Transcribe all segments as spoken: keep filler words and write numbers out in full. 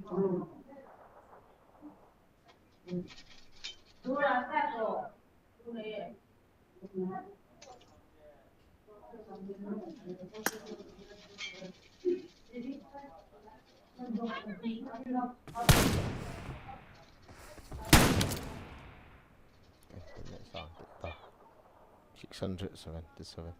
Six hundred seventy-seven.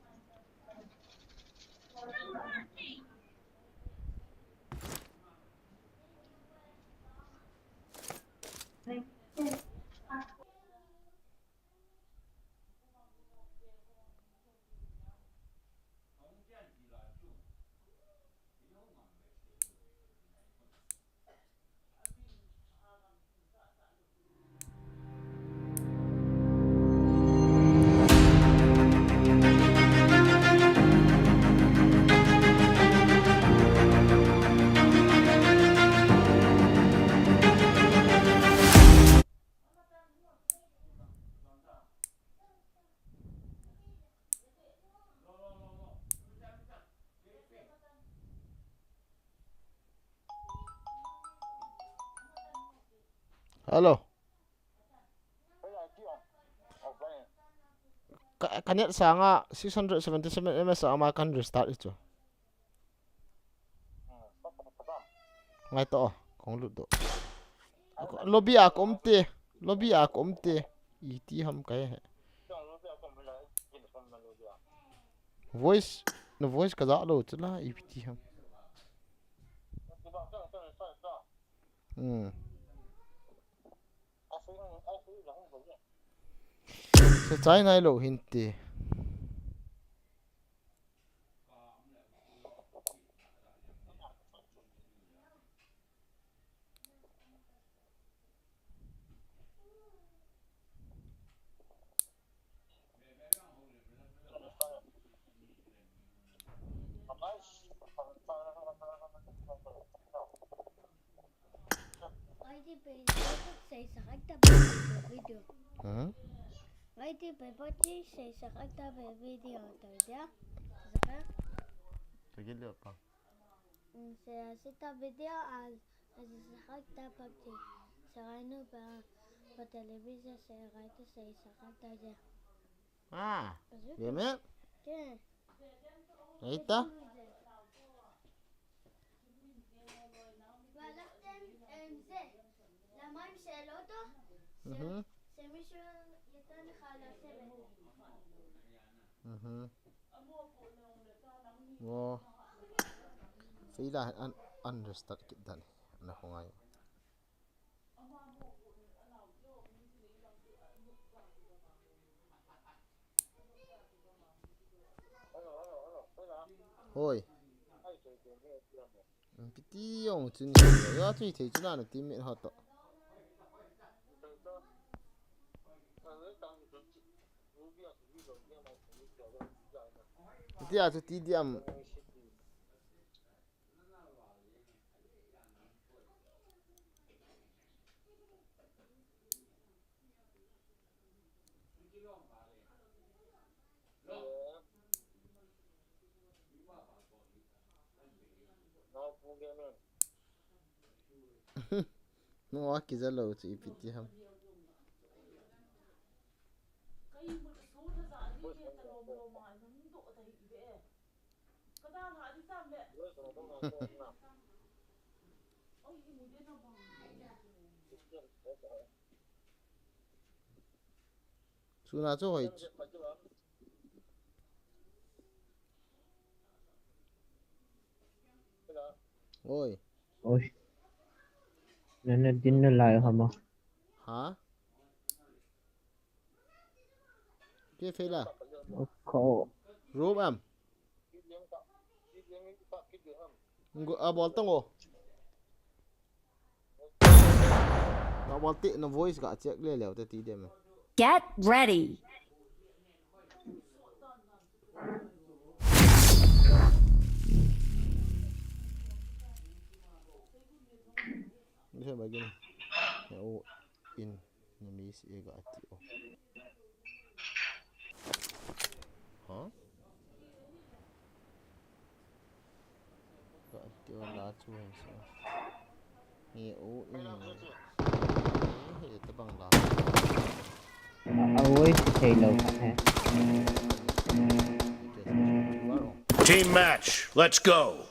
Hello. Ka, ka net sanga six hundred seventy-seven M S ama kan restart ichu. Ngai to, kong lut do. Lobby a kom te, lobby a kom te. Iti ham kai he. Voice, na voice ka ja lo chula iti ham. Hmm. Sa chai nai lo hin te. Aidi page Facebook sei sakta video. Hmm? Aidi page Facebook sei sakta video ta dia. Saka. Sige, lihat pa. Mm, saya sita video a, a si sakta pagti. Sakai no pa, pa television sakai to sei sakta dia. Ah, Azu? Yemek? Ke? Eita? Wala tem, em, ze. La mam se loto. Mhm. Se mi shu yetan khala se le. Mhm. Wo. Feila an, an restart kit dan. Ana khongai. Hoi. Piti jong chun ya chu thei chun ana teammate ho to. Piti a chu ti diam. No, aki jalo chu ipi ti ham. Suna chu hoi. Oi. Oi. Nana din na lai hama. Ha? Ke fela. Ko. Room am. Ngo, a bol tang o. Na bol te, na voice ga check le le te ti dem. Get ready. Ni se ba gin. Ya o in. Nami si e ga ati o. Ha? Ga ati o la chu hen so. He u in. He tabang la. A, a voice thei lou khat he. Team match, let's go.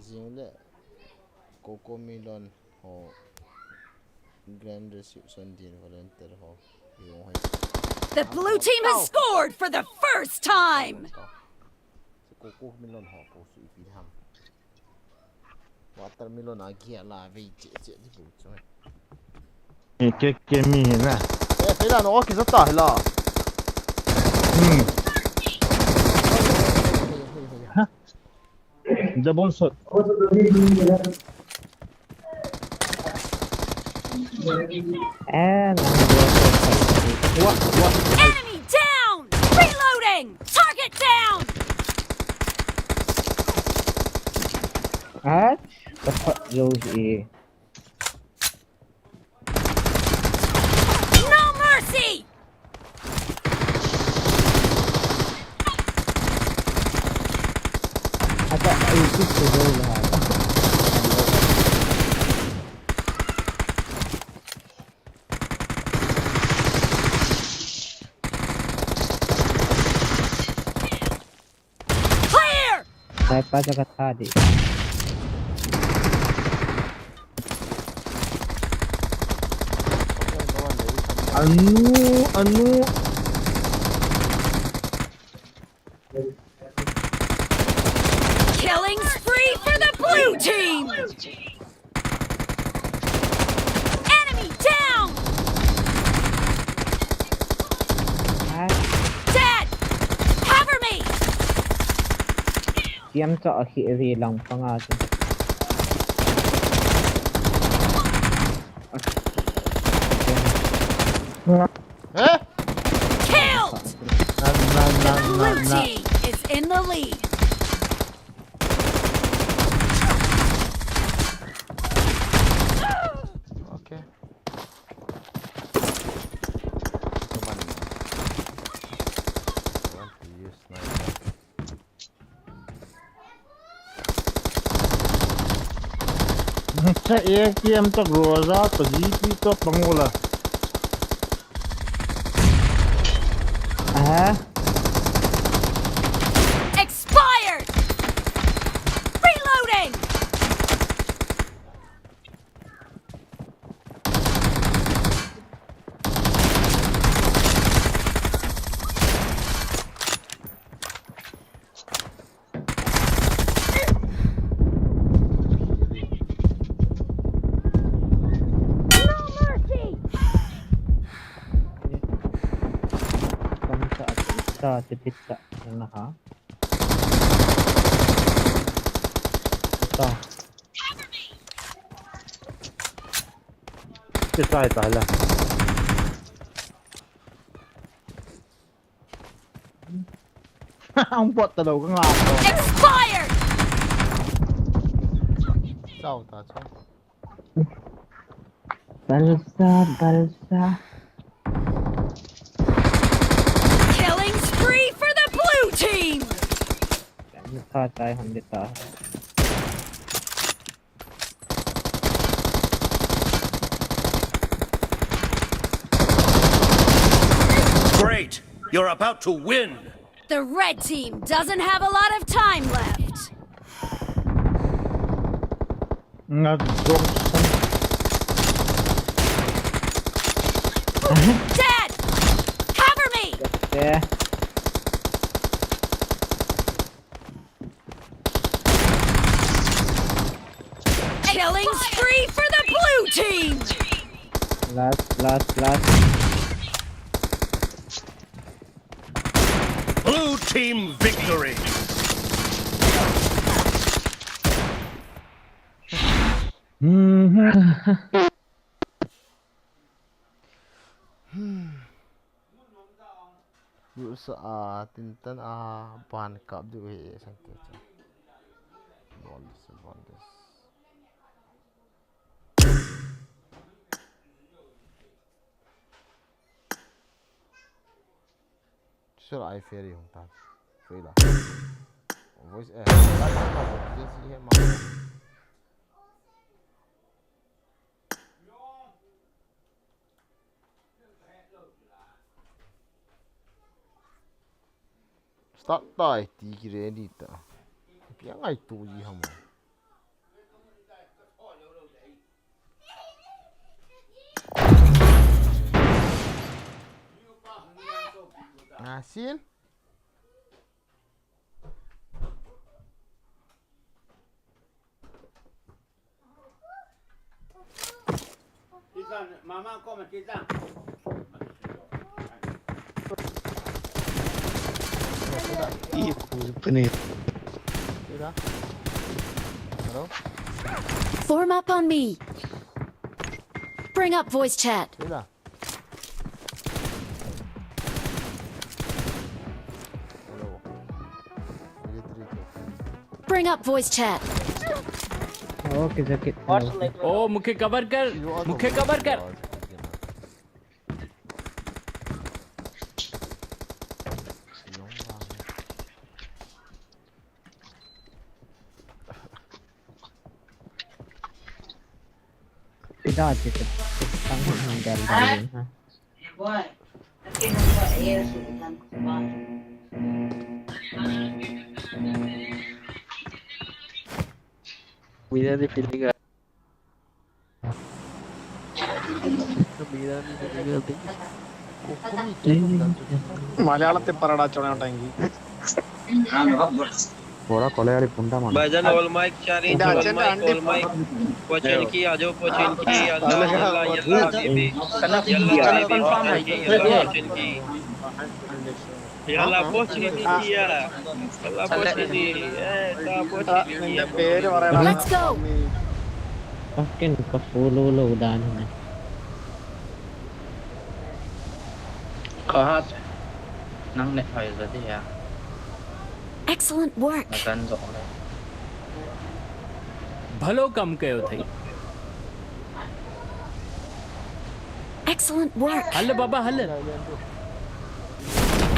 Jing le Coco Melon ho, Grand Reception din volunteer ho. Yung hai. The blue team has scored for the first time. Coco Melon ho ko su ipi ham. Watermelon a gia la vei che che di bu choi. Ni ke ke mi hi na. Eh, pela no ki zata la. Hmm. Double shot. And what, what? Enemy down! Reloading! Target down! Ah, the fuck goes here? No mercy! Ata, ay, ito, ito, ito, ito. Clear! Sniper jaga tha di. Anu, anu. Killing spree for the blue team! Enemy down! Dead! Cover me! Tiam cho a khi ri lang panga chu. Eh? Killed! Na, na, na, na, na. The blue team is in the lead. Okay. Come on. I want to use sniper. Cha A K M to Groza to G P to Pangola. Aha. Expired! Reloading! Sa, sa, sa, sa, sa, ha. Sa. Ke sai ta la. Ang bot ta daw ka nga. Expired! Sao ta, sao. Balsa, balsa. Killing spree for the blue team! Balsa tayo, hindi ta. Great! You're about to win! The red team doesn't have a lot of time left. Nga dong san. Dead! Cover me! Yeah. Killing spree for the blue team! Last, last, last. Blue team victory! Rusa a tintan a ban kap diu hi sang te cha. Bondis, bondis. Sir, I fear you, ta. Fear la. Voice, eh, la, la, la, la, this is here, ma. Tatai ti kire ni ta. Pia ngai tu ji ham. Ah, sin. Hello? Form up on me. Bring up voice chat. Hello. Bring up voice chat. Okay, Zakit. ओ मुखे कवर कर, मुखे कवर कर। Ida chito, tang hon hon dal dal ha. Mira de peliga. Mira de peliga. മലയാളത്തിൽ പറയടാ, ചുണ. Bora, kole ali punda man. Bhaijan, all mic, चार inch, all mic, all mic. Pochin ki, ajo pochin ki, yalla, yalla, yalla, habibi. Yalla, habibi, pochin ki, yalla, pochin ki. Yalla, pochin ki, yalla. Yalla, pochin ki, eh, ta pochin ki. Let's go. Akin ka follow lo dan na. Kahat. Nang ne phai za dia. Excellent work. Nakan zo le. भलो कम कयो थई। Excellent work. हल बाबा हल।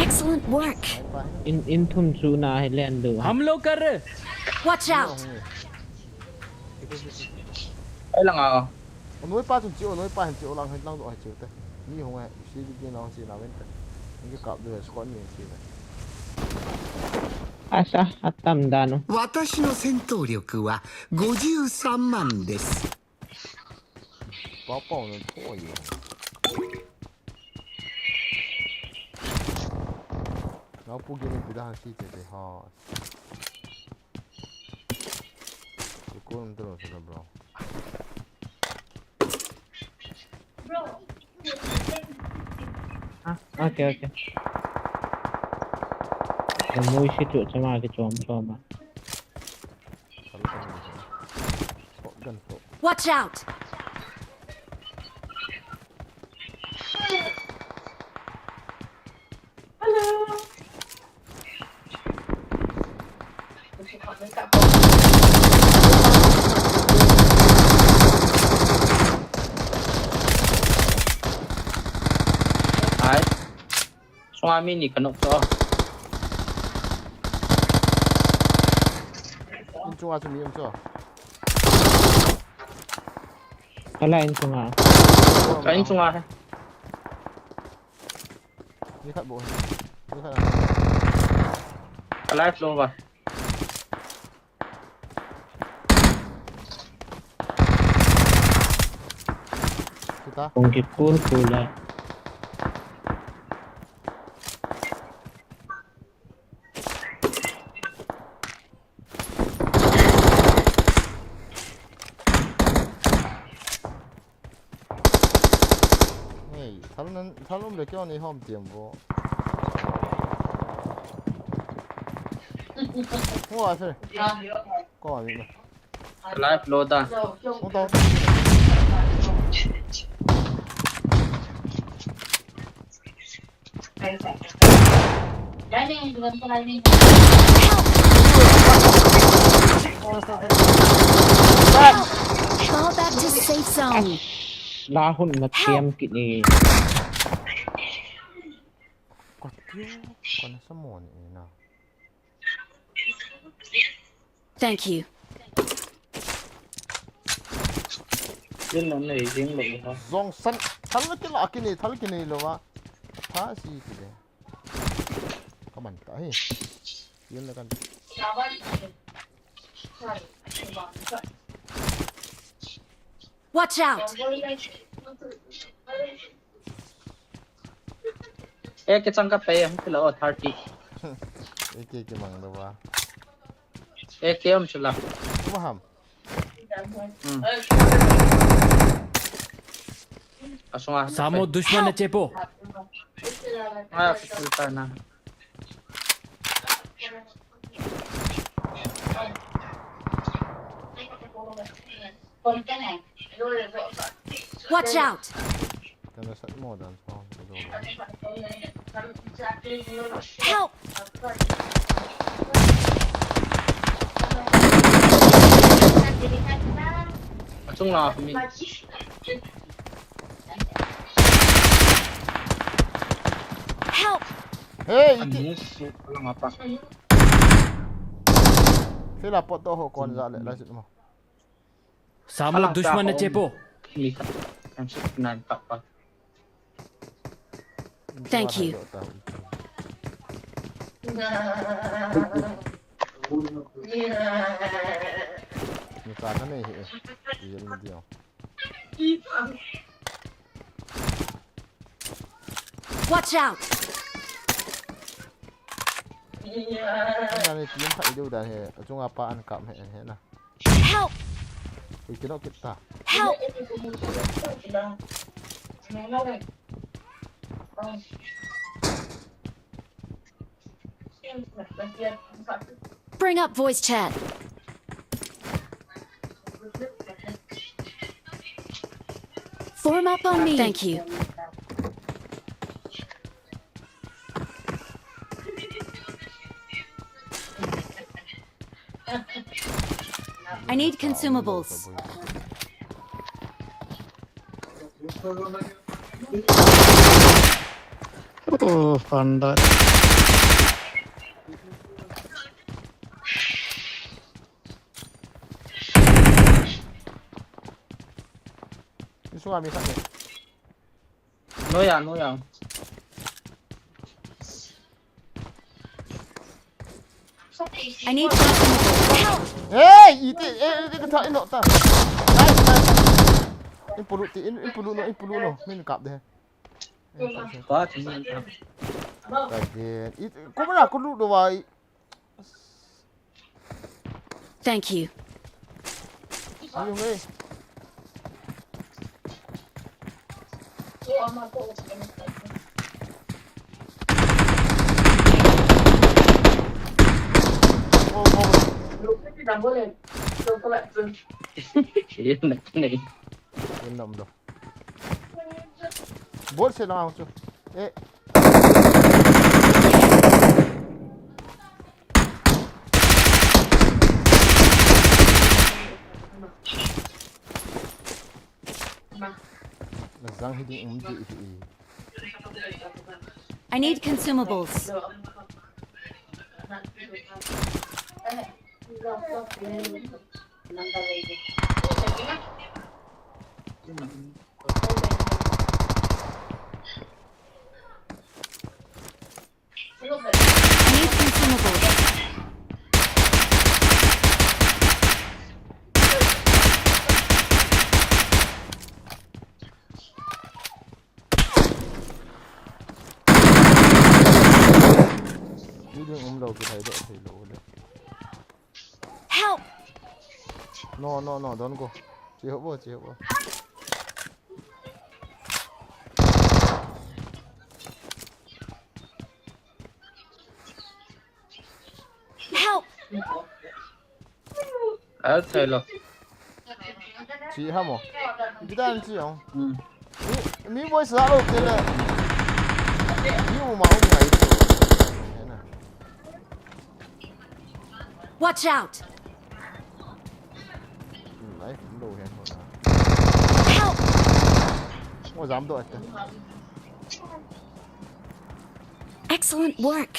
Excellent work. In, in thum chu na hi len do. हम लोग कर रहे। Watch out. Ai lang a. Onoi pa chun chi, onoi pa hin chi, olang hin lang do hai chi te. Mi hong ai, si di na hong si na ven te. Ngi kap do squad ni chi te. Asa, atam dano. 私の戦闘力はごじゅうさん万です。 Pau pau no po ye. Nau pu gini pida han si te te ha. Ko ntro sa bro. Ah, okay, okay. Mui si tu chama ki chom chom ma. Watch out! Hello. Ai. Sunga mi ni ka nok to. In chunga chu mi um chu. Ka la in chunga. Ka in chunga he. Ni khat bo he. Ni khat. Ka live lo ba. Kita. Kong ki cool cool a. Hey, thal nan, thal um le kyo ni hom tiam bo. Wa, sir. Ko ni. Live lo ta. Hung ta. Fall back to safe zone. La hun na tiam kit ni. Ko tiam, ko na sa mo ni na. Thank you. Yin nong nei jing lo ha. Jong san, thal kila kini, thal kini lo va. Tha si kile. Kaman ta hi. Yun na kan. Watch out! Ek ke chang ka pe, hung kila o thirty. Ek ke ke mang da ba. Ek ke um chula. Kuma ham. Hmm. Asunga. Samo dushman na chepo. Ah, sultan na. Watch out! Kana sat mo dan so. Help! Achung la mi. Help! Hey, iti. Anis, lang apa. Sila pot to ho kon ja le la sit mo. Samo dushman na chepo. Ni ka. Ang sit nan pa pa. Thank you. Ni ka na nei he. Yel ni dio. Watch out! Ana ni team khat i deu dan he. Achunga pa an kap he he na. Help! Ui kino kit ta. Help! Bring up voice chat. Form up on me. Thank you. I need consumables. Oh, panda. Ni sunga mi khat ni. No ya, no ya. I need consumables. Help! Hey, iti, eh, iti ka tha ino ta. Nice, nice. In pulu ti, in, in pulu no, in pulu no. Min kap de. Ba ti man ta. Again. It, kumara kulu do wai. Thank you. Ayun eh. Oh, oh. Yun na, na. Yun na, umdo. Bol se lang ako, so. Eh. Nazang hiding umdi hi. I need consumables. I need consumables. Building umlo ki thei do thei lo le. Help! No, no, no, don't go. Chi ho bo, chi ho bo. Help! Al thei lo. Chi ha mo. Kita an chi ong. Hmm. Mi, mi boy sa lo ke le. Mi mo ma ong ngai to. Hena. Watch out! Hmm, nai lo hen ho na. Help! Mo jam do ate. Excellent work.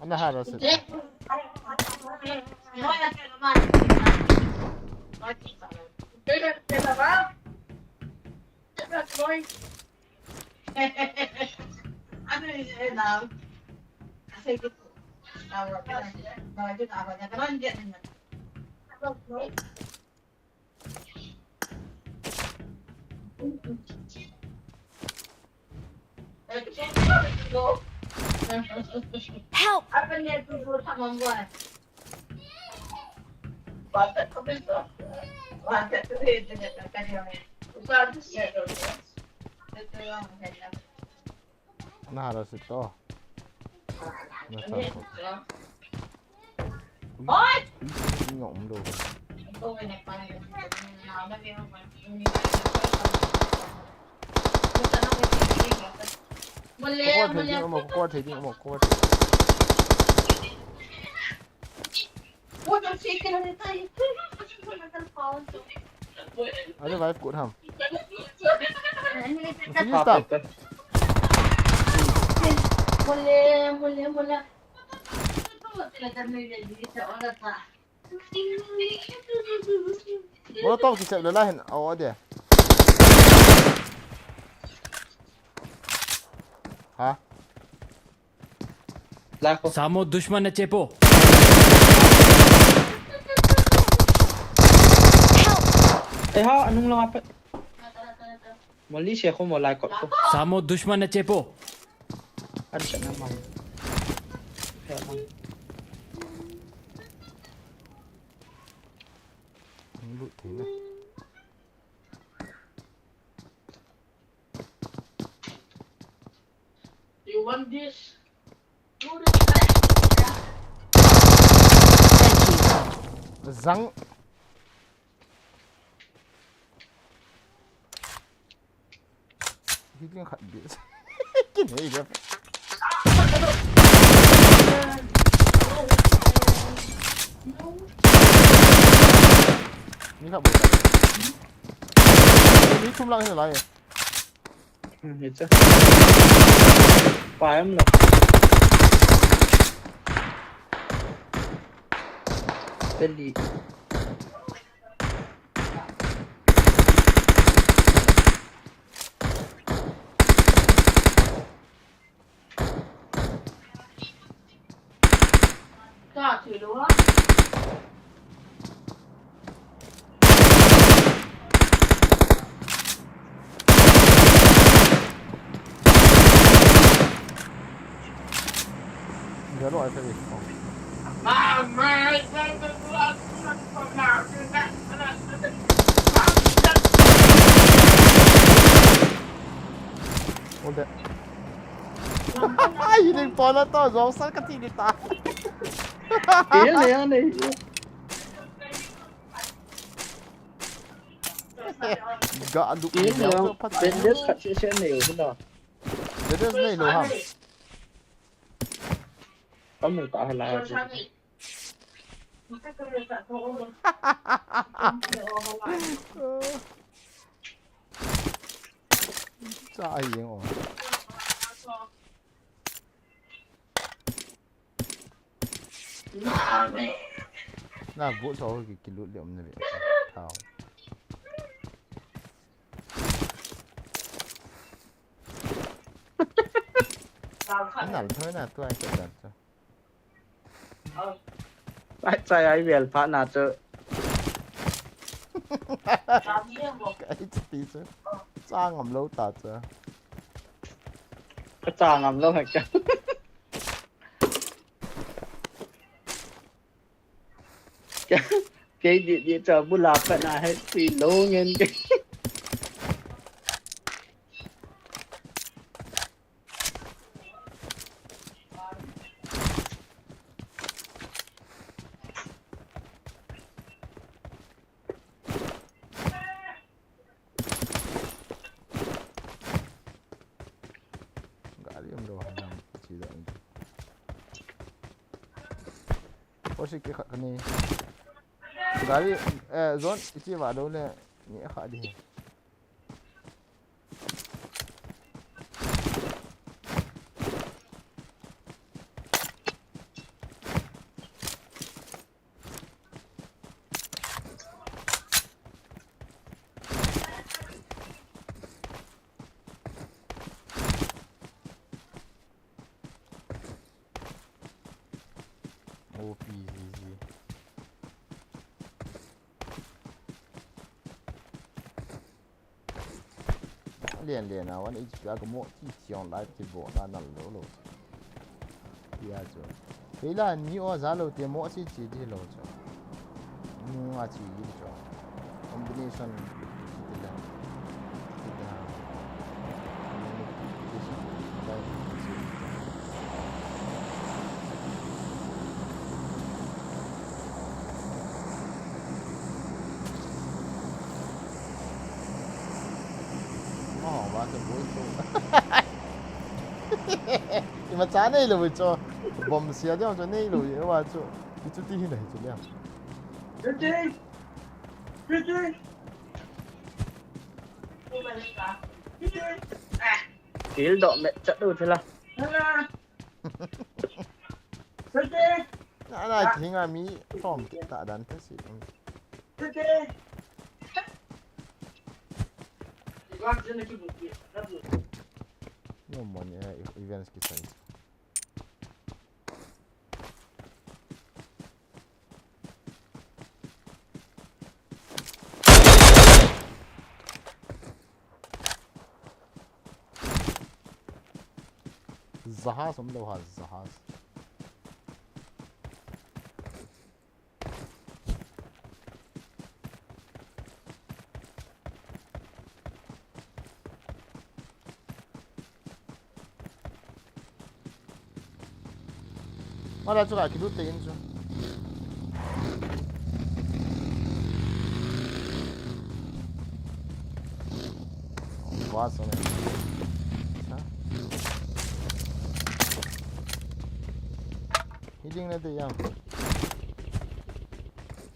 Ana hara se. Help! Nara se to. Na sa ko. Oi! Ui, ui, ui, ui, ui. Mule, ko thei mule. Ding, mo, ko thei ding, mo, ko thei. Are vibe kut ham. Finish tam. Mole, mole, mole. Molotov kichep le la hin, a o de. Ha? Lako. Samo dushman na chepo. Eh ha, anung lang apat. Moli se ko molai kot ko. Samo dushman na chepo. Ada sana man. Ya man. Lut thei na. You want this? Zang. Healing khat bit. Kin hei dia. Ni khat bol. Ni thum lang hin lai. Hmm, hiche. Pa em lo. Peli. Galo ai sa. Hold that. Ai, ding pon la to, jong sar ka ti ni ta. Ke le ya nei. Ga du. Ke le ya. Phat. Bandage khat se se nei u na. Bandage nei lo ha. Kamu ta hala. Cha ai jeng o. Na bu so ki, kilut le um na le. Thao. Nal thoi na tua ke dan so. Ai, chai ai vel pha na chu. Ai, ti chu. Cha ngam lo ta chu. Ka cha ngam lo ha ka. Kei di di cha bu la pa na hai ti lo ngen ke. Gari um lo hanam chi da. Osi ke khat kani. Gari, eh, zone, ichi va lo le. Ni kha di. O P Z Z. Lian lian a, one H P a ka mo ti ti on live ti bo na na lo lo. Tia chu. Kei la ni o za lo te mo si chi di lo chu. Ni nga chi di chu. Combination. Ti la. Ti la. Maho va chu boi chu. Imacha nei lo chu. Bom sia diam chu nei lo ye va chu. Ichu ti hin hi chu liam. Kill doh met chat u thila. Na, na, hinga mi from ta dan ta si. No money, eh, events ki sai. Jahaz um lo ha, jahaz. Mala chu ka kilut te in chu. Wa sa ne. Sa. Healing na te yam.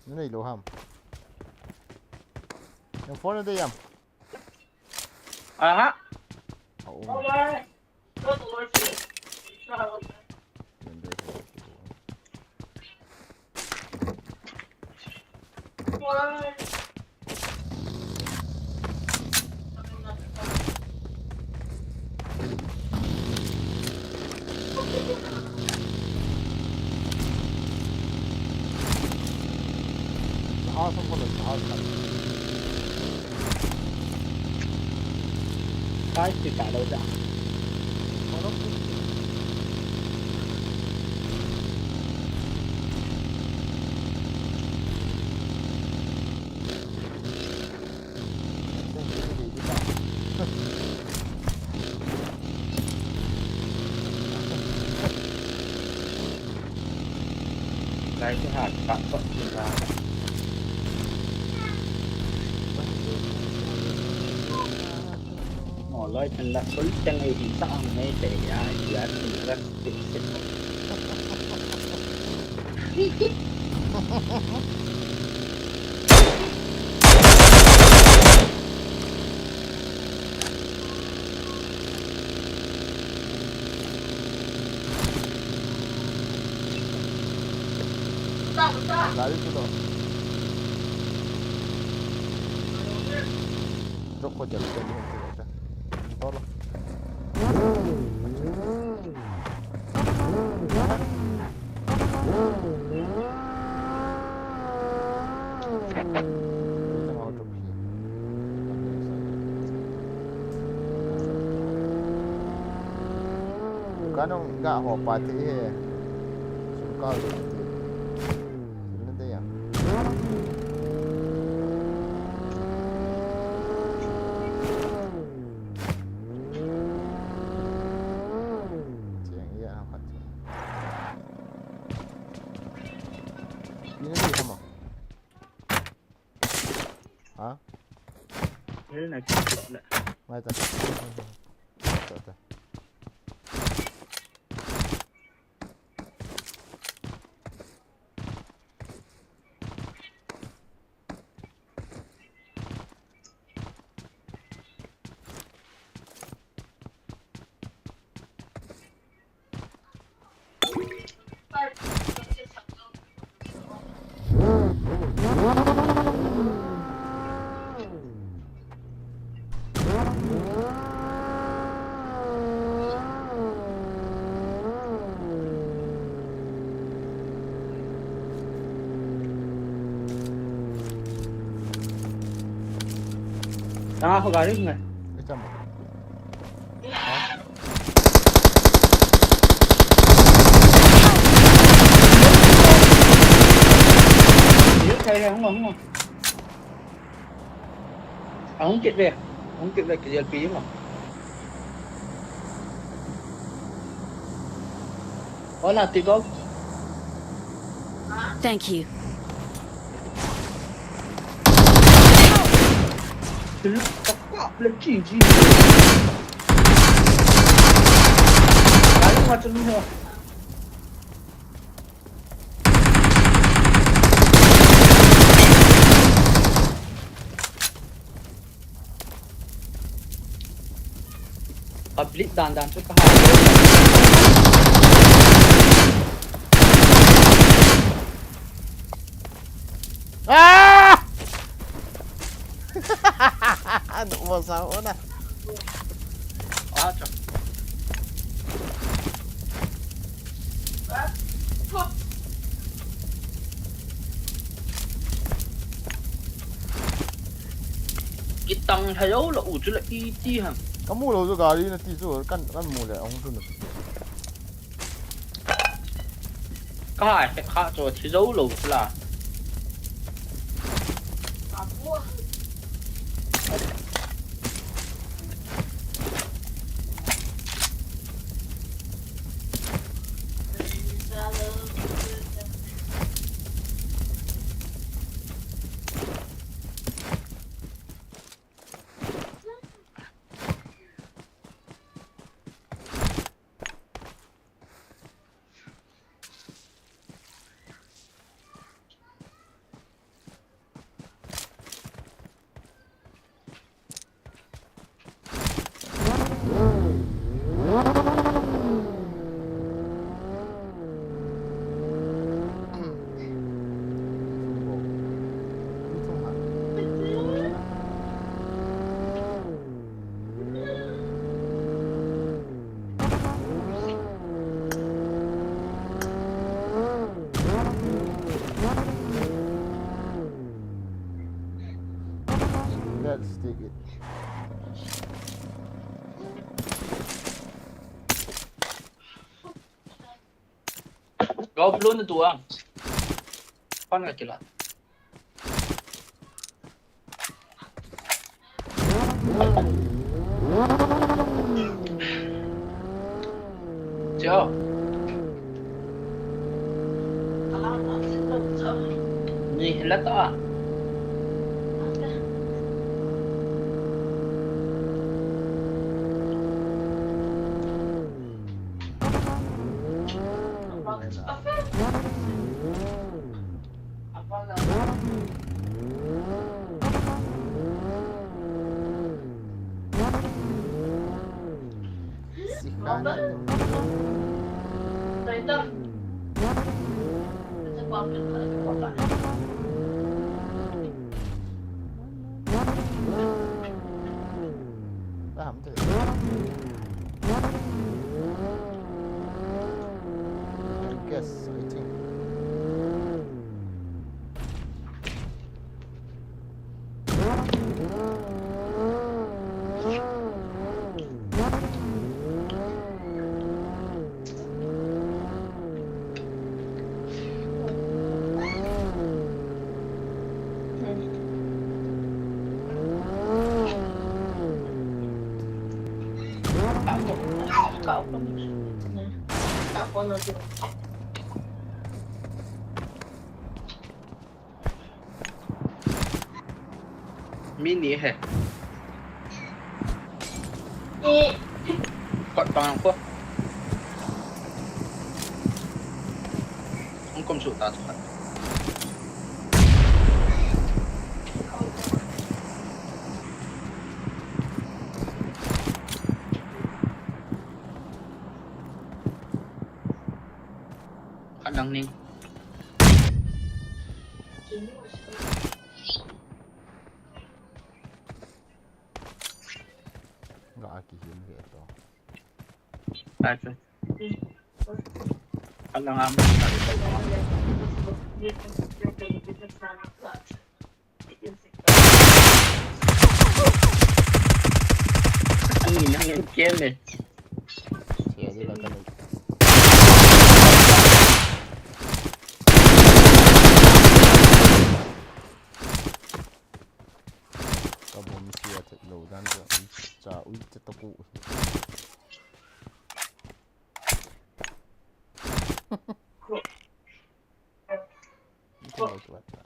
Na nei lo ham. Yang phone na te yam. Aha. Au. Jahaz ham bol, jahaz khat. Kai ti ka lo da. Lai te ha ta pa ti ra. Mo loi than la sul teng ei hin sa ang nei te ya ya ti ra. Gari chu lo. Drop ko jal jal hin chu ta. To lo. Kanong ga ho pa te he. Sukal te. Sila te ya. Cheng ya ha phat. Pina ni kama. Ha? Ele na kit la. Mai ta. Ta ta. Tanga ho gari ngai. Ei cham. Ei, ei, ei, hung, hung. Ahung kit ve. Ahung kit ve, kit ve, pi ma. Hola, ti go. Thank you. Kap kap le chi chi. Ai, ma chun ho. Public dan dan chu ka ha. Ah! Ano mo sa una? Ah, chak. Kitang lha jou lou u chu la iti ham. Ka mu lou chu gari na ti chu kan, kan mu le ong chu na. Ka hai kha chu thi jou lou chu la. Let's take it. Go blue na tua. Pan ka kila. Chao. Ni hila ta. Guess, I think. Mi ni he. Kot tang ko. Hung kom su ta chu. Khat nang ning. Ga a kihil ve to. Ai chu. Khat nang am. Khat nang am. Music. Ni nang en kem e. Sia di la ka ni. Ka bom sia te lo dan ka. Cha ui te to ku. Ito lo tu ata.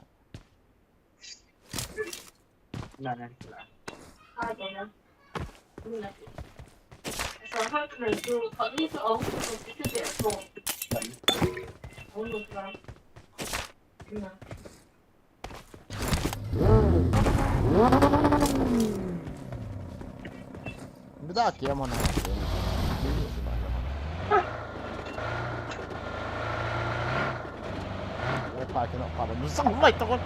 Bida kia mo na. Oi, pa kino pa ba sang mai to ko.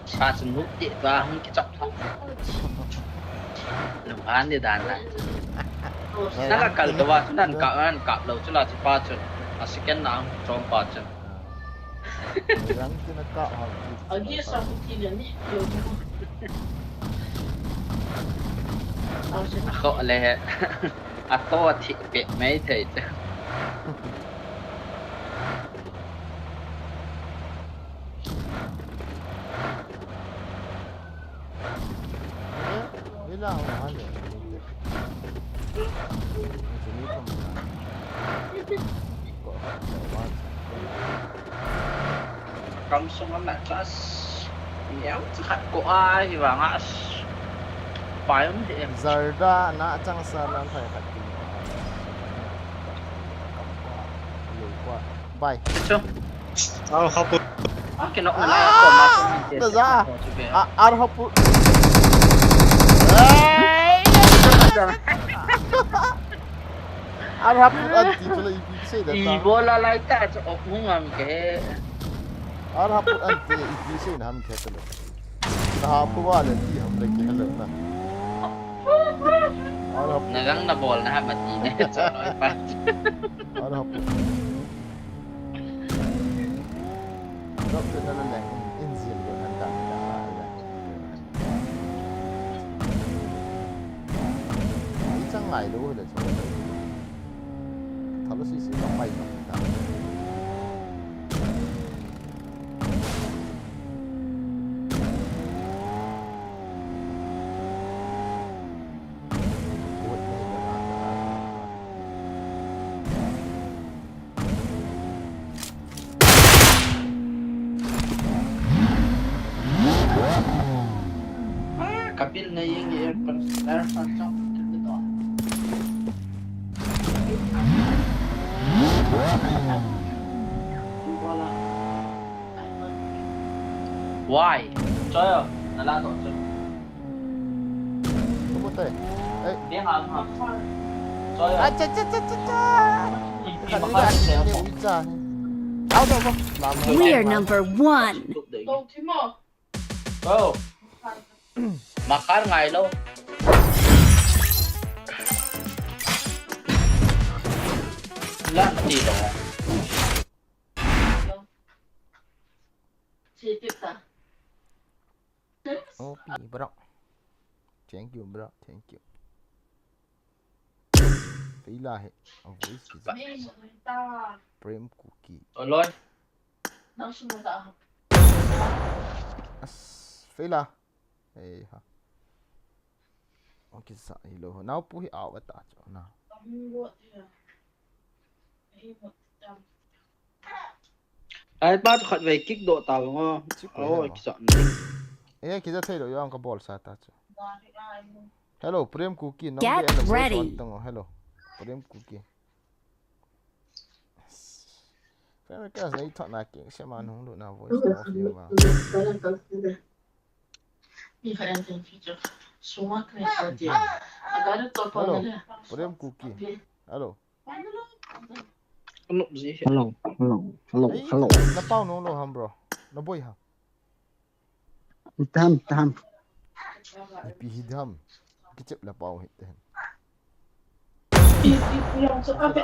Sa sunu ti ba hung kichap. Lung han ni dan na. Nala kal to ba nan ka nan ka lo chu la chu pa chu. A second na chom pa chu. Rang tina ka ha. Agi sa ku ti le ni. Ako le. Ato thi pe mai thei chu. Ila ho hale. Kam sung a match as. Niang cha khat ko a hi vang a. Pai um de em. Zarda na chang sa nan thai khat ki. Bai. Chu. Au, hapu. A kinok na lai ko ma ko. Da za. A, ar hapu. Ar hapu an ti chu la ipi sei da ta. I bola lai ta chu ok hung am ke. Ar hapu an ti ipi sei na ham ke ta lo. Na hapu wa le ti ham le ke lo na. Ar hapu. Na gang na bol na ha ma ti ne. Ar hapu. Doctor na na leng in zil ko han ta ta la. Ni chang ngai lo le so. Thalo si si ka pai ta. Kapil na yeng ye kon lar fan chok. Why? Choyo, nala to cho. Kamu te. Eh. Dia ham ham. Choyo. Acha, cha, cha, cha, cha. Ini makan saya. Ini uicha. Au to ko. Lama. We are number one. Go. Makar ngai lo. Lan ti lo. Opi, bro. Thank you, bro. Thank you. Feila he. A voice is Prem Kuki. Aloi. As, Feila. Ei ha. Okay, sa hi lo. Nau pu hi au ata cho na. Ai pa khat vei kick do ta ngo. Chi ko. Oh, he ma. Kisa. Eh, kisa thei lo yang ka bol sa ta cho. Hello, Prem Kuki. Get ready. Hello, Prem Kuki. Friend request nei thot na king se man hung lu na voice na of you ma. Hello, Prem Kuki. Hello. Hello, hello, hello, hello. Na pau no lo ham, bro. Na boi ham. Tam, tam. Ipi hi dam. Kichep la pau hi ten.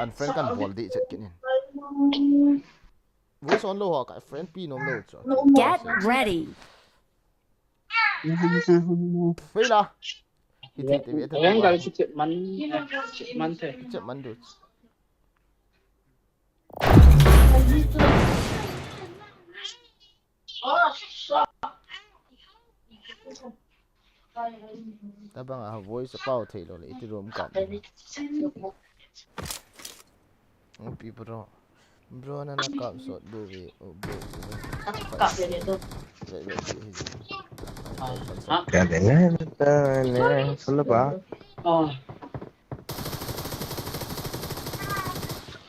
Unfriend kan bol di chet kinin. Voice on lo ha ka friend pi nom lo cho. Get ready. Pela. Hiti, hiti, hiti. Ang gal si Chipman, Chipman te. Chipman du. Tabang a voice a pau thei lou le, iti room kap. Pi bro. Bro, na na kap sot bu ve, o bu ve. Kap ve le do. Ve, ve, ve, ve. Ah, ha? Ka de na, ta na, sula ba? Oh.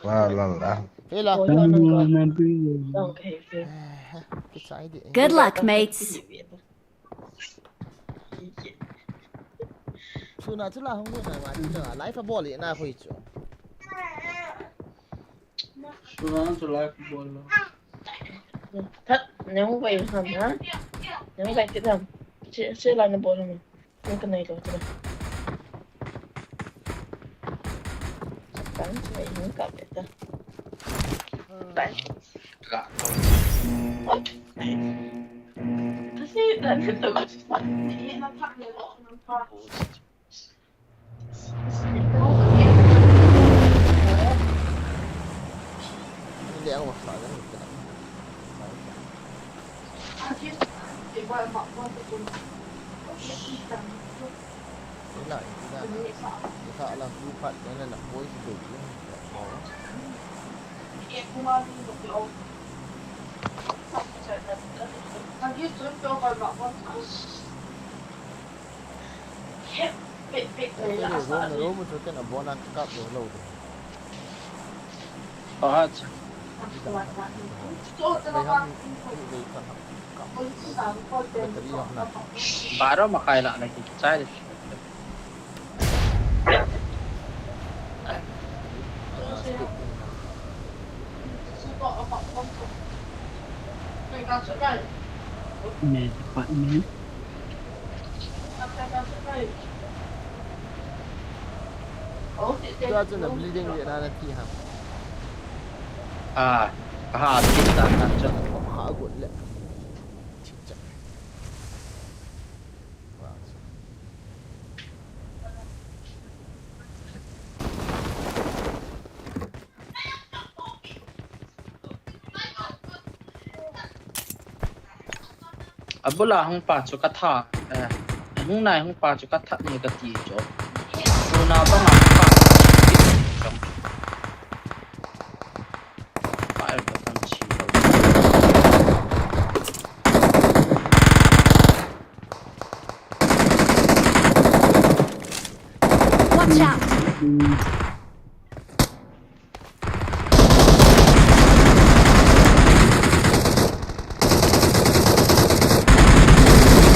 Wa la la. Hela. Okay, okay. Eh, kichai di. Good luck, mates. Chuna chu la hung na ma chu la, live a bol le na khui chu. Chuna chu live bol lo. That, nang vai ham ha? Nang vai ti ham? Se, se la na bol ham? Nang ka nai lo ti la. Kan chu vai nang ka be ta. Kan. Ka. Kasi, that ka to. Hep, pit, pit, pit, pit. Room, room chu ken abon a kap lou lou de. Acha. Kap. Battery on na. Baro makai la na kichai de. Med department. Tua chu na building le na na ti ha. Ah, ha, ti ta ta chu. Ha, good le. Ching chak. Abula hung pa chu ka tha, eh, hung nai hung pa chu ka that ni ka ti chu. Tuna banga ka tha. Fire ka tang chi lo. Watch out!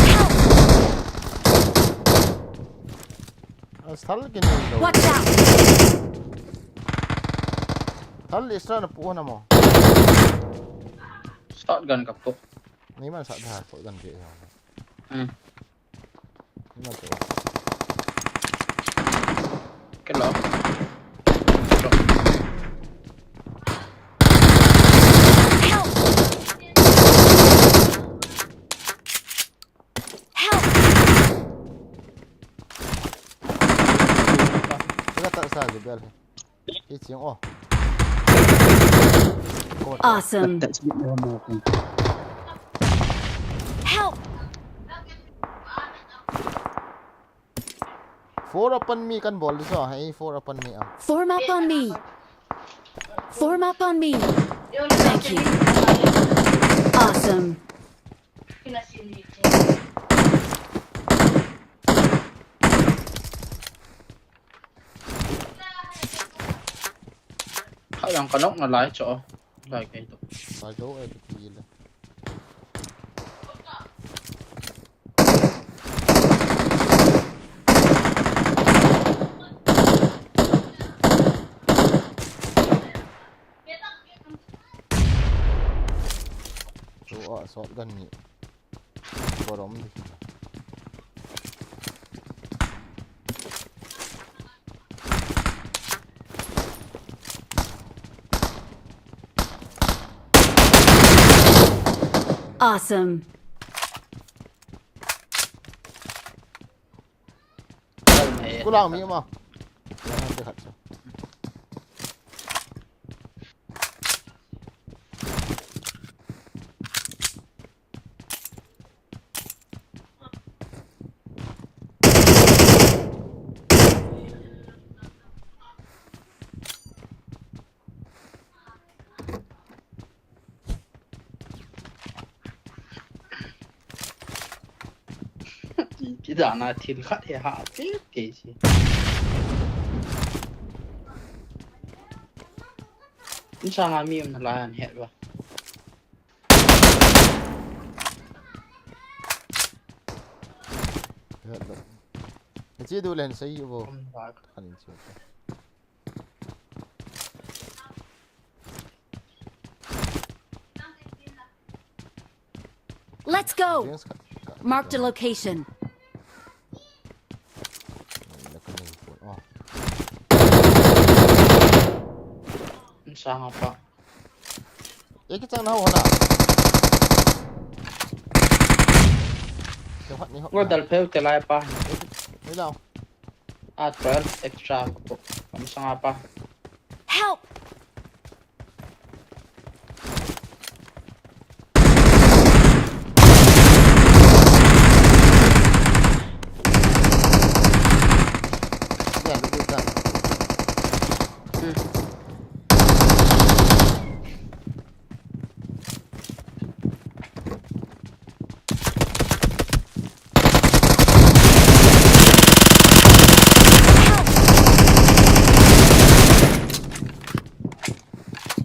Help! Asal kini lo. Watch out! Hal isra na puho na mo. Shotgun ka po. Ni man sa da ko gan ke. Hmm. Ni man to. Ke lo. Help! Help! Sila tak sa je bel. Ke ching o. Awesome. Help! Four upon me kan bol di so, hey, four upon me ah. Form up on me. Form up on me. Thank you. Awesome. Hai yang kanok na lai cho. Lai kai to. Lai to ai ti le. Chu a shotgun ni. Borom di. Awesome. Kulang mi ma. Yan, yan, yan. Ti, ti dan a thil khat hi ha, ti, ti si. Insang a mi um na lai an het ba. Het ba. Chi du len sai bo. Um ba. Kan in chi. Let's go! Marked a location. Insang apa? Ye kichang na ho na. Ye hot ni hot. Ngo dal pheu te lai pa. Ni lao. A twelve extra ko. Kam sanga pa. Help!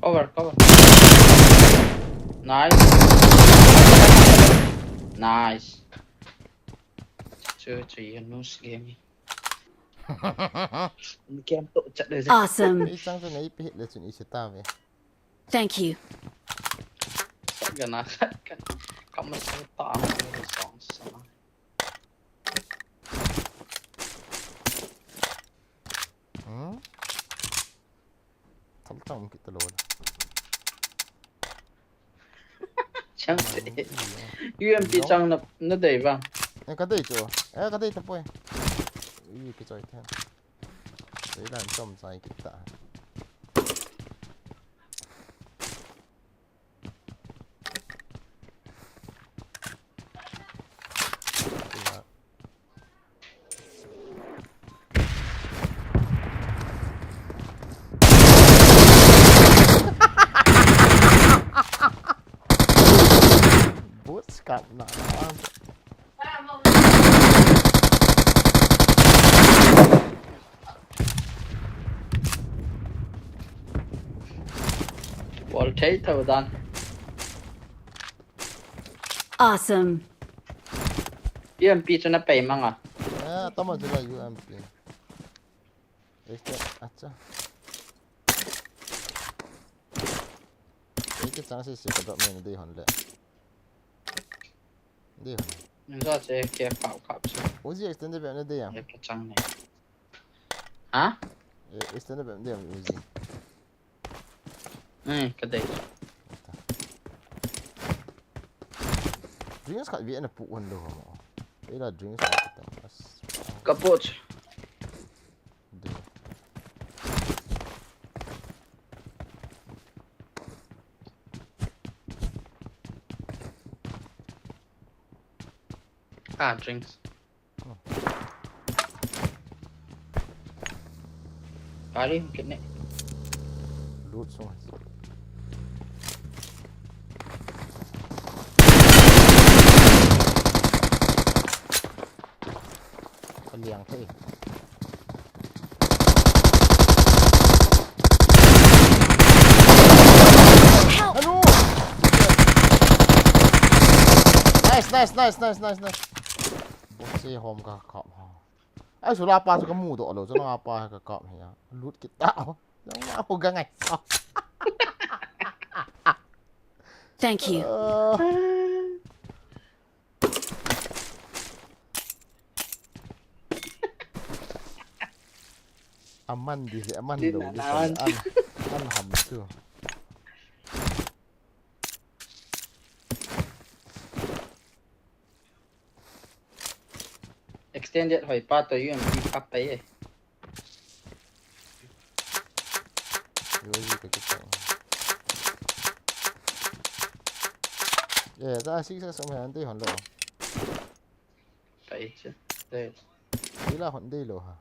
Cover, cover. Nice. Nice. Chu, chu, you know, game. Game to chat le. Awesome. Ei chang chu nei pe le chun i se ta ve. Thank you. Gana khat kan. Kam sa ta ma song sa. Hmm? Thal tang kita lo. Chang se. U M P chang na, na dei ba? Eh, ka dei chu. Eh, ka dei ta poi. Ui, kichoi the. Dei dan chom chai kita. Boots kap na. Bol thei tho dan. Awesome. U M P chu na pei mang a. Eh, tama chu la U M P. Este, acha. Este chang se se ka drop me na dei hon le. Dei hon. Nza che ke khap khap se. Uzi extended bep na dei a. Le ka chang ne. Ha? Eh, extended bep na dei a Uzi. Hmm, ka dei. Drinks khat ve na pu un lo mo. Ei la drinks khat ta. As. Ka poch. Dei. Ah, drinks. Kali kit ne. Lut sung. Kaliang thei. Help! Anu! Nice, nice, nice, nice, nice, nice. Boss hom ka kap ha. Ai, sula pa chu ka mu doh lo, chu la pa ka kap hi a. Lut kit ta. Nang ma ho ga ngai. Thank you. Uh, aman di, aman di lo, na, di aman. An, an ham chu. Ex-, Standard hoi pa to U M P kap pai e. Yo, yo, yo, yo. Eh, ta six sa sa me ante hon lo. Pai che. Te. Ila hon de lo ha.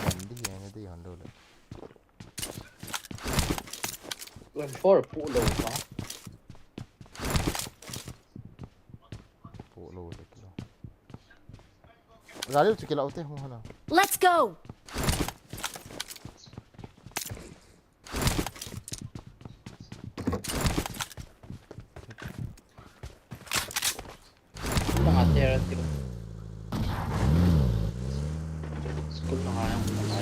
Lam di ya ne di hon lo le. Wan four pu lo pa. Pu lo le kilo. Gari chu kilo te hung hana. Let's go. Langa tera tiro. School langa yang langa.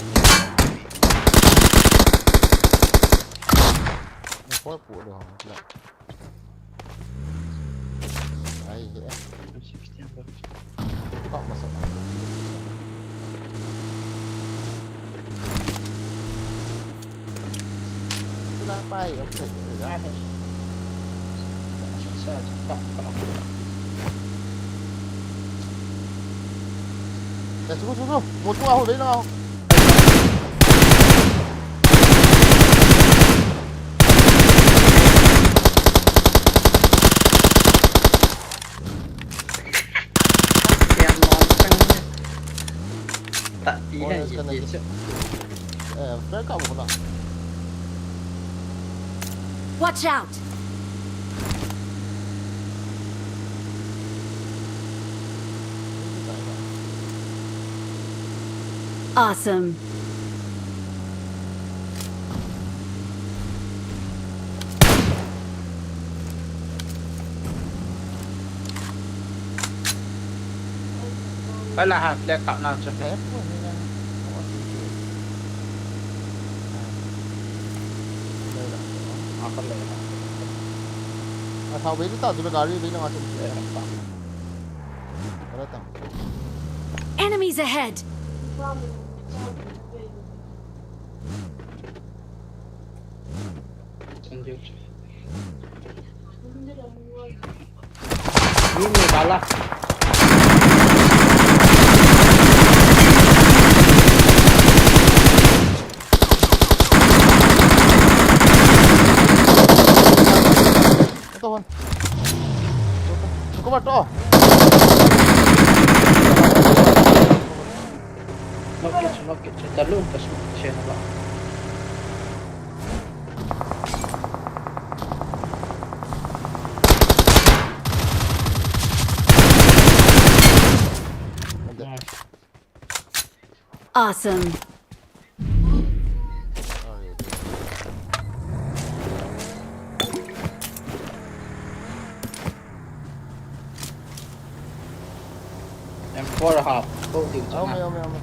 Ni four pu lo hang la. Ai he. Sixteen ba. Pak masa. Pai, okay. Let's go, go, go. Motor aho, vei lang aho. Siam mong chang. Ta ti hai ye ye chu. Eh, flare ka mo la. Watch out! Awesome. Wala ha, flare kap na chu. A, ka le. A, thau bei ta, tu le gari bei na ma chu. Wala ta. Enemies ahead! Ni me bala. Ito, Juan. Chuko ba to? Knock it, knock it. Talung ka smoke siya na ba? Nice. Awesome. M four half. Go, dude. Aume, aume, aume.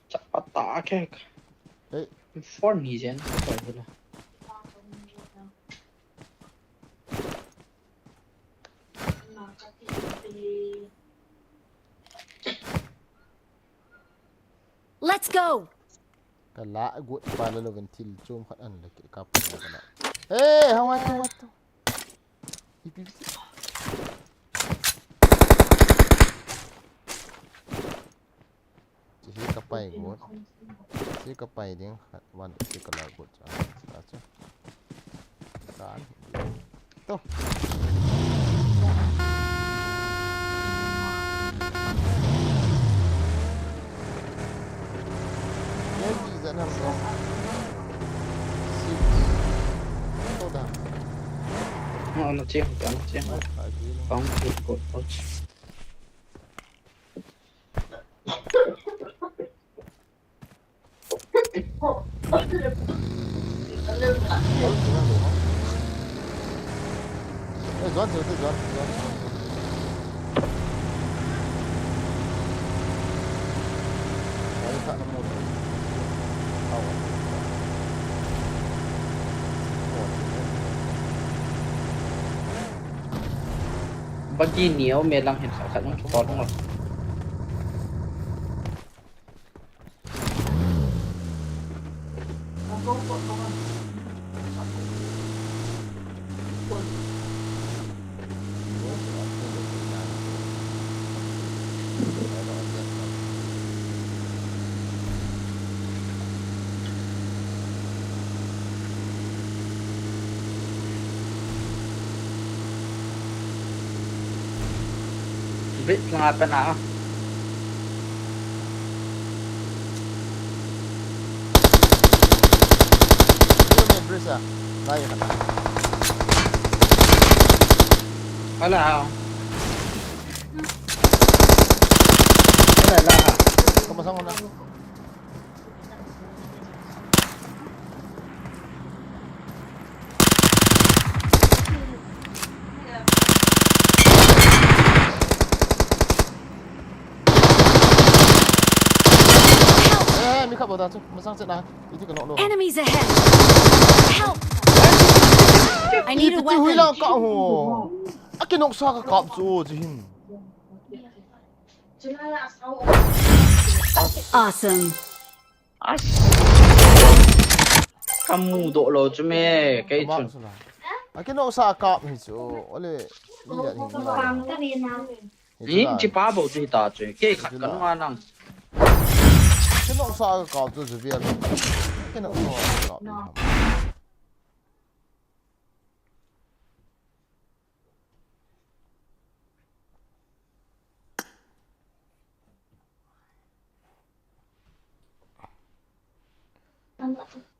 Chapa ta kek. Hey. Four ni jen, ko sai hila. Let's go. Ka la got pa la lo ventil chom khat an la ke ka pa ka la. Hey, how much, how much? Ipi, ipi. Hiche hi ka pai got. Hiche ka pai ding khat, one, hiche ka la got cha. Ka cha. Kan. To. Yan, di, zan, ham, zan. Six. To da. Ano, ano, che, ano, che. Ai, ai, di. Pang, che, got, got. Eh, Juan, Juan, Juan, Juan. Pagi ni o me lang hin khat khat nung kitol nung. Bit lang apa na. Bridge ah. Lai ka ta. Ala ha. Ala la ha. Kamasang ko na. Eh, mi khat bou ta chu, masang chet na. Iti ka nok lo. Enemies ahead! Help! I need a weapon. Iti hui la ka ho. Akinoksa ka kap chu, chu hin. Awesome. As. Kamu doh lo chu me, kei chun. Akinoksa kap hi chu, ole, ni ya ni. Ni chi pa bou chu hita chu, kei khat ka nunga lang. Akinoksa ka kap chu, chu vial. Akinoksa ka kap.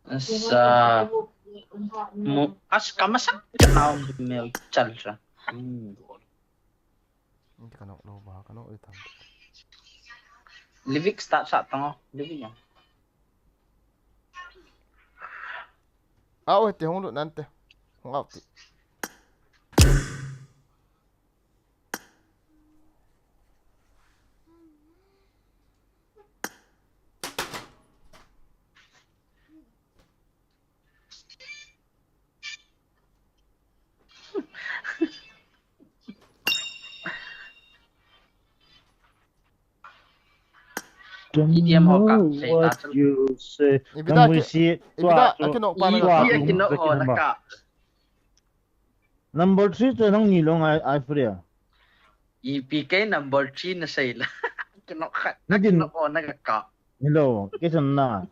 Asa, mo, as kamasang ka na mel chal sa. Hmm. Hindi ka nok lo ba? Ka nok itang. Livik start sa tango. Livik ya. Au, te hong lut nante. Hong au ti. Don't know what you say. Ibida, ibida, akinok pa na. Ibida akinok pa na ka. Number three chu nang ni long ai, ai free a. Ipi kei number three na sei la. Kinok khat. Nadin. Kinok o na ka ka. Hello, kei chan na.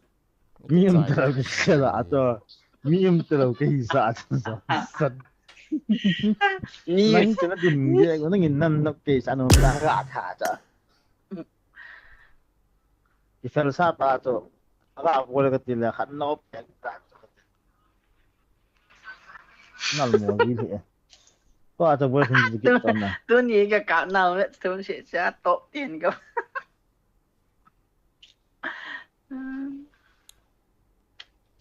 Mi um talo kei sa la ato. Mi um talo kei sa ato. Sat. Ni. Nang chan na din ge ko nang in nan nok kei sa no ta ga tha cha. Kisal sa ta to. Aga bol ka ti le khat no pek ta. Nal mo wi le. Ko a to bol sin ji ki to na. Tuni ka ka na me tun se cha to tin ka.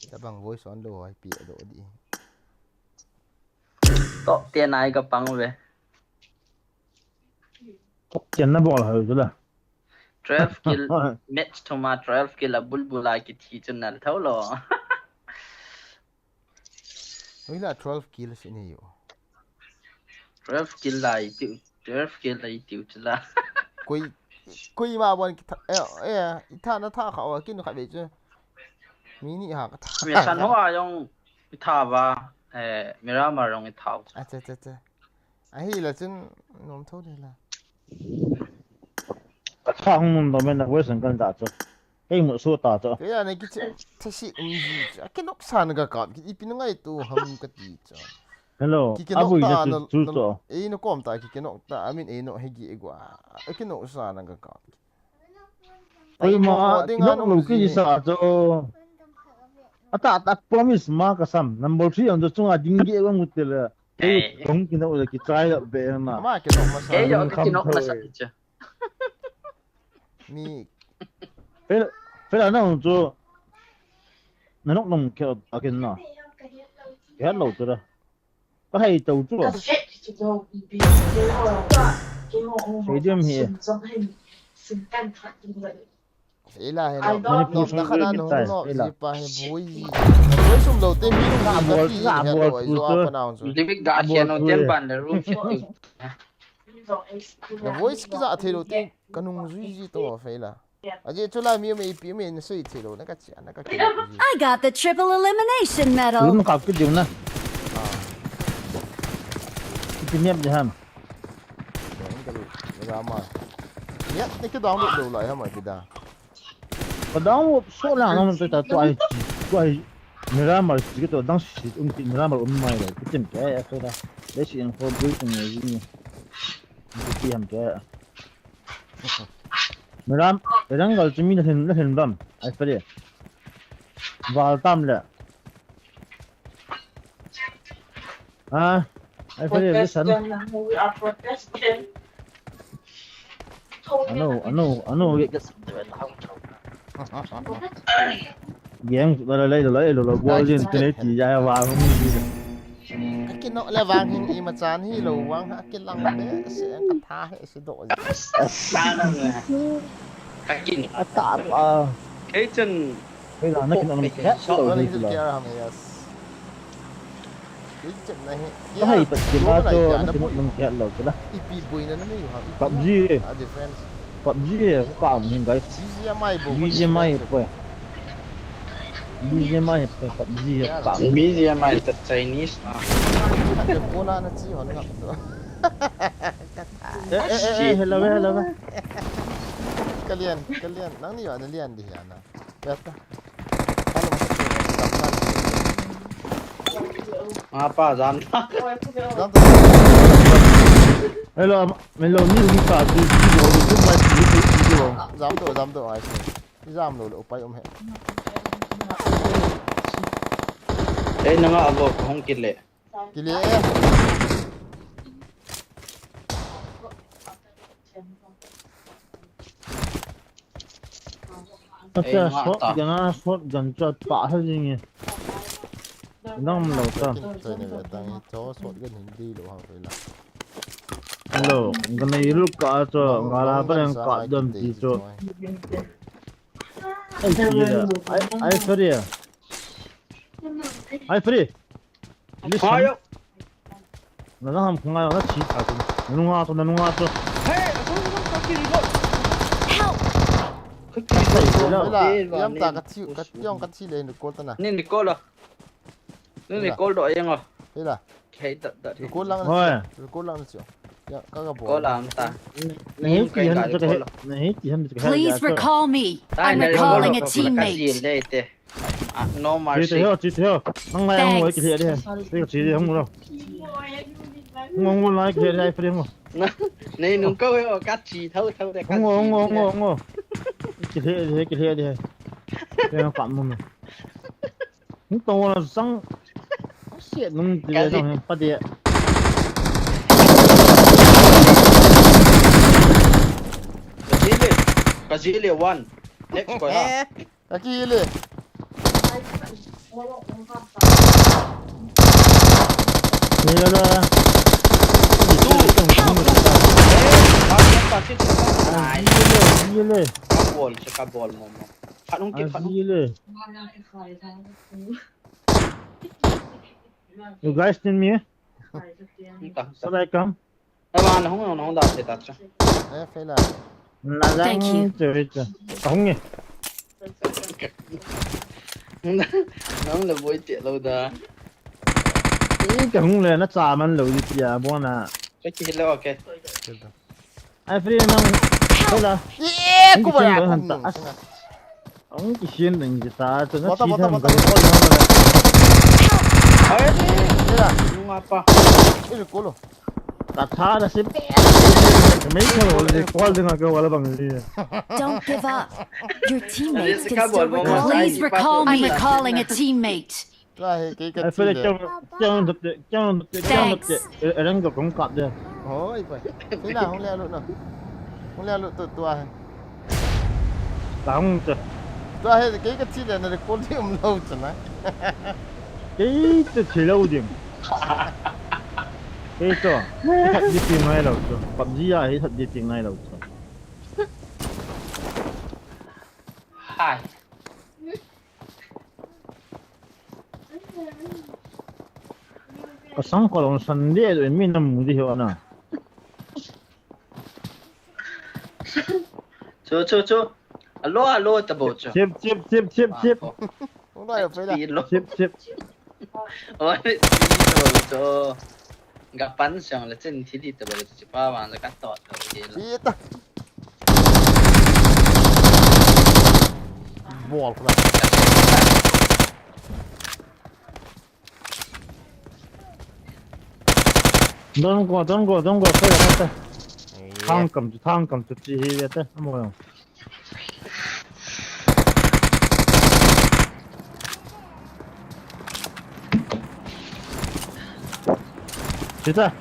Tabang voice on lo ai pi do di. To tin ai ka pang ve. Chen na bol ha chu la. Twelve kill, match thum a twelve kill a bulbul a kithi chu nal tho lo. Hoila twelve kill si ni yo. Twelve kill lai tiu, twelve kill lai tiu chu la. Koi, koi ma bon kitha, eh, eh, itha na tha kha o, kin kha be chu. Mi ni ha ka tha. Mi san ho a jong itha va, eh, Miramar jong itha. Acha, acha, acha. Ahi la chun nom tho le la. Ka tha hung nom do men na version kan da chu. Kei mu su ta chu. Kei ya ne ki che, thasi um ji. Akinoksa na ka kap ki ipi na ngai tu ham ka ti chu. Hello. Ki kinok ta na chu chu. Ei na kom ta ki kinok ta. I mean ei no he gi e gua. Akinoksa na ka kap. Oi ma, kinok lo ki sa chu. Ata, ata promise ma ka sam. Number three ang chu chunga ding ge wang util. Ei. Kong kinok lo ki try up be na. Ma kinok ma sa. Ei, yo, kinok ma sa chu. Ni. Fel, fel na chu. Na nok nom ke akin na. Ke lo chu da. Ka hei to chu. Stadium hi. Ila he lo. Manipur sung na khana no no ji pa he bui. Bui sum lo te mi lu ka bol ka bol tu chu. Livik ga hian o tem ban le room. Na voice kija thei lou te, ka nung jui ji to fei la. Aje chu la mi me ipi me na sei thei lou, na ka chia, na ka kia ji. I got the triple elimination medal. Lun kap ki diu na. Ah. Ipi niam di ham. Ka lu, ka ma. Ya, ni ki download lou lai ham ai bi da. Ka download so la na ta ta tu ai, tu ai. Miramar si ki to dang si um ki Miramar um mai la. Ki tim ke ai so da. Le si en ko bui tung ne ji ni. Ki ti ham ke. Miram, Erangal chu mi na hin, na hin bam. Ai pare. Val tam le. Ah, ai pare, listen. Protesting, we are protesting. Ano, ano, ano, Yang la la la la la la gol jin tene ti ya wa hung ni. Ka kinoh le vang hin imachan hilou vang ha kilang behseh ka tha he se doh. Ka kin. Ata pa. Kei chun. Kei la na kinoh nam khe. Running to K R ham, yes. Kei chun na he. Ka hai pa kila to na kinoh nam khe lou kila. Ipi boina na nei ha. PUBG. A defense. PUBG he, ka ang hin, guys. B G M I bo, B G M I he poi. B G M I he poi, PUBG he, ka ang. B G M I ta Chinese na. Ka kola na chi hon ngap to. Eh, eh, eh, eh, hello, hello. Kalian, kalian. Nang ni wa na lian di ya na. Ya ta. Apa jam ta. Jam ta. Hello, Melo ni hung ta, di, di, di, di, di, di, di, di. Jam to, jam to, ai se. Jam lou, lou, pai um he. Eh, nanga abo, hung kile. Kile, eh. Acha, eh, shot gun a, shot gun chu pa ha jing e. Nang lo ta. Hello, gana ilu ka cho, gala pa yang ka dam ti cho. Ai, ai, ai, sorry. Ai, free. Listen. Na, na ham khunga na chi ta tu. Na nunga tu, na nunga tu. Hey, tu tu tu ki ri ko. Help! Ka ki ri ko. Yam ta ka thi, ka tiong ka thi le ni ko ta na. Ni ni ko la. Ni ni ko do yang a. Hela. Hei, da, da. Record lang na. Hoi. Record lang na chu. Ya, ka ka bol. Call am ta. Nahi ti ham chu ka he. Nahi ti ham chu ka he. Please recall me. I'm recalling a teammate. Ah, no mercy. Chi te ho, chi te ho. Nang lai ang wai ki he de. Chi te ho, chi te ho. Ngong ngong lai ki he de, ai free mo. Nei nung ko he o ka chi thau thau de ka. Ngong ngong ngong ngong. Ki he de, ki he de. Te na pa mo. Hung tong wala sang. Siat nung ti le tong pa dia. Kajili. Kajili one. Next ko ha. Kakili. Ni la la. Two. Nice. Ni le, ni le. Ka bol, ka bol mo mo. Khat hung kit, khat hung. Azile. You guys need me? Should I come? Ai, vang, na hung, na hung da se ta cha. Eh, fail a. Thank you. Ka hung e. Nang le boi te lo da. Ei, ka hung le na cha man lo di tia, bo na. Ka ki lo, okay. Ai, free nang. Hola. Ye, ku ba ya ku. Ang kisin ding kita tu na. Bota, bota, bota. Ai, ni la. Nung apa? Ini kolo. Kata da si. Kami ko wala di call ding ako wala bang ni. Don't give up. Your teammates can still recall. Please recall me. I'm recalling a teammate. Tua hi kei ka chi le. Thanks. Erang ka kong kap de. Hoi pai. Sina hung le lut no. Hung le lut tu tua hi. Tang te. Tua hi kei ka chi le na le kol di um lo chana. Kei te chi lo ding. Kei to. That di pi ngai lo to. PUBG a hi that di pi ngai lo to. Hai. Ka sang ko long san de do mi na mu di ho na. Chu, chu, chu. Alo, alo, ta bo chu. Chip, chip, chip, chip, chip. Alo, alo, alo. Chip, chip. Oi, pi lo chu. Ga pan siang le chin thi di ta bo chu, chi pa wang le ka to to di lo. Pi ta. Bol ko la. Don't go, don't go, don't go. Sorry, sorry. Thang kam chu, thang kam chu chi hi ya ta. Amo. Sita.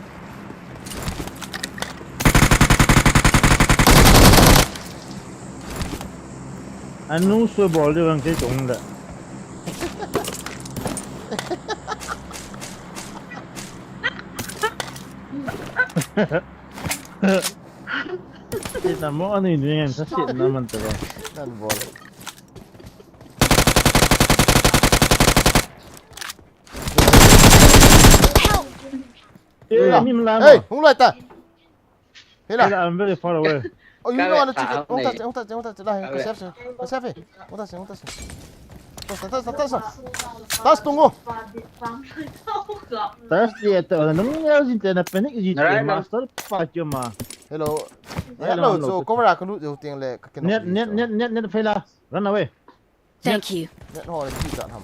Anu so bol de bang ke chung da. Sita mo ani ni ngan sa sit na man ta ba. Nan bol. Eh, mi mla. Hey, hung lai ta. Hela. Hela, I'm very far away. Oh, you know, hung ta, hung ta, hung ta, hung ta, la, ka save, ka save. Hung ta, hung ta. Tas, tas, tas, tas. Tas tung go. Tas dia tu, nung ya jin te na panic ji te master pa kyo ma. Hello. Hello, hello, so cover a ka lut jeng teng le ka ken. Net, net, net, net, net, fail a. Run away. Thank you. Net ho le ki ta ham.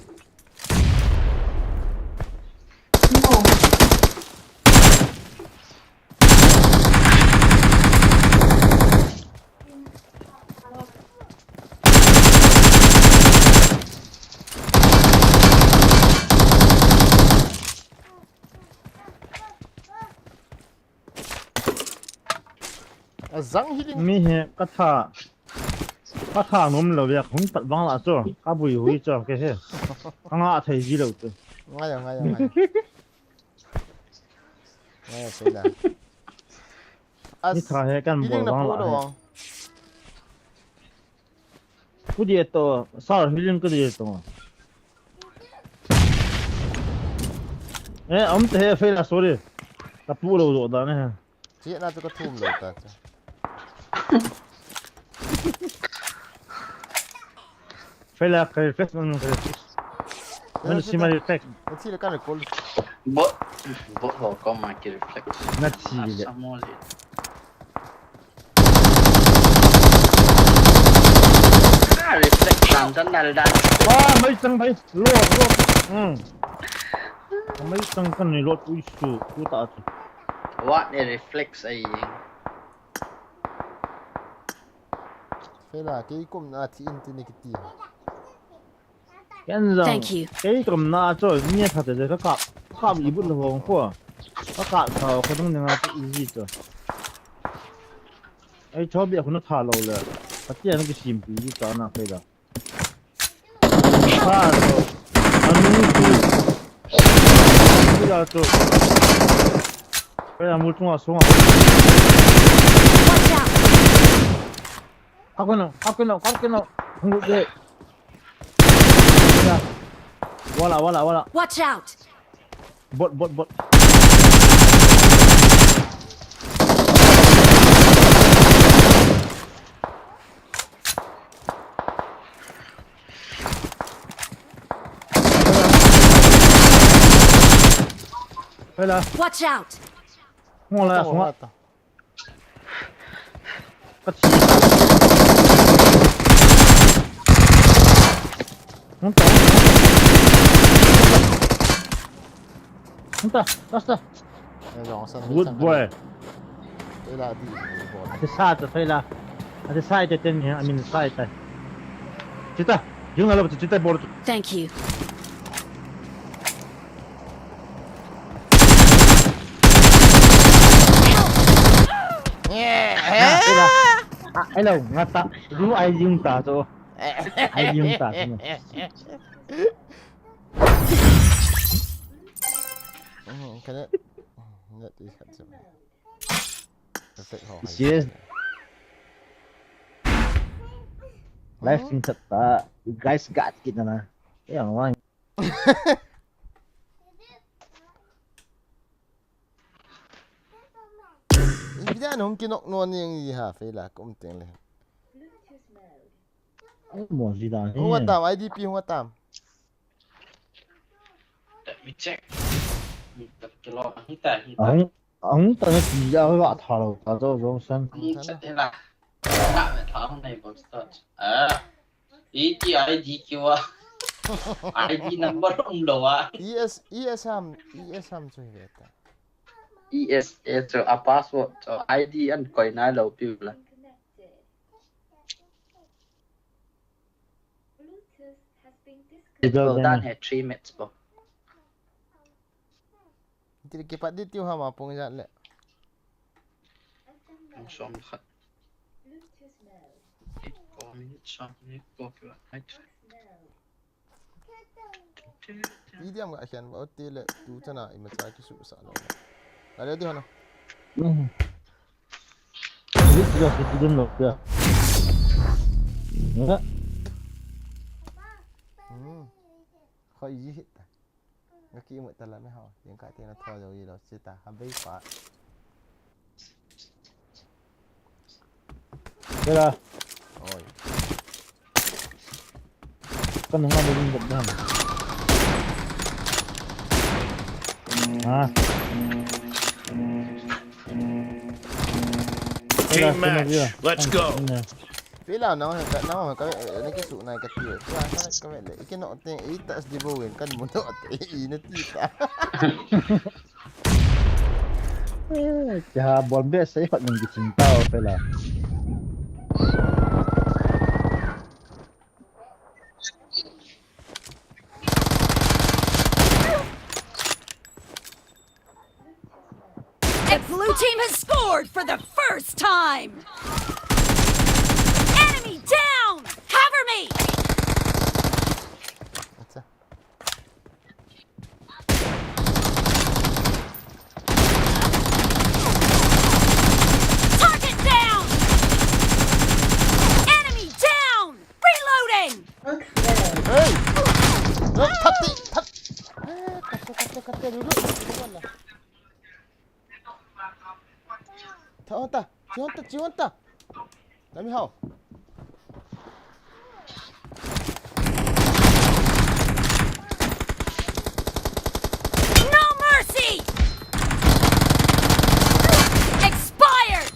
Azang hi ding. Mi hi ka tha, ka tha nom lo vek hung pat vang la chu, ka bui hui chu ke he. Ka nga thei ji lo chu. Ngai, ngai, ngai. Ngai, sei la. Ni tha he kan bol vang la he. Ku dia to, sar healing ku dia to. Eh, am te he fail a, sorry. Ka pu lo do da ne. Chi na to ka thum lo ta. Fail a, ka reflex man ka reflex. Mana si ma reflex. Chi le ka recall. Bot, bot ho ko ma ki reflex. Na chi le. Asa mo le. Ah, reflect dan, dan, dan, dan. Ah, mai chang bai. Lot, lot. Hmm. Mai chang kan ni lot ui su, ku ta chu. What a reflex ai. Fela, kei kum na thi in ti ni kiti. Ken jong. Thank you. Kei kum na chu, ni tha te ka kap, kap i but lo hong ko. Ka kap tha ko dong ni nga chu easy chu. Ei, chobi a khuna tha lo le. Ka tia na kisim pi ji ta na kai da. Tha lo. Anu tu. Pi da tu. Kai da mu chung a sung a. Watch out! Kap kena, kap kena, kap kena. Hung de. Wala, wala, wala. Watch out! Bot, bot, bot. Hela. Watch out! Hung la, hung la. Ka thi. Hung ta. Hung ta, basta. Good boy. Ate sa ta, Fela. Ate sa ta ten, I mean, sa ta. Chita, yung alam, chita, bor. Thank you. Hello, ngata. Ru ai yung ta so. Ai yung ta so. Kena. Net is kat. Serious. Live stream kat ta. Guys, gat kita na. Yang wang. Ibida nung kinok no ning iha Fela kum ting le. Mo ji da ni. Hung atam, I D P hung atam. Let me check. Hita, hita, hita. Ang, ang tana ti ja wa tha lo, ta jo jo san. Ang chat hila. Ka me tha hung nei bol start. Ah. E T I D Q a. I D number um lo a. E S, E S ham, E S ham chu hi ve ta. E S A chu a password chu I D an koi nai lo piu la. Ito dan he three minutes po. Ti kipat di tiu hama pung jat le. Ang som khat. Eight four minutes, som minute po kiwa. Right. Medium ga khen ba ti le tu chana ima cha ki su sa lo. Ale di hana. Dik ya ki din lo ya. Nga. Hmm. Khoi ji hit ta. Nga ki mu ta la me ha. Yang ka ti na tho jo yi lo si ta. Ha bei pa. Kela. Oi. Kan nga ding dam. Ha. Team match. Let's go. Pila na ka na ka na ki su na ka ti. Ka ka ka le. Ki no te i ta di bo wen kan mo no te i na ti ta. Kya bol be sai khat min ki chin ta o pela. The blue team has scored for the first time! Enemy down! Cover me! Reloading! Hey! Hey, thati, thati. Kate, kate, kate, dulu. Dulu wala. Tha, ta, chiwanta, chiwanta. Let me how. No mercy! Expired!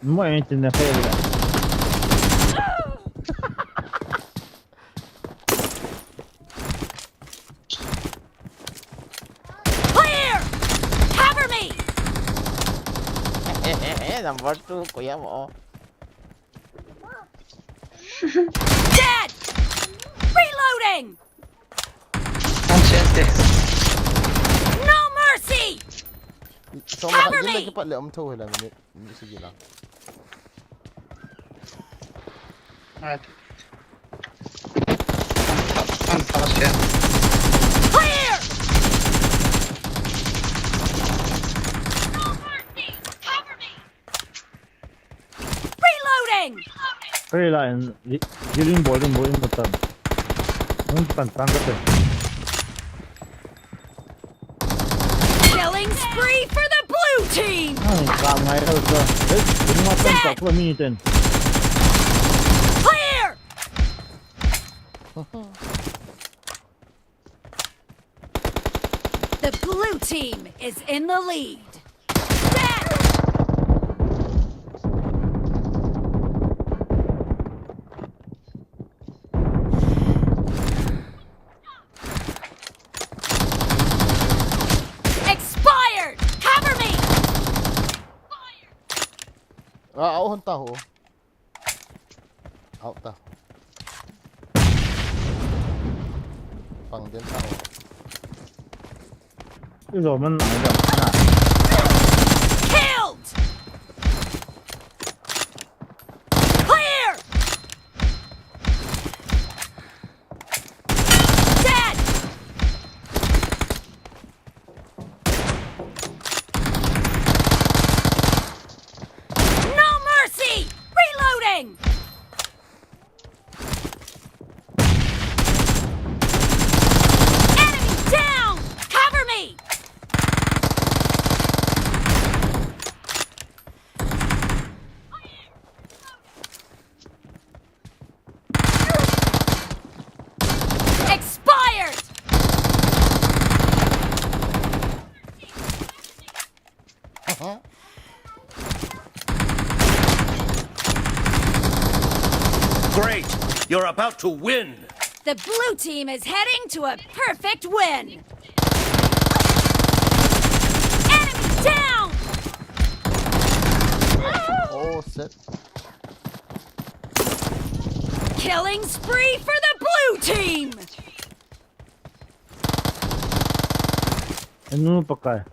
Mo entin na fail. Clear! Cover me! Number two, kuya mo. Dead! Reloading! Consciente. No mercy! Cover me! Kipat le om tho hela minute. Minute sige lang. Right. Ang taas yan. Clear! No mercy! Cover me! Reloading! Kaya lain, giling boling boling matan. Ang pantang ka to. Killing spree for the blue team! Ang kamay ka to. Eh, hindi mo pantang ko minuten. Clear! The blue team is in the lead. Expired! Cover me! Ah, ako hanta ho. Out ta. Pang din tao. Izo man ang dam na. Killed! Clear! Dead! No mercy! Reloading! You're about to win. The blue team is heading to a perfect win. Enemy down! Oh, shit. Killing spree for the blue team! Anu pakai.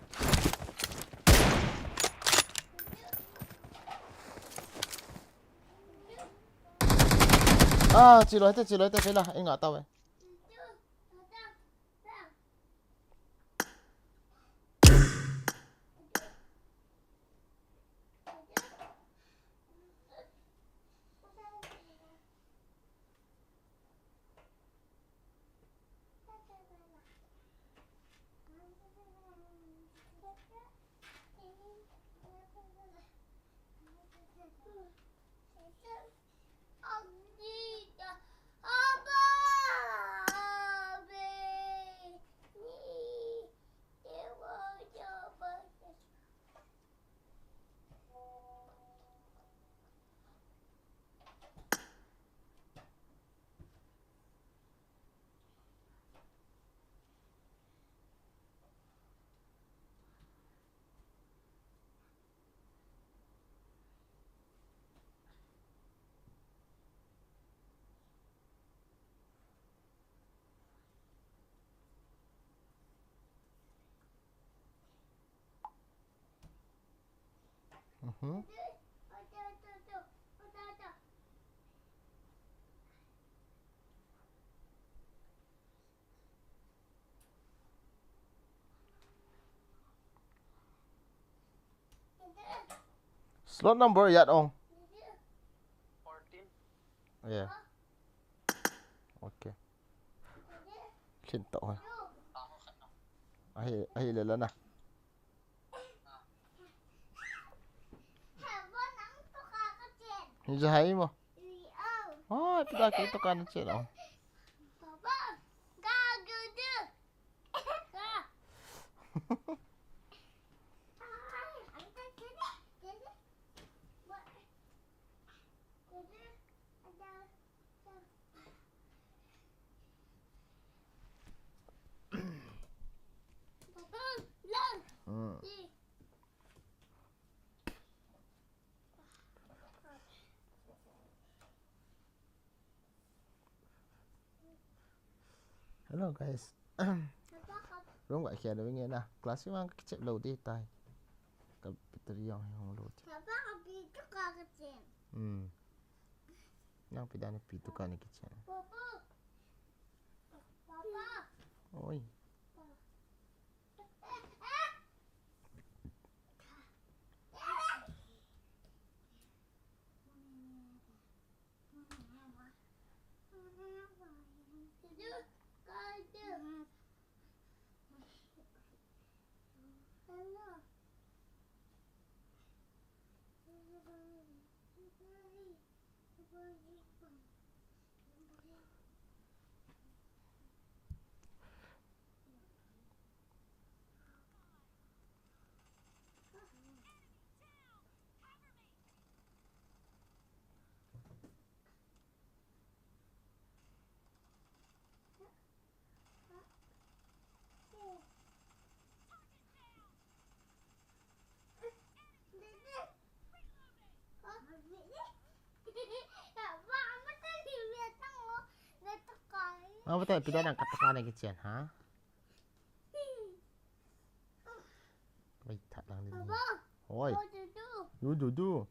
Ah, chilo, hete chilo, hete pela, inga tawe. Mhm. Slot number yat ong. Fourteen. Yeah. Okay. Khin to. Ahi, ahi le la na. Ni ja hai mo. Oh, pida ke to kan che lo. Hello guys. Room ga khia lo nge na. Class ma ka kichep lo ding tai. Ka battery jong hong lo. Papa ka pi tu ka ka chen. Hmm. Nang pi dan pi tu ka ni kichen. Papa. Papa. Oi. Apa tak pida nang kata kana kichen ha? Wait, tak lang din. Oi. Du du du.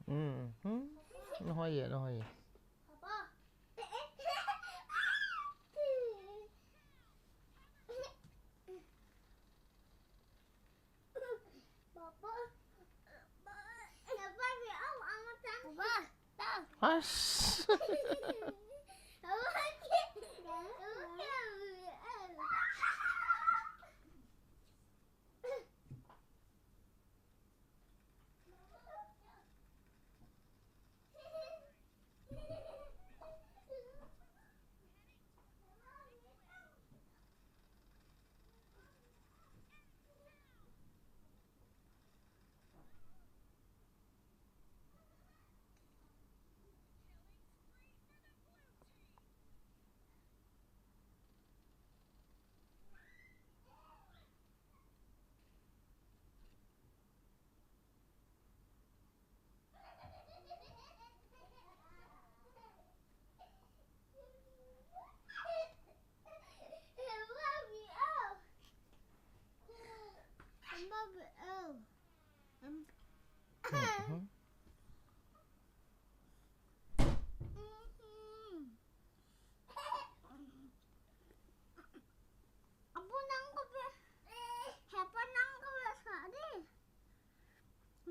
Hmm, hmm. Nahoi e, nahoi e. Hush.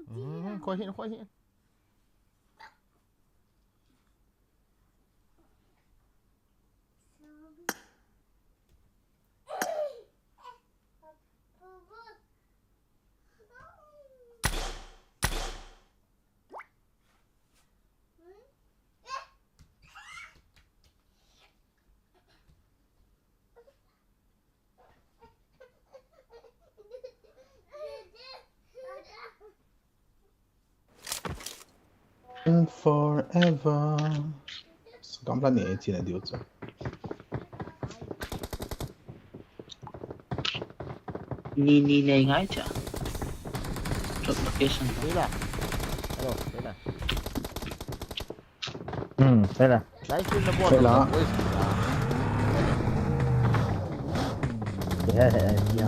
Hmm, khoi hin, khoi hin. Forever. Gamla ni e china diu chu. Ni, ni nei ngai cha. Drop location. Sila. Hello, sila. Hmm, sila. Live stream na bol. Sila. Boys. Ya, ya, ya.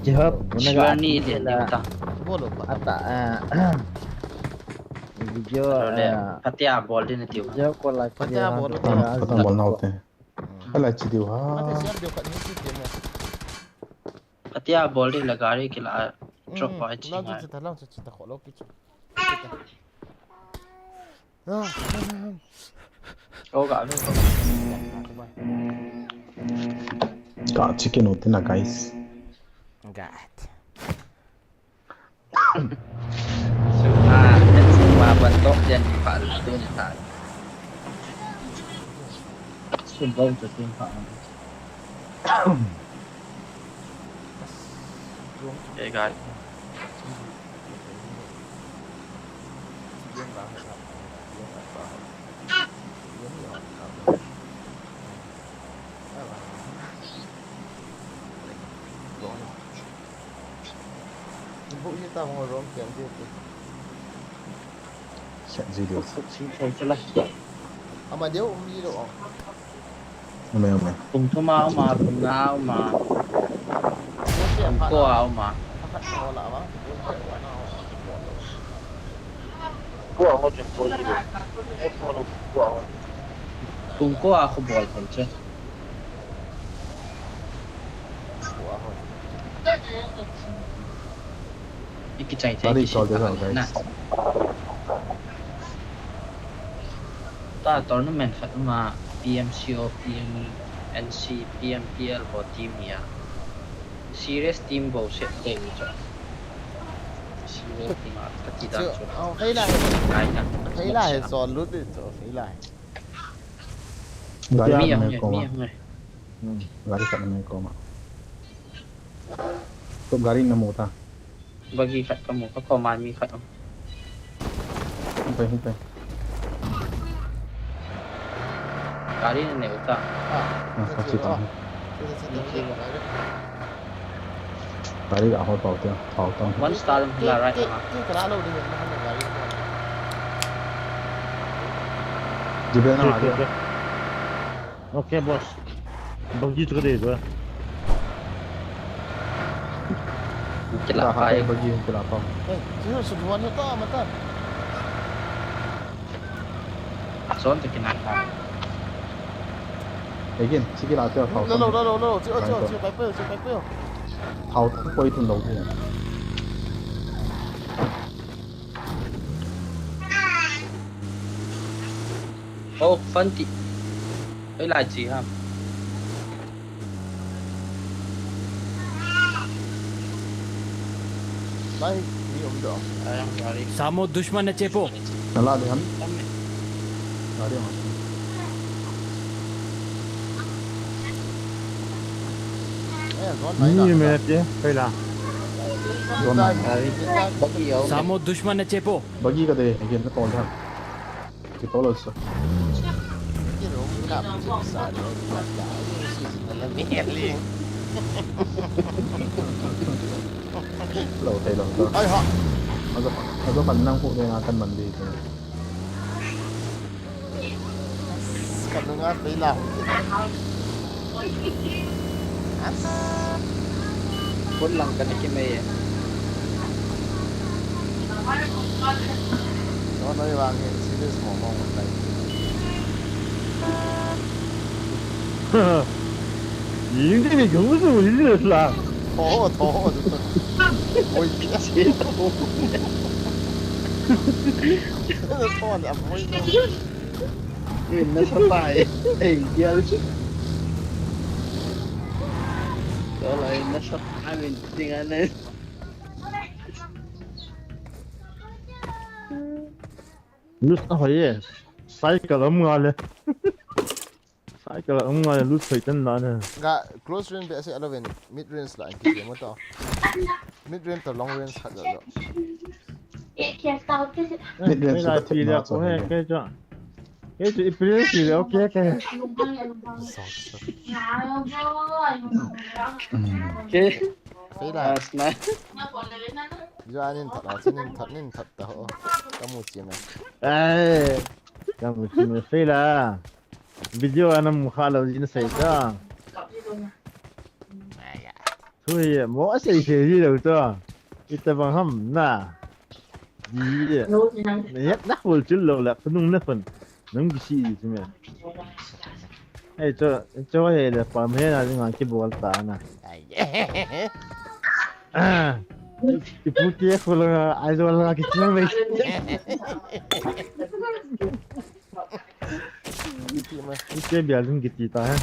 Jihad, Shivani dia, dia ta. Bol pa. Ata, ah, video, Hello, le. Ah, Patia bol din tiu. Video call la Patia video bol. Patia bol na hote. Hala chi diu ha. Mate share diu khat ni chi diu mo. Patia bol di la gari kila drop pa chi. Lang chi ta, lang chi ta, kholo ki chu. Ko ga lo. Ka chi kinu tina, guys. Gat. Suma, suma bantok jan pa tu ni ta. Sum bau tu sum pa. Hey, guys. Ama deu um ji lo. Ame, ame. Kum thum a um a, kum nga a um a. Kum ko a um a. Ko a ho chen ko ji lo. Ko a ho. Kung ko a khu bol thei che. Ko a khu. Iki chai thei. Bari ki chol sit de pa guys. Na. Ta tournament khat ma P M C O, P M N C, P M P L ho team ya. Serious team bou set thei ni chu. Serious team a kati dan chu. Chu, oh, fail a. Ngai na. Fail a he, so lut ni chu, fail a. Gari mi a hung, mi a hung. Hmm, gari khat na me koma. To gari na mu ta. Bagi khat ka mu, ka koma mi khat. Hung pai, hung pai. Gari na ne uta. Ah, ah, okay, okay, oh. Gari ga hol pau tia, pau tang. One star la right ma. Ti kala lo ding na gari. Jibe na. Okay, okay. Okay, boss. Bagi tu ka de tu. Kila pai. Bagi kila pa. Eh, tu suduan ni ta mata. Son te kinai ta. Again, sige la, sige la. Lo, lo, lo, lo, sige, sige, sige, pai pai, sige, pai pai. Thao ta koi tun lo. Oh, Fanti. Oi, lai chi ha. Lai, mi um do. Samo dushman ne chepo. Nala de han. Gari ma. Eh, zone mai. Ni me che, pela. Zone mai. Samo dushman ne chepo. Bagi ka de, again, na tol de han. Ki tol sa. Lo thei lo to. Ai ha. Ajo, ajo kan nang hu de nga kan man di tu. Kan nang a thei la. Kun lang ka na kimei e. Oi, oi, vang e, serious mo, mo, mo, tai. Ying de ni gong su ni le la. Tho, tho, tho. Oi, ya. Tho na, oi, no. Min na sa tai. Ei, dia. Ko lai na sa tai min ting ane. Loot ahoi e. Cycle um nga le. Cycle um nga le loot hoi tan la ne. Ga close range be ase alo ven. Mid range la ki mo to. Mid range to long range khat lo. Mid range la pi le ko he ke jo. Ke jo i pi le pi le okay ke. Ke. Fei la. Asna. Jo anin that la, chinin that, nin that ta ho. Kamu chi me. Ai. Kamu chi me fei la. Video ana mu kha lo jin sei ta. Thu hi mo a sei sei ji lo to. Ita bang ham na. Ji. Ne na hol chul lo la, nung na phun. Nung ki si ji me. Ei, cho, cho he le, pa me na ngang ki bol ta na. Ah. Ipu ke ko la, ai jo la ki chang le. Ike bia lung ki ti ta hai.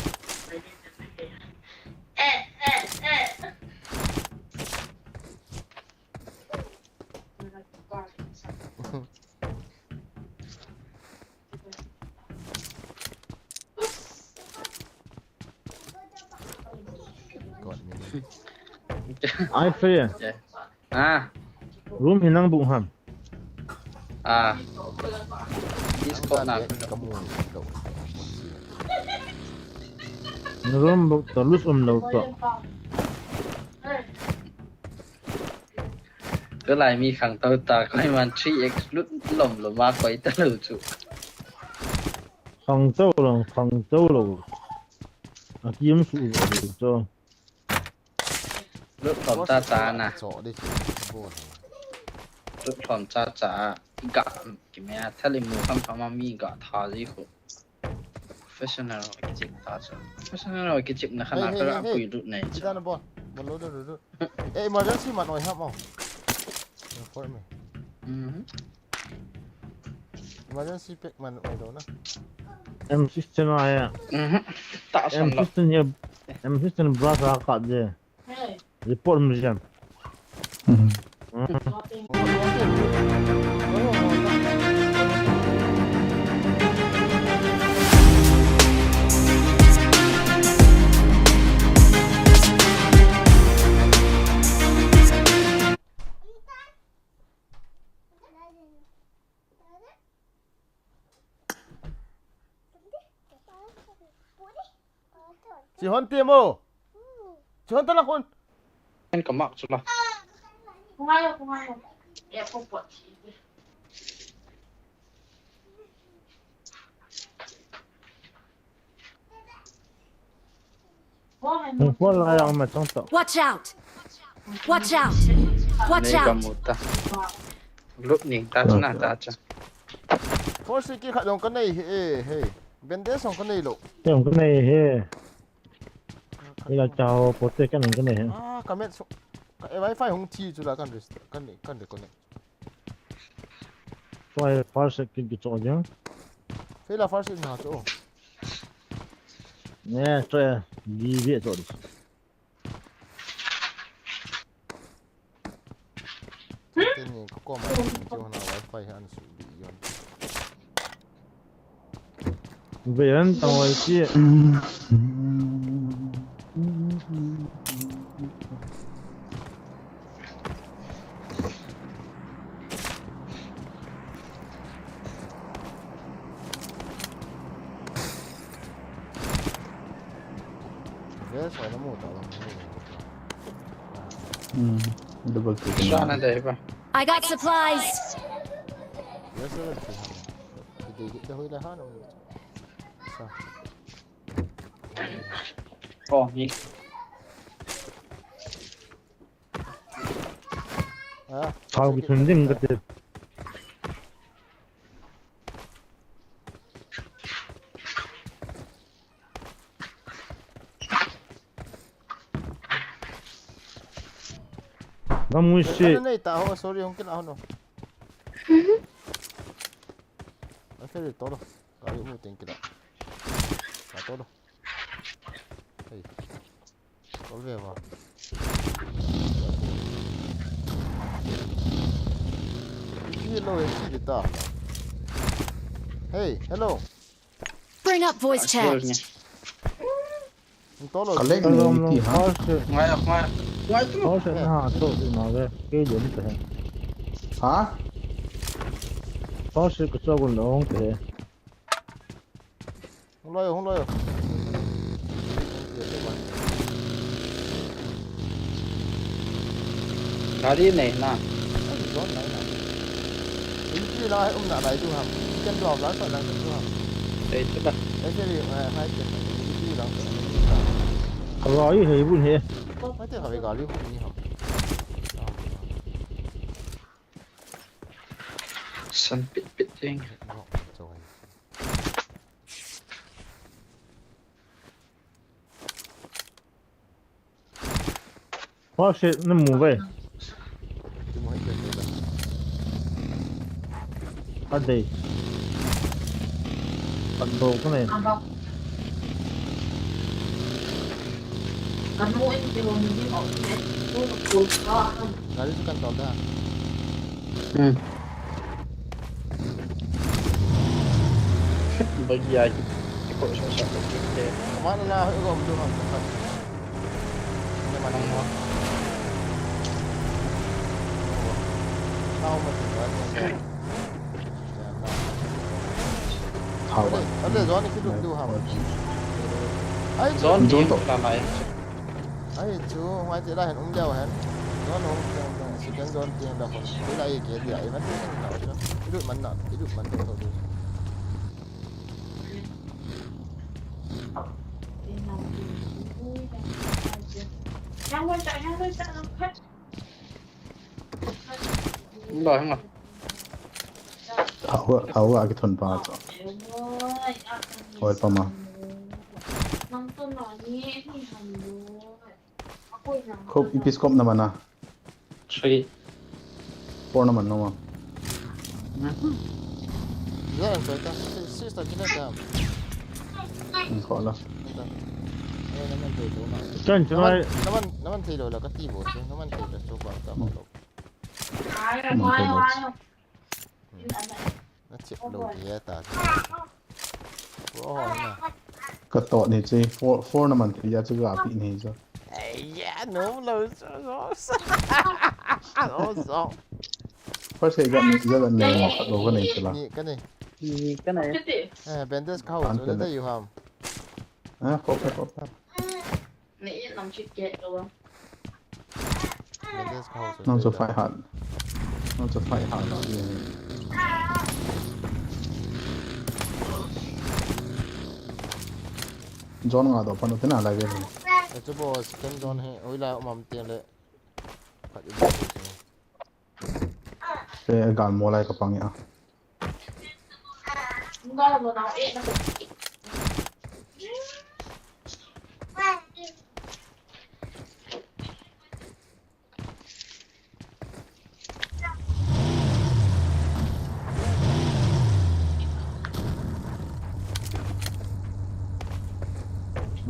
Ai, free. Ah. Room hi nang book ham. Ah. Discord na. Room book to loot um lo to. Tulai mi khangtou ta, koiman three X loot lom lom a koi ta lo chu. Khangtou lo, khangtou lo. A kim su lo chu. Loot lom cha cha na. Loot lom cha cha. Ga, kimai a thal imu kham kham a mi ga tha ji khu. Professional kichep ta chu. Professional kichep na khana hey, hey, ka hey, hey. Pui lut nei chu. Kita na bol. Bol lo do do do. Eh, emergency man oi ham o. Report me. Mhm. Emergency pack man oi lo na. M sixteen aya. Mhm. Ta san lo. M sixteen ya. M sixteen brush a ka je. Report museum. Mhm. Mhm. Chihon temo. Chihon tala kon. En ka mak chula. Watch out! Watch out! Watch out! Lup ning ta chuna ta cha. Force ki khat dong ka nei he, he. Bandage dong ka nei lo. Te dong ka nei he. Ila chao pote ka nei ka nei he. Ah, ka met so. Ka wifi hung thi chula kan rest. Kan kan reconnect. Choi first aid kit kicho jeng. Fela first aid na cho. Ne, choi, di di cho di. Teni ko ko ma cho na wifi han su di yon. Ve an tang wai chi. Ve sai na mu ta lo. Hmm, double kill. Sana dai ba. I got supplies. Ve sai na. Dei dei da hoi da ha no. Sa. Oh, ni. Ah, kau ki thun ding ka te. Gamui se. Ano nei ta ho, sorry, hung kila ho no. Ai, ferry to lo. Gari mu teng kila. Ka to lo. Hey. Tol ve va. Hello, hey, ta. Hey, hello. Bring up voice chat. Tol lo. Kalek ni ti ha. Ngai, ngai. Ngai tu. Kau se na ha, to tu na ve. Ke je ni te. Ha? Kau se ko cho gun lo hong te. Hung loi, hung loi. Gari nei na. Ai, zone nei na. Inti la, um na lai tu ham. Ken drop la, sa la tu ham. Ei, tu ba. Ei, se ri, eh, hai ke. Inti la, sa la. Ka loi hei bun he. Mai te ha gari khu ni ham. San pit pit jeng. No, choi. Kau se na mu ve. Adei. Kan do ko ne. Gari chu kan tol da. Hmm. Bagi ai. Ko sa sa ko te. Mana na ho ko du ha. Ne mana ho. Sao ma ti ba. Thao ba. Ale, ale, zone ki du du ha. Ai, zone zone to. Ai, chu, ngai ti la hen um leo hen. Zone hung tiang da, second zone tiang da hon. Ti la ye ke ti ai, man ti na chu. Idu man na, idu man to to. Lo hang a. Thao, thao a ki thon pa chu. Hoi pa ma. Kho ipi scope naman a? Three. Four naman no ma. Yan, koi ta. Six ta kina ta. Kho la. Kan chunai. Naman, naman thei lou la kati bo. Naman thei lou so ba ta. Naman thei lou. Na chip lou dia ta. Ro na. Kato ni chi four, four naman thei ya chu ga pi ni chu. Ai ya, no lou so so. So so. First aid ga ni ga ni ma khat lou ga ni chu la. Ni ka ni. Ni ka ni. Eh, bandage kho chu da you ham. Ah, kho kho kho. Nang chu fight hat. Nang chu fight hat la. Zone nga do pan u te na lai ve. Chu bo second zone hi. Oi la um am tiang le. Khat i. Te gal mo lai ka pang ya.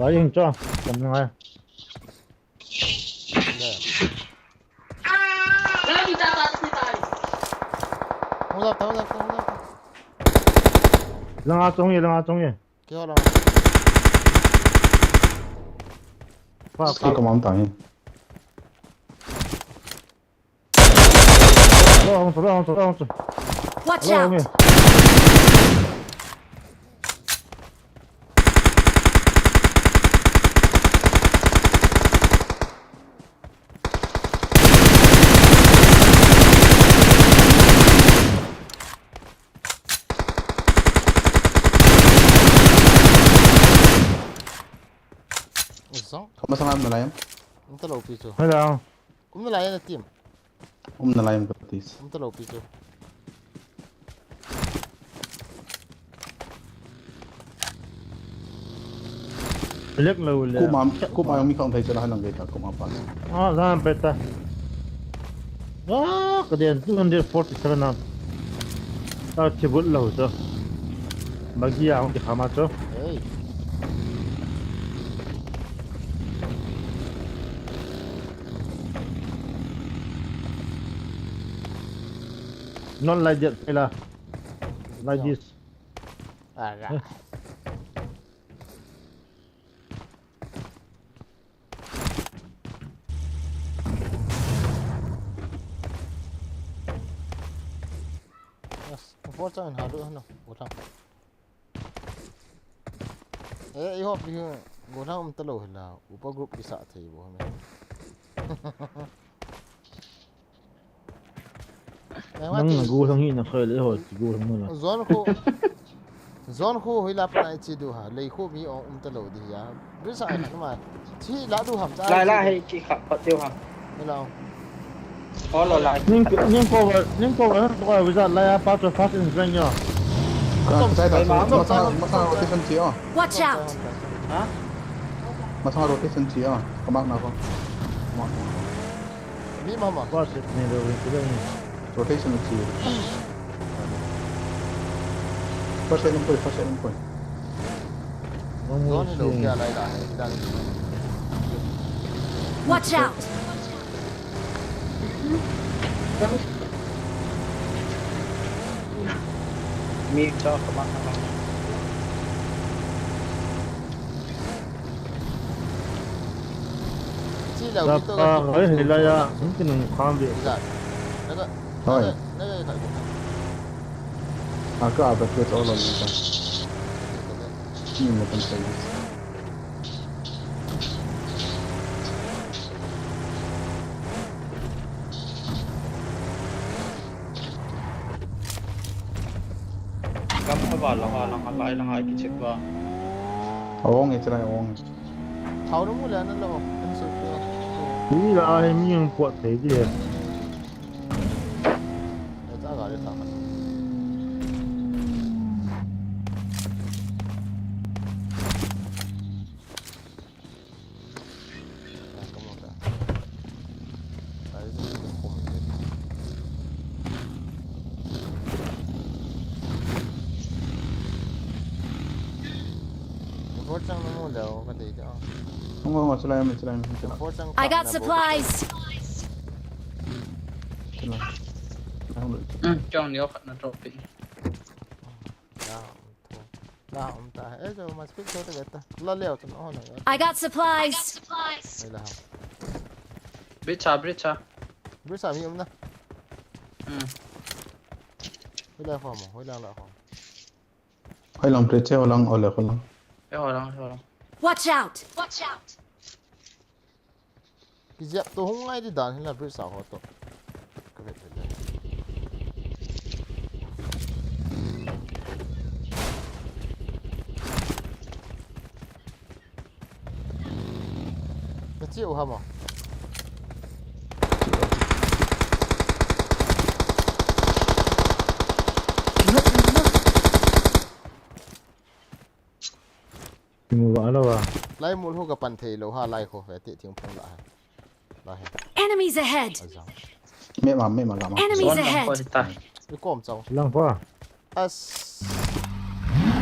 Vai jing cho, kam ngai. Hung lap ta, hung lap ta, hung lap ta. Langa chong ye, langa chong ye. Kio langa. Fuck. Kiko mam ta hi. Lo hong, lo hong, lo hong. Watch out! Masang. Masang am na lai am? Umta lou pi chu. Hello. Umna lai na team. Umna lai am ka tis. Umta lou pi chu. Lek lou le. Kuma, kuma mi kong thai chu la lang ge ta kuma pa. Ah, la pe ta. Ah, ka den two hundred forty-seven na. Ta chibut lou chu. Bagi a hong ki khama chu. Hey. Not like that, fella. Like this. Alright. Yes, four chang in ha do no, go thang. Eh, i hop hi, go thang um ta lou hi la, upa group ki sa thei bo me. Nang na go thang hi na khai le ho, chi go thang na. Zone khu, zone khu hoi la pa na chi du ha, lei khu mi ong um ta lou di ya. Bisa ai khat mai. Chi la du ham cha. Lai la hei chi khat pat deu ham. Hello. Olo lai. Ning, ning cover, ning cover, to cover wizard lai a pa to fast in rank yo. Ka sai ta. Masa, masa rotation chi o. Watch out. Ha? Masa rotation chi o. Ka mark na ko. Ni mama. Watch it, ni do ni. Rotation chi. First aid point, first aid point. Zone lo kya lai la hai, dan. Watch out! Mi cha ka ma ka. Chi lo. Ka ki to pa ka ki ngai to. Hilai a, hung kinung kham ve. Ila. Naga. Hoi. Naga, naga, naga. Aka apa tu tolong ni ta. Ni mo kan sai. Kam ka ba la, ba la, ba la, ba la, ki check ba. Awong e, chila awong. Thau na mu le na lo, kan se ko. Ni la he mi ang puat thei di he. Ai ta ga le ta. Leo ka dei de. Ngo, ngo, chulai mi, chulai mi, chulai. Four chang I got na bo. Supplies. Chulai. Nang lu. Hmm, chong ni khat na drop pi. Na, um, tho. Na, um, ta. Eh, jo, mas pick tho ta gata. La leo chun, oh, na. I got supplies. Ai la. Bridge ha, bridge ha. Bridge ha mi um na. Hmm. Hoi la kho mo, hoi la la kho. Hoi lang play che, hoi lang, ole, hoi lang. Che, hoi lang, hoi lang. Watch out! Watch out! Kijep to hung ngai di dan hin la bridge sa ho to. Ka vet vet. Ka chiu ha ma. Kimu va lo va. Lai mul ho ka pan thei lo ha lai kho ve ti thing phong la ha. Lai ha. Enemies ahead. Aja. Me ma, me ma ga ma. Enemies ahead. Ni kom chau. Lang pa. As.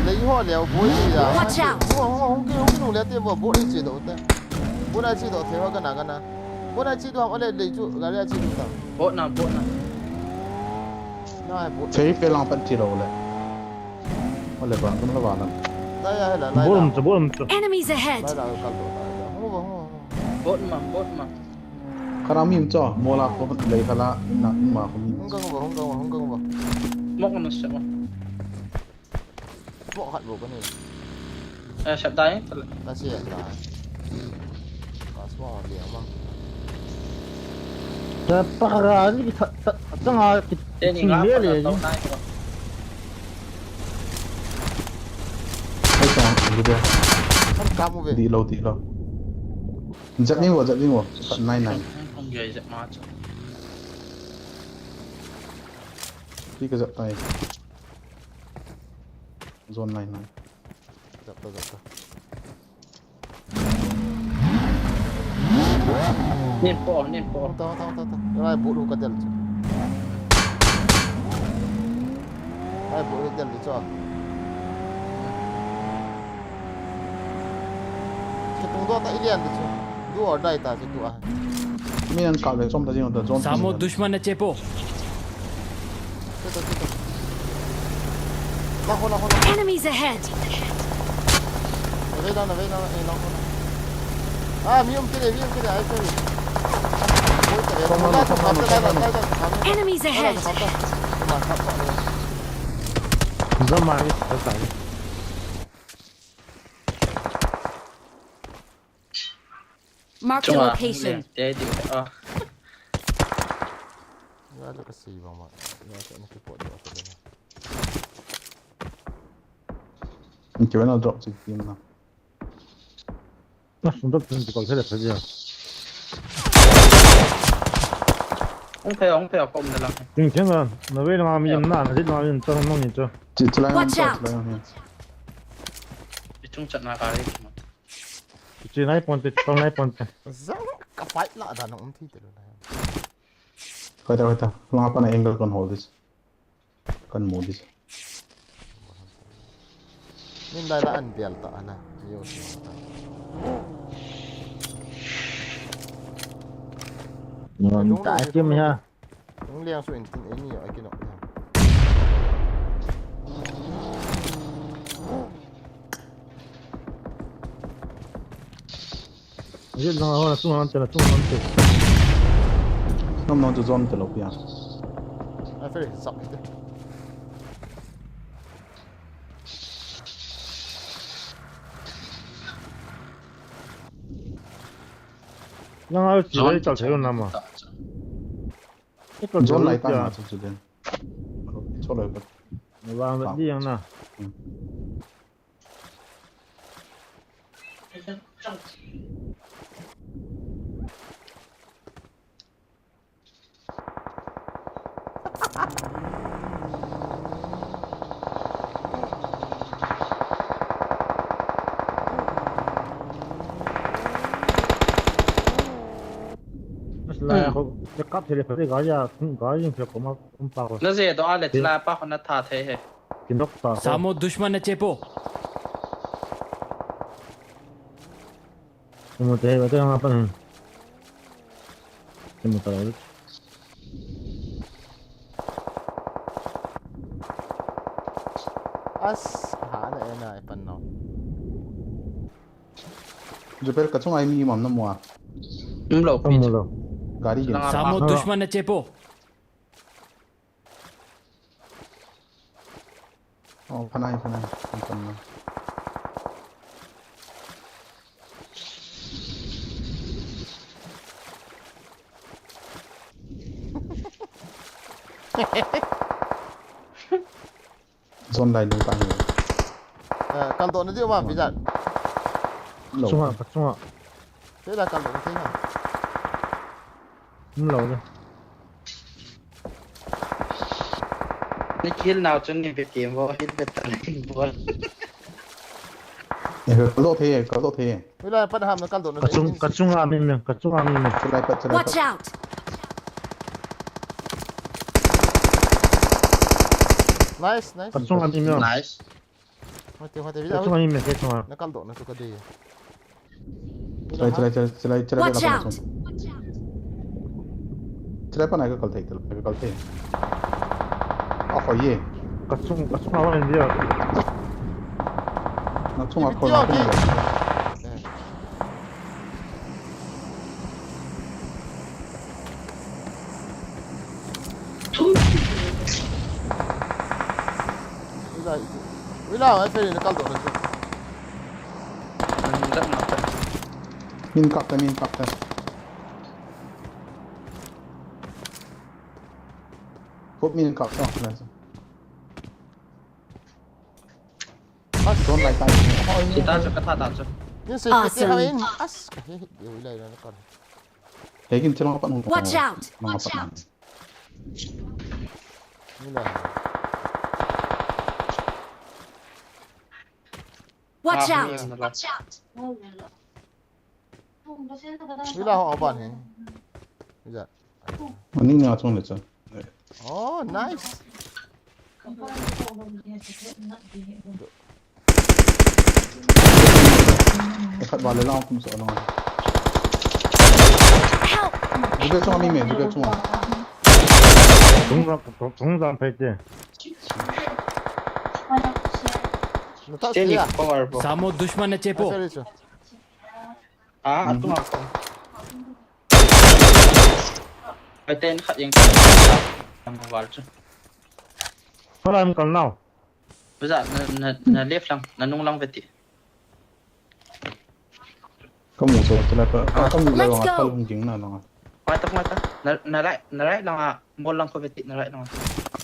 Lei ho leo boi ni ya. Watch out. Ho, ho, ho, ho, ho, ho, le te bo, bo ni chi do te. Bo na chi do the ho ka na ka na. Bo na chi do ho le lei chu, ga le chi do ta. Bo na, bo na. Na hai bo. Thei pe lang pan chi lo le. Ole ba, gam la ba na. La ya la, la. Bo um chu, bo um chu. Enemies ahead. La la ka do ta. Ho ba ho. Bo ma, bo ma. Kara mi um cho, mola ko lei kala na ma ko mi. Hung gang ba, hung gang ba, hung gang ba. Mok na se mo. Mok hat bo ko ni. Eh, sat dai, tala. Ta se dai. Ka smoke dia mang. Ta pa kara ni ki ta, ta, ta nga ki. Te ni nga le le. Ai ta, ni dia. Kan kamu be. Di lo, di lo. Jat ni wo, jat ni wo. Nine nine. Hung jai jat ma cha. Pi ka jat tai. Zone nine nine. Jat ta, jat ta. Nin po, nin po. Ta, ta, ta, ta. Rai bu lu ka del chu. Rai bu lu del chu. Khe tung do ta ilian chu. Do or die ta chu tu a. Mi an kap le chom ta jing ta zone. Samo dushman na chepo. Chuta, chuta. La ho, la ho, la ho. Enemies ahead. Na vei la, na vei la, eh, la ho la. Ah, mi um kire, mi um kire, ai kire. Oi, ta ve. Kom la, kom la, kom la, kom la. Enemies ahead. Kom la, kom la. Kom la, kom la. Zama ni, ta ta ni. Mark the location. Te di a. Ya le ka si ba ma. Ya ka ni ki po do ka le. Ni ki na drop si team na. Na sum drop si ko le le ya. Ong phe, ong phe ko na lang. Ting chen na, na ve na mi na, na dit na mi chang nong ni cho. Chi chi la. Watch out. Ichung chat na ka ri. Chi nai pon te, chi nai pon te. Zang ka fight la da nong um thi te lo na. Koi ta, koi ta. Langa pa na angle kon hold this. Kan mu this. Min lai la an bial ta ana. Yo si ta. Ngon ta kim ya. Nung liang su in tin, eh, ni, eh, kinok liang. Ajit lang ho, na sung han te, na sung han te. Nam nang tu zone te lo pia. Ai, Felix, sap hite. Nang a chi lai chal thei lo na ma. Zone lai ta ma chu chu den. Cho loi ba. Ni vang ba di yang na. Hmm. Lai ko, te kap thei le, phate ga ya, ga yin phei ko ma, um pa ko. Na je do a le, lai pa ko na tha thei he. Kin dok ta ko. Samo dushman na chepo. Temo te, bate nga pan. Temo ta lo. As, ha na e na e pan no. Jupel ka chunga mi mam na mua. Um lo. Tam lo. Gari gin. Langa Samo pa. Dushman na chepo. Oh, panai, panai. Panai. Zone lai lung ta hi. Eh, kal doh na diu ma, Pizat. Lo. Chunga, ka chunga. Te la kal doh na te ha. Um lo le. Ni kill nau chun ni pe game bo, hit pe ta le bo. Eh, kal doh thei, kal doh thei. Ui la, pan ham na kal doh na. Ka chung, ka chunga mi me, ka chunga mi me. Chulai pat, chulai pat. Watch out! Nice, nice. Ka chunga mi me. Nice. Hoi te, hoi te, ka chunga mi me, ka chunga. Na kal doh na chu ka dei. Chulai, chulai, chulai, chulai, chulai. Watch out! Chulai panai ka kal thei, ka kal thei. A, hoi ye. Ka chung, ka chunga wa india. Na chunga ko na ko. Ui la, ui la, ai pe ni kal doh na chu. Min kap ta, min kap ta. Khop min kap ta, na chu. As. Don lai tai. Oi. Kita chu ka tha ta chu. Ni se piti ha in. As. Ka he he. Yo, ilai na kan. He kin chilong pa nung. Watch out. Watch out. Ni la. Watch out. Watch out. Ui la ho ban he. Ui la. Ani nga chung le chu. Oh, nice. Khat ba le lang kum so lang. Help! Dube chung ami me, dube chung. Chung jam, chung jam phai te. Samo dushman na chepo. Ah, atunga ko. Ai ten khat yang. Tam wal chu. Hola, mi kal nau. Baza, na, na, na left lang, na nung lang veti. Kamu so, tila pa. Ah. Kamu lai wang athal hung jing na lang. Mata, mata. Na, na right, na right lang a. Mol lang ko veti na right lang.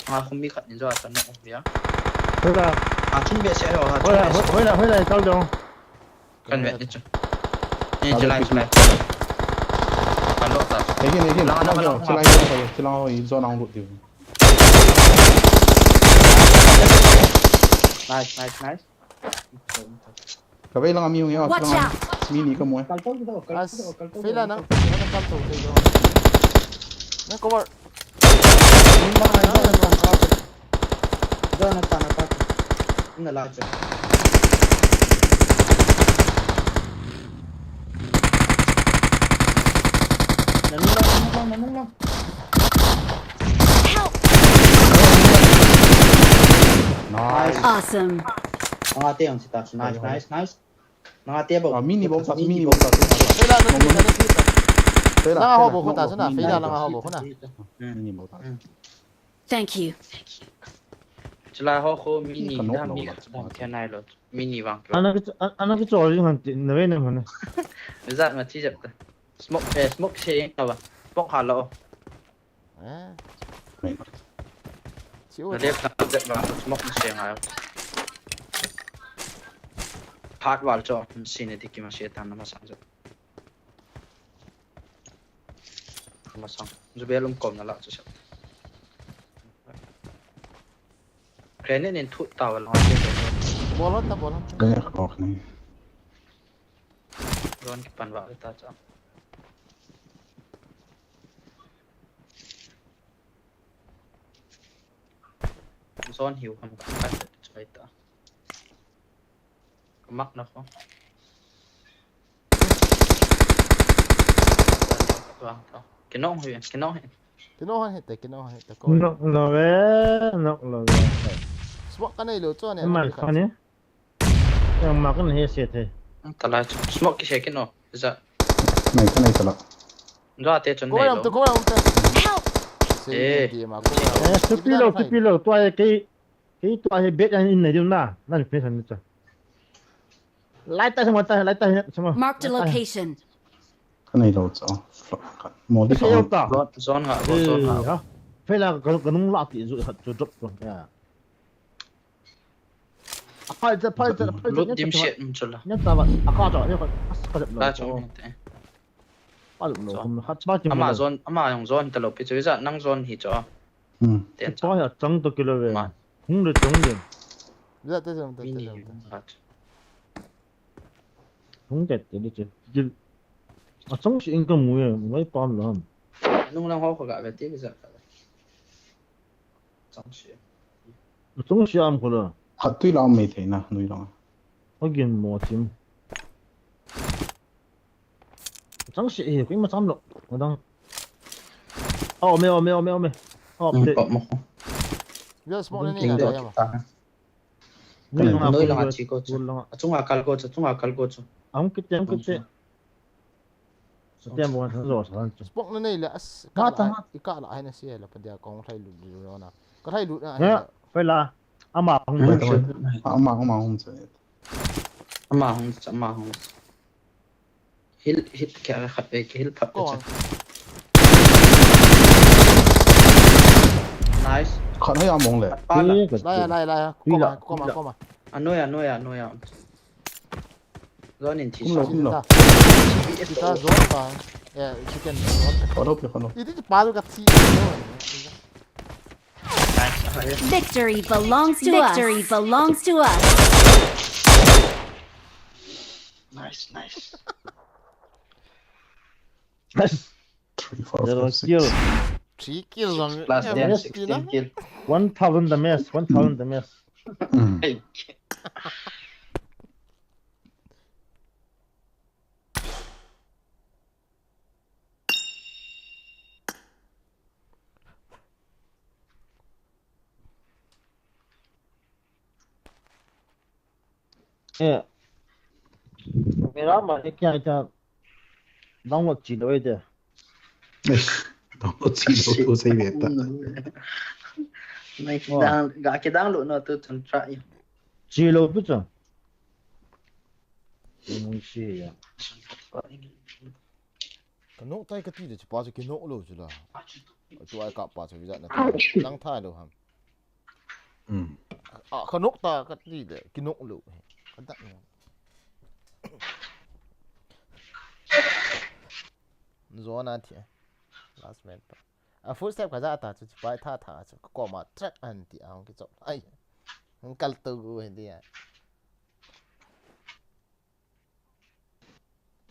Nga khum mi khat in jo atan na um ya. Hola. A chun be se ho ha. Hola, hola, hola, kal dong. Kan vet ni chu. Ni chulai, chulai. Kan lo ta. Again, again. Lang, lang, lang, lang. Chulai, chulai, chulai, ho, i zone ang lut diu. Nice, nice, nice. Ka vei lang a mi hung ya, watch out. Mi ni ka mu e. Kal to, kal to, kal to, kal to. As, kal to, kal to. Nang cover. Ni ma, ni ma, ni ma. Down na ta, na ta. Na la cha. Na nung lang, na nung lang, na nung lang. Help! Nice. Awesome. Nga te ang si ta. Nice, nice, nice. Nga te bo. Ah, mini bom sa, mini bom sa. Pela na, pela na, pela. Pela, pela. Nga ho bo ko ta sa na, pela na nga ho bo ko na. Mini bom sa. Thank you. Chulai ho kho mini na mi ka dam thei nai lo. Mini vang ko. Ana ki, ana ki chol jing han ti na ve na mane. Zat ma thi jep ta. Smoke, eh, smoke se ing ka ba. Smoke ha lo. Eh. Chi u. Na left na zep ba smoke se ngai. Hat wal cho sin e ti ki ma se tan na ma sang jo. Masang. Jubel um kom na la chu sep. Grenade nin thut ta wal. Bol hon ta, bol hon ta. Grenade khok ni. Drone kipan wa ta cha. Zone hiu ham ka chai ta. Ka mak na ko. Vang to. Kinong hi, kinong hi. Kinong hi te, kinong hi te ko. Nok lo ve, nok lo ve. Smoke ka nei lo chu ne. Mal kha ni. Yang ma kan he se the. Ang tala chu. Smoke ki se kino. Za. Nei ka nei tala. Za te chun nei lo. Ko ram to, ko ram to. Help! Eh. Eh, tupi lo, tupi lo. Tua he kei, kei tua he bet an in nei ding na. Nan pe san ni cha. Lai ta sama ta, lai ta sama. Marked a location. Ka nei lo cha. Mo di ka. Zone, zone nga, zone nga. Phela ka, ka nung la ti zu khat chu drop ko. Ya. Aphai cha, phai cha, phai cha. Lut dim shet um chu la. Nya ta ba, a ka cha, nya ka, as ka lo. La cha um te. Pa lo lo kum khat ba ki. Ama zone, ama jong zone ta lo pi chu za nang zone hi chu. Hmm. Ten cha. Pa ya chang to kilo ve. Hung le chang le. Za te jong te te jong te. Hung te te le che. Gil. A chang si in ka mu ye, mai pam lam. Nung lang ho ko ga ve ti za. Chang si. Chang si am ko la. Khat tui la mai thei na, nui lang. Again mo chim. Chang si hi, kui ma cham lo. Adang. Au me, au me, au me, au me. Au me. Pop mo. Yes, mo ni. Nui lang a chi ko chu. Achunga kal ko chu, achunga kal ko chu. Ang kit, ang kit. Setiam bukan satu salah tu. Spok na nei le as. Mata. Ika la hai na sia la padia kong thai lu lu na. Ka thai lu na. Ya, pai la. Ama hung bai. Ama, ama hung sa. Ama hung sa, ama hung sa. Hil, hil kya khat pe hil phat ko. Nice. Khat hai among le. Lai, lai, lai. Koma, koma, koma. Anoya, anoya, anoya. Zone in thi. Kum lo, kum lo. Ita zone pa. Yeah, chicken zone. Follow, follow. Iti pa ka thi. Victory belongs to us. Victory belongs to us. Nice, nice. Nice. Three, four, five, six. Three kill zong. Plus them sixteen kill. One thousand damage, one thousand damage. Mm. Eh. Mera ma ne kya kya download chi lo de. Download chi lo to sei ve ta. Nai down ga ke download no to chun try. Chi lo pu chun. Nung si ya. Ka nok tai ka ti de chu pa chu ki nok lo chu la. Chu ai ka pa chu visa na. Nang thai lo ham. Mm. A, ka nok ta ka ti le, ki nok lo. Ka dak no. Zona thi. Last man pa. A full step ka ja ta chu pai tha tha chu ko ma track an ti ang ki chop. Ai. Kal to gu he dia.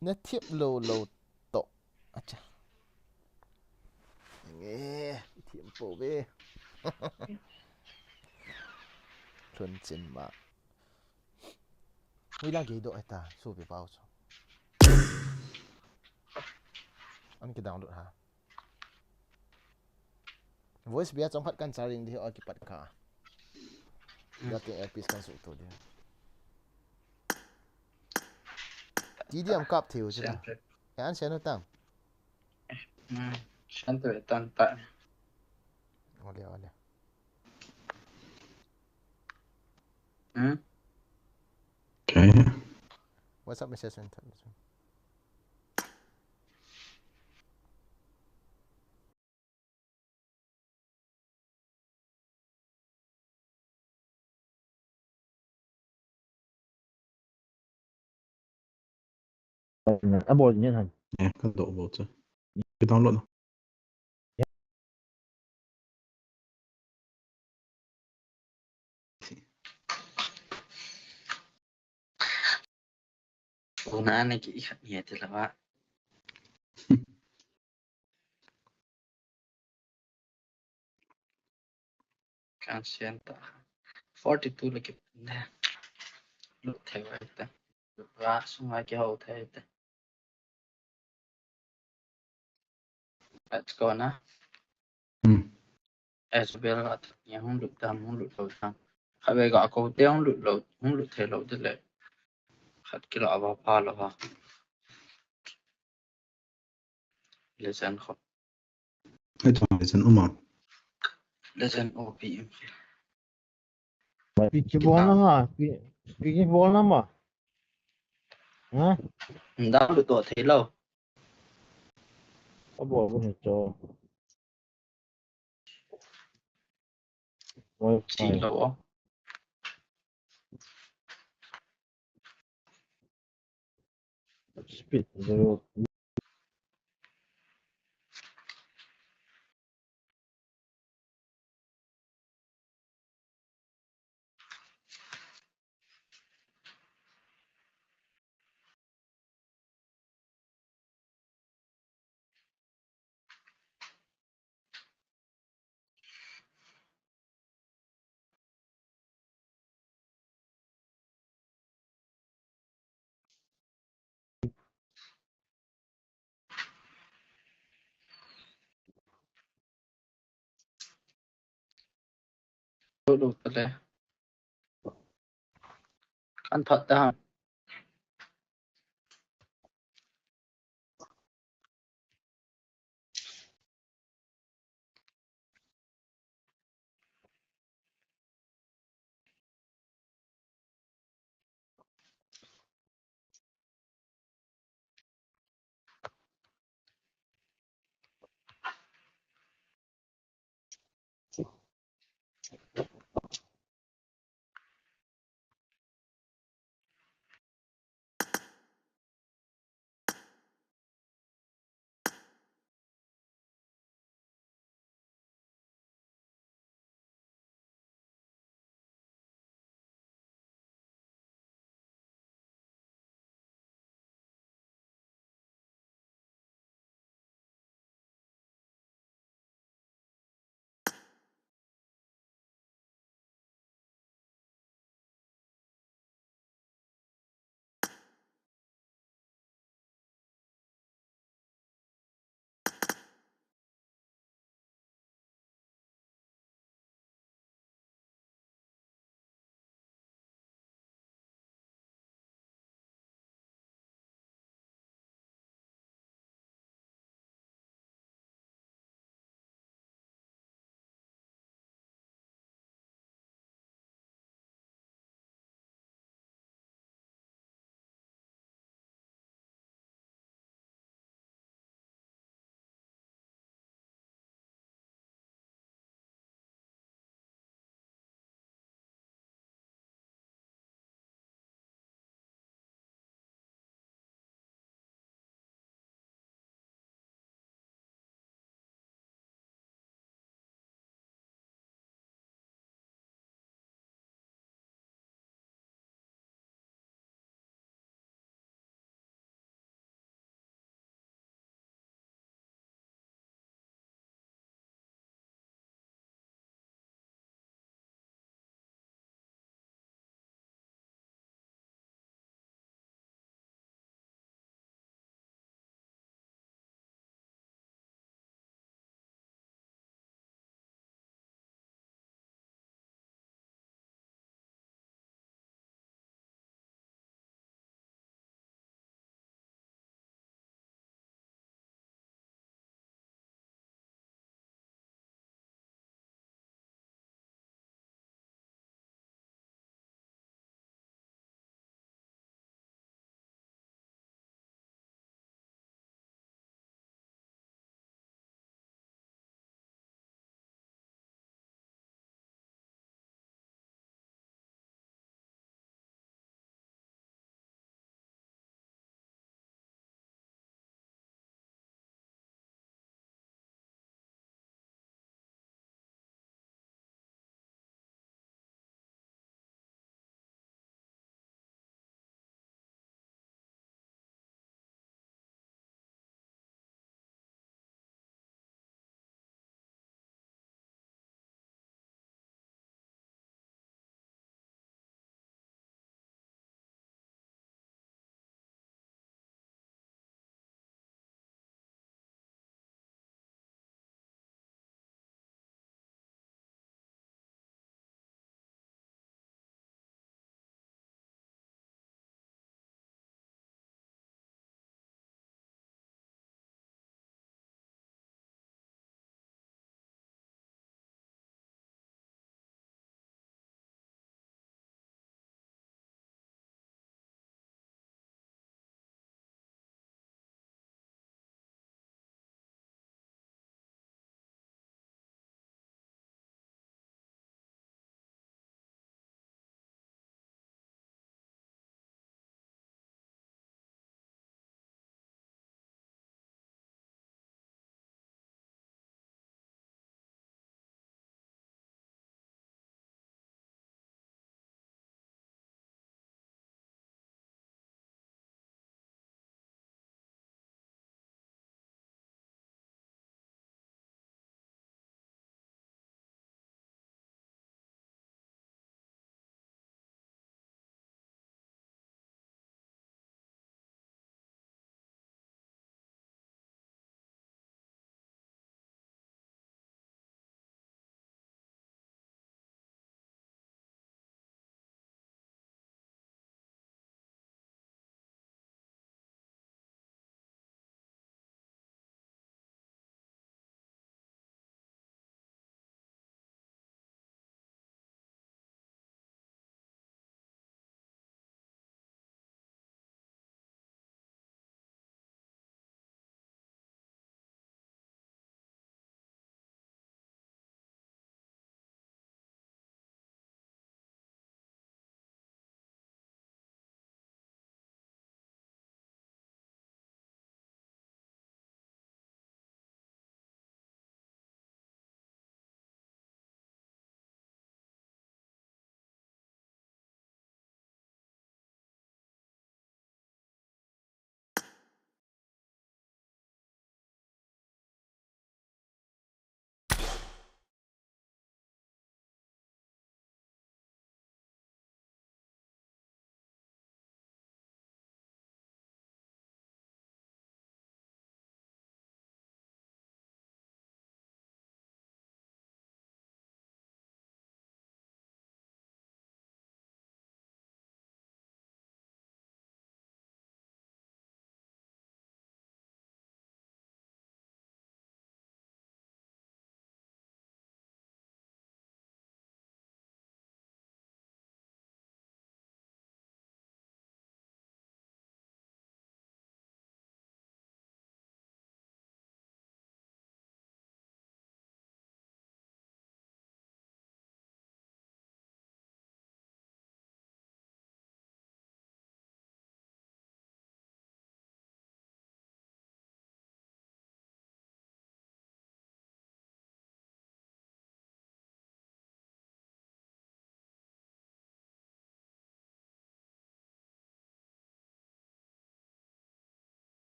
Na thiam lo lo to. Acha. Nge, thiam po ve. Lhun chin ma. Hui la gei do eta, su be pau chu. An ki download ha. Voice bia chom khat kan charing di ho kipat ka. Jati earpiece kan su to di. Ti di am kap theu chu. An sen tam. Hmm. Sen to tan ta. Ole, ole. Hmm? Okay. What's up, Mister Swinton? A bol ni han. Eh, ka do bol chu. Ki download na. Una na ki khat ni te la ba. Kan sian ta. Forty-two la ki ne. Lu thei wa ta. Lu ra sunga ki ho thei ta. Let's go na. Hmm. Isabel ka ta, ya hung lut dan, hung lut lou dan. Khatvei ka ko te hung lut lou, hung lut thei lou te le. Khat kilo ava pha lou ha. Legend kho. Ai to legend uma. Legend O P M. Pi ki bol na ha, pi, pi ki bol na ma. Ha? Download to thei lou. A bol bu ni to. Wi-Fi. Thei lou. Speed zero. Lo lo pale. Kan phat ta.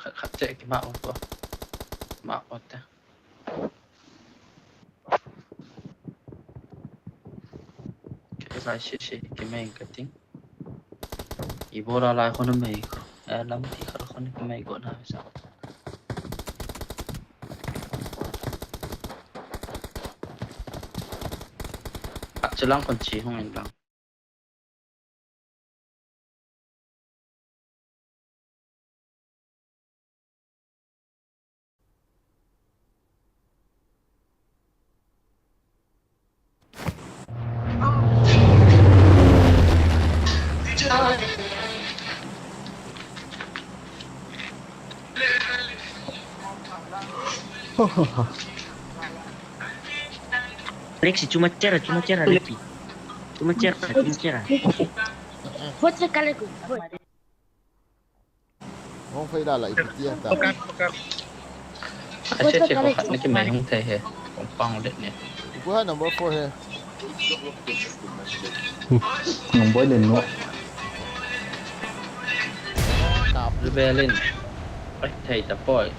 Khat khat che ki ma o ko. Ma o te. Ke lai shi shi ki mei ka ting. Ibola lai khon mei ko. Eh, lam ti khat khon ki mei ko na sa. Achelang khon chi hung in lang. Alexi, chuma chera, chuma chera, Alexi. Chuma chera, chuma chera. Hot se kale ko. Hot. Hong fai la la ipi tia ta. Ache che ko khat na ki mai hung thei he. Kong pang det ne. Ipu ha number four he. Nong boi len no. Kap. Rebelin. Ai thei ta poi.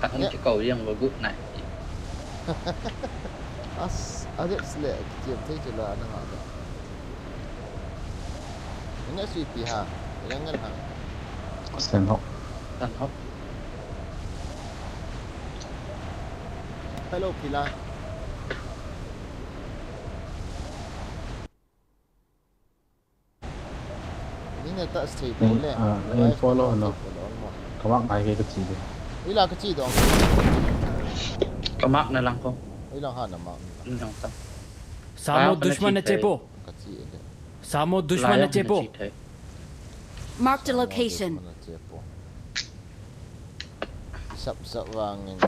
Khat na ki kau yang ba good night. As, Alex le, kiam thei chu la na nga da. Ina sui pi ha, ina ngal ha. Sen hop. Sen hop. Hello, Pila. Ni ne ta stay po le. Ah, ni follow no. Kamak ngai ke kachi de. Ila kachi dong. Kamak na lang ko. Ila ha na ma. Ni dong ta. Samo dushman na chepo. Kachi de. Samo dushman na chepo. Marked a location. Sap sap vangin.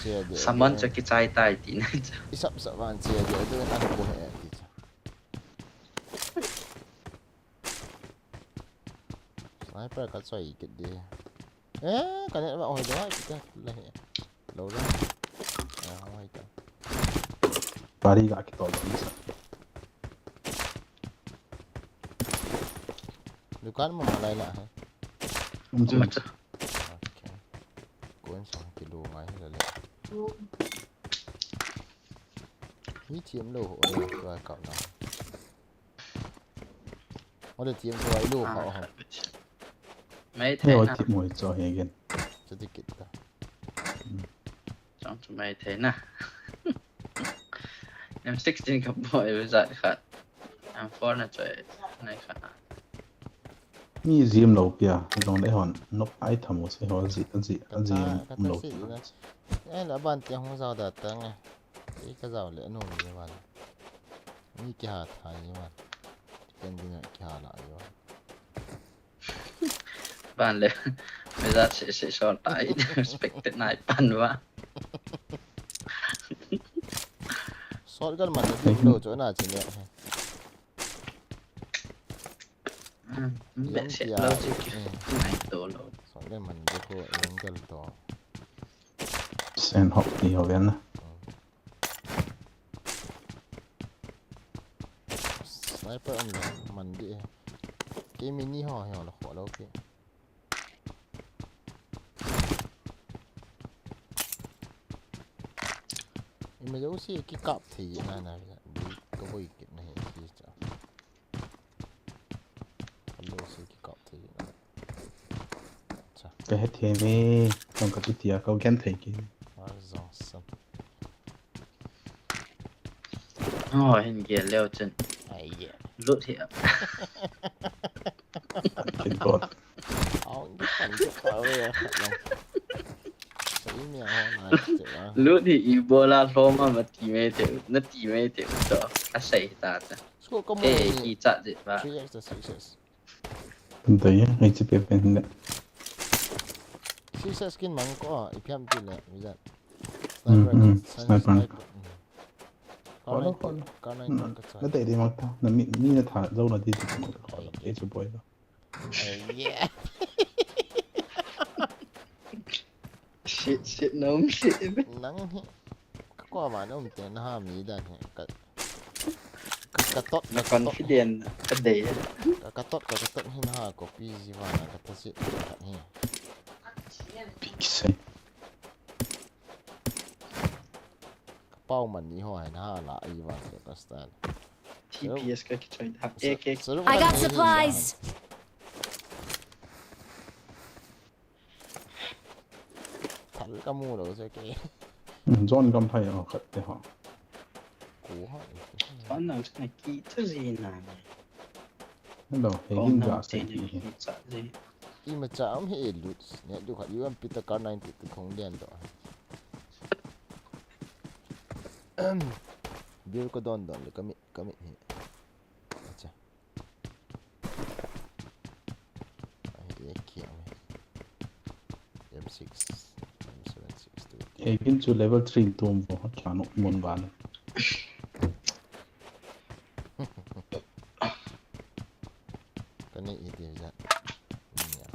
Che de. Saman cha kichai tai ti na cha. Sap sap vang che de. Do na ko he ti cha. Sniper ka choi kit di. Eh, ka net ma hoi doi, kita la he. Lo la. Ah, hoi ta. Pari ga ki to lo ni sa. Dukan mo malai la he. Um, um, cha. Okay. Kun sa ki lu ngai la le. Hi thiam lo ho la, tua kap na. Ole thiam tua ilu kha ho. Mai thei na. Mo cho he gen. Chu ti kit ta. Chang chu mai thei na. M sixteen ka boi ve zat khat. M four na choi nai khat. Mi jim lo pia, jong le hon, nok ai tham u se ho ji, ji, ji lo. Eh, la ban ti hong jao da ta nge. Ei ka jao le nu ni ban. Mi ki ha tha ni ban. Ken ding ki ha la yo. Ban le. Me jat se se so ta i respected nai pan va. Shotgun man le lo cho na chin le. Be se lo chi ki. Nai to lo. Shotgun man le ko angle to. Sen hop ti ho ven na. Sniper um le man di. Ke mini ho ho lo kho lo ke. Ima jo si ki kap thei na na. Di ko boi kit na he si cha. Lo si ki kap thei na. Cha. Ka he thei me, tong ka ti tia ka gen thei ki. Ar jong sam. Oh, hin gel leo chun. Ai ye. Lut hi. Kin kot. Au, ni pan ke pa we ya. Sa i mi ho na che la. Lut hi ibola hloma ma ti me te, na ti me te to. A sei ta ta. Sko ka mo. Eh, ni. Ki cha je ba. Three X to six X. Dai ya, ai chi pe pen ne. Six X skin mang ko, i phiam ti le, mi jat. Hmm, hmm, sniper. Sniper. Hmm. Kolo, kolo. Ka nai ka chai. Na te di mak ta. Na mi, mi na tha, zo na di di mak ta. Kolo. Ai, ai. Ei chu boi lo. Ai, yeah. Shit, shit, na um shit. Nang hi. Ka ko ma na um te na ha mi dan hi. Ka, ka Ka tot, ka tot. Confident ka dei. Ka, ka tot, ka, ka tot hin ha, copy ji vang a ka tot ji, ka hi. Pixel. Ka pau man ni ho hai na la, i vang ka style. T P S ka kichoi da. Ek, ek. I got supplies. Thal ka mu lo se ke. Hmm, John gam thai a khat te ha. Ko ha. Pan na usna ki tu ji na. Hello, he gin ja se ki. Ki cha ji. Ima cha am he lut. Ne du khat U M P ta kar ninety tu khong den to. Bil ko don don le kami, kami he. Acha. Ai, ek kiang. M six, M seven six two. Ei, kin chu level three tum bo, cha no mun ba na. Ka nei i ti ja. Ni ya.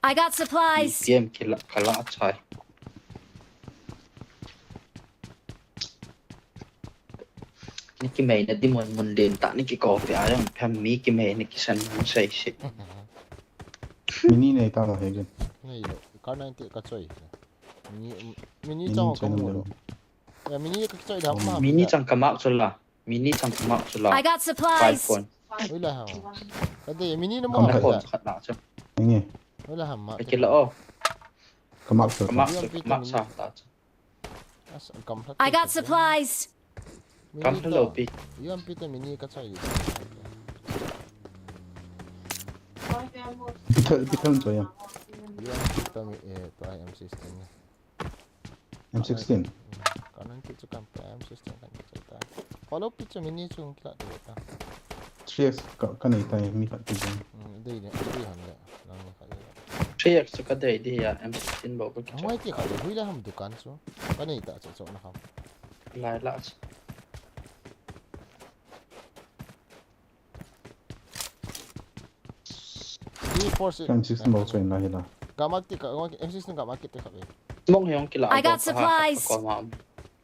I got supplies. Game kila, kala chai. Ni ki mai na di mun mun den ta ni ki ko pe a yang phem mi ki mai ni ki san mun sai si. Mini nei ta lo he gen. Nei lo. Kar ninety ka choi. Mini, mini chang ka mu lo. Ya, mini ka choi da ma. Mini chang ka mak chula. Mini chang ka mak chula. I got supplies. Five point. Ui la ha. Ka de mini na mo. Ka phone khat na chu. Nge. Ui la ha ma. Ka kila o. Ka mak chu. Ka mak chu. Ka mak sa ta chu. As, ka mak I got supplies. Kam hello pi. U M P te mini ka choi. Pithal, pithal choi ya. U M P te mi, eh, to M sixteen. M sixteen. Kanan ki chu kam ta M sixteen kan ki ta. Follow pi chu mini chu kila tu ta. Three X ka, ka nei ta mi khat tu jeng. Hmm, dei ne, dei ham le. Nang ni khat le. Three X chu ka dei di ya M sixteen bo ka ki. Mai ti khat le hui le ham dukan chu. Ka nei ta chu chu na ham. Lai la chu. Di four six. M sixteen bol choi na hi la. Gamak ti ka, M sixteen gamak ti ka ve. Smoke hong kila. I got supplies. Ko ma.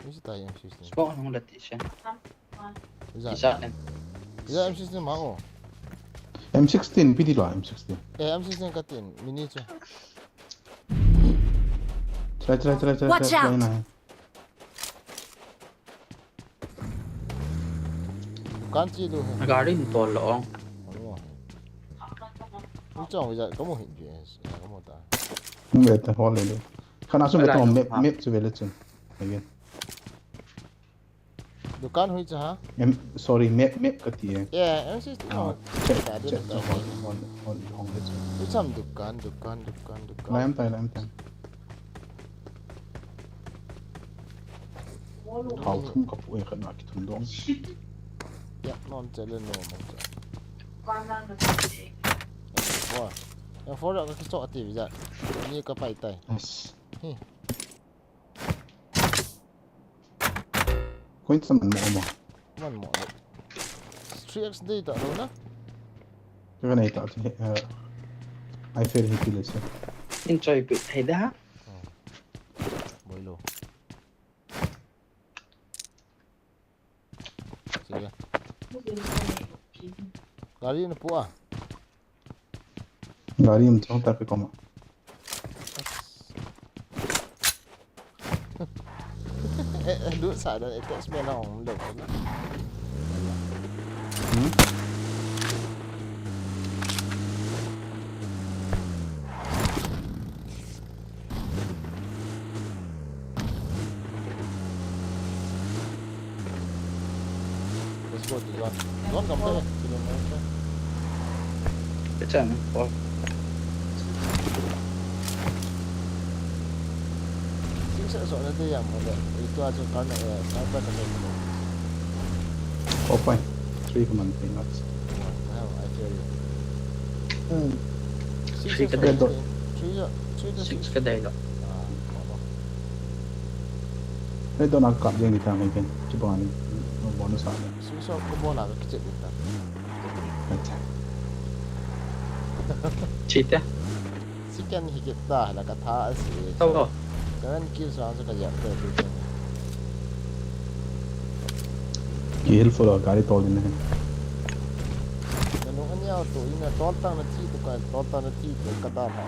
Ni si ta M sixteen. Smoke hong la ti se. Iza. Iza em. Iza M sixteen ma o. M sixteen pi di la M sixteen. Eh, M sixteen ka tin, mini chu. Try, try, try, try, try. Watch out. Dukan chi du he. Gari in tol lo. Ni chong ija kamu hin G S, kamu ta. Nge ta hol le. Kana su me ta map, map chu vele chun. Again. Dukan hui cha ha? Em, sorry, map, map ka ti e. Yeah, M sixteen. Ah, check, check, check, hol, hol, hol, hol le chun. Ui cham dukan, dukan, dukan, dukan. Lai am tai, lai am tai. Thao thum ka pu e khat na ki thum dong. Ya, non che le no mo che. Four. Ya four ka ki cho ti visa. Ni ka pai tai. Yes. Hi. Koi sa man mo mo. Man mo. Three X dei ta lo na. Ka nei ta, eh, ai fail hi ti le se. In choi pi thei da. Boi lo. Sige. Gari na pu a. Gari um chong ta pe koma. Eh, eh, lut sa dan, eh, text me na ong lo. Hmm? Let's go to zone. Zone kam thei, kilometer. Ka chan, Paul. Sing sa so na de yam mo de. Ito ajo karna, eh, sniper ka thei. Four point three ka man thei not. Wow, I feel you. Hmm. Six ka dei lo. Three, three, three, six ka dei lo. Ah, oh, no. Red dot na kap jeng di ta mai ken. Chi ba ni. No bonus a. Six of ka bola ka kiche di ta. Acha. Chi ta. Ken hi kit ta, la ka tha a si. Tau ho. Ka ran kill sa sa ka ya ka tu ken. Ki helpful a gari tol din ne. Na nung anya to ina tol tang na thi to ka tol tang na thi to ka ta ha.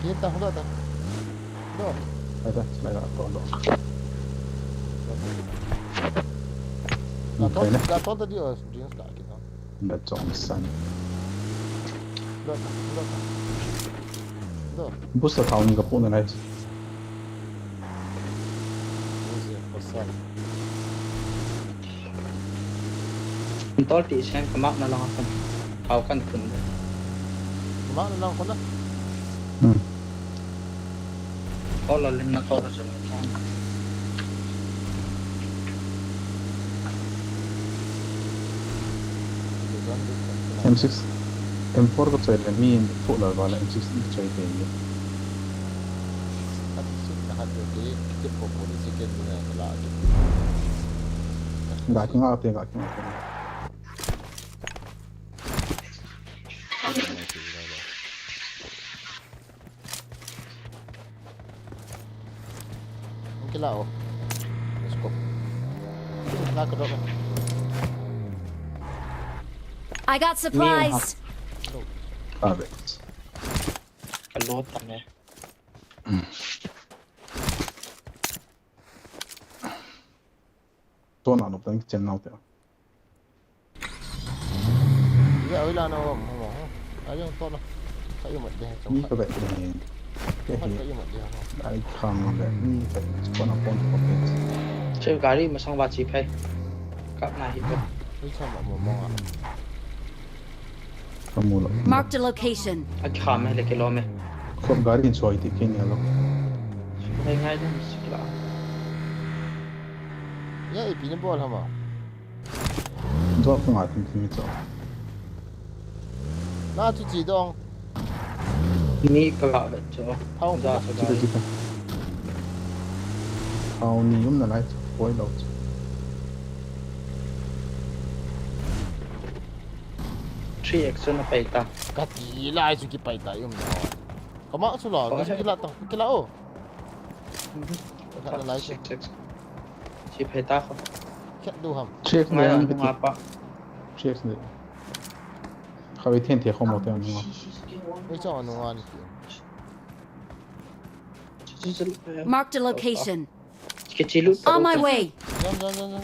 Ki ta ho ta. Do. Ai ta, sai la to do. Ka tol, ka tol ta di o, ding ka ki ta. Bachong san. Booster thao ni ka pu na lai. Tol ti sen ka mak na lang a kon. Thao kan kun. Mak na lang kon na. Hmm. Tol la lim na tol la sen. M six, M four ka choi le mi phu la ba la M six ka choi te ni. Ga ki nga te, ga ki nga te. Kila o. Let's go. Na ka drop. I got supplies. Ave. Ka lo ta me. Tona no tan chen nau te. Ya, oi la na ho, ho, ho. Ai, yung to na. Kayo mat de, so. Ni ka bet ni. Ka kayo mat de, ho. Ai, khang le, ni ka ko na pon ko pe. Che gari masang ba chi phai. Kap na hi ko. Oi, sa ma mo mo a. Ka mu lo. Marked a location. A kha me le ke lo me. Ko gari in soi ti ke ni lo. Ngai ngai dem sikla. Ya, ipi na bol hama. Dok nga tin tin cho. Na chu chi dong. Ni ka la ve cho. Thao ja ni. Cho chi ka chi ka. Thao ni um na lai cho. Poi lo cho. Three X na pai ta. Ka ti lai chu ki pai ta um na. Ka ma chu la, ka chu ki la ta, ki la o. Mhm. Ka la lai chu. Six X. Chi phei ta kho. Khet du ham. Check ngai lang nunga pa. Check ni. Khawi then the kho mo te nunga. Oi, chong nunga ni ki. Marked a location. Ke chi lu. On my way. Jan, jan, jan, jan.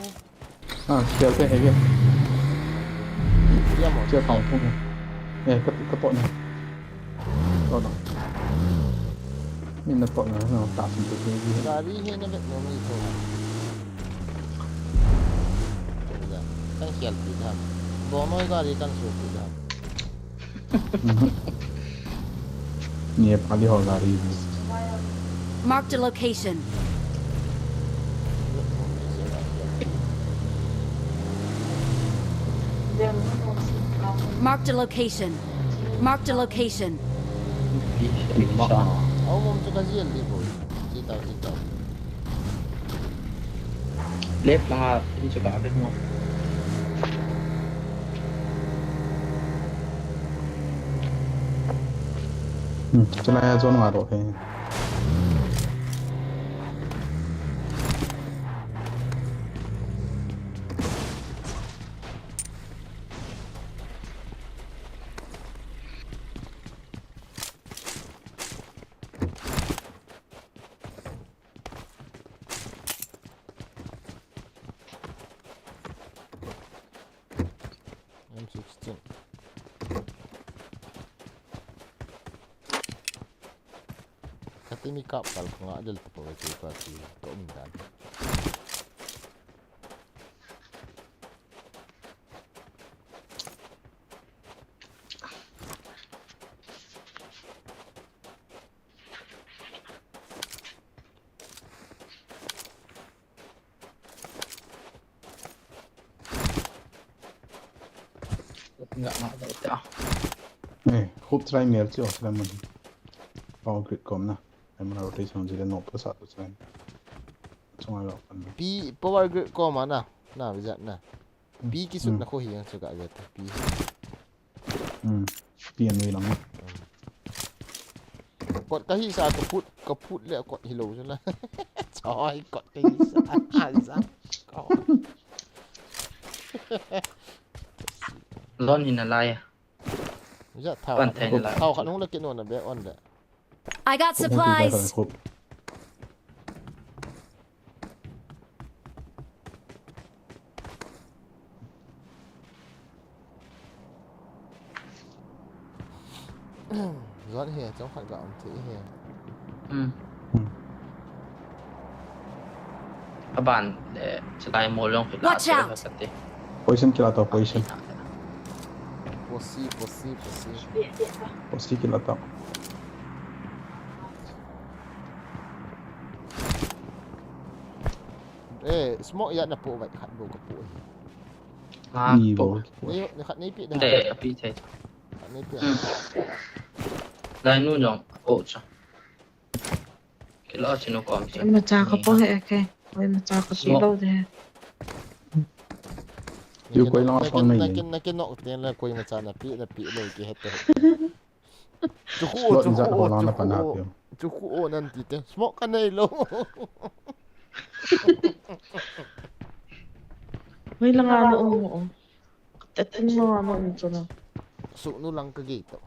Ah, sial te he ke. Dia mo. Sial kong kong. Eh, ka, ka to ni. To na. Min na to na, na ta sin te ke. Gari he na vet no mi to. Kan sial pi da. Bo noi gari kan su pi da. Nepali ho gari. Marked a location. Marked a location. Marked a location. Au mom chu ka zial di boy. Sita, sita. Left langa in chu ka ve mo. Hmm, chulai a zone nga ro he. M sixteen. Kati mi kap kal ko nga del ko pa ti pa ti ko min dan. Nga nga da ta. Eh, hope try mel chi o sila man. Power grid kom na. Ai mana rotation jile no pa sa tu sila. Chunga lo pan. Pi power grid kom na. Na bijat na. Pi kisut na ko hi yang chu ka bijat pi. Hmm. Pi an wei lang. Kot kahi sa kaphut, kaphut le kot hilou chu la. Choi, kot kahi sa. Aza. Kot. Lon hin alai a. Ja thao. Pan thei na la. Thao khat hung la kit nona be on de. I got supplies. Zot hi, chom khat ga um thei hi. Hmm. Hmm. Aban, eh, chulai mol jong kila. Watch out! Position kila to, position. Posi, posi, posi. Posi kila to. Eh, smoke ya na po vai khat bou kapo hi. Ah, ni po. Ni, ni khat ni pi da. Te, pi te. Khat ni pi. Hmm. Lai nu jong po cha. Kilo chinu kom cha. Ima cha kapo he ke. Ima cha kapo lou de. Yu koi lang pang nei. Nakin, nakin nok ten la koi ima cha napi, napi lou ki hete. Chuku o, chuku o, chuku o, chuku o nan ti te. Smoke ka nei lou. Hoi langa na um o. Tatin mo ama um chu na. Su nu lang ka gei to.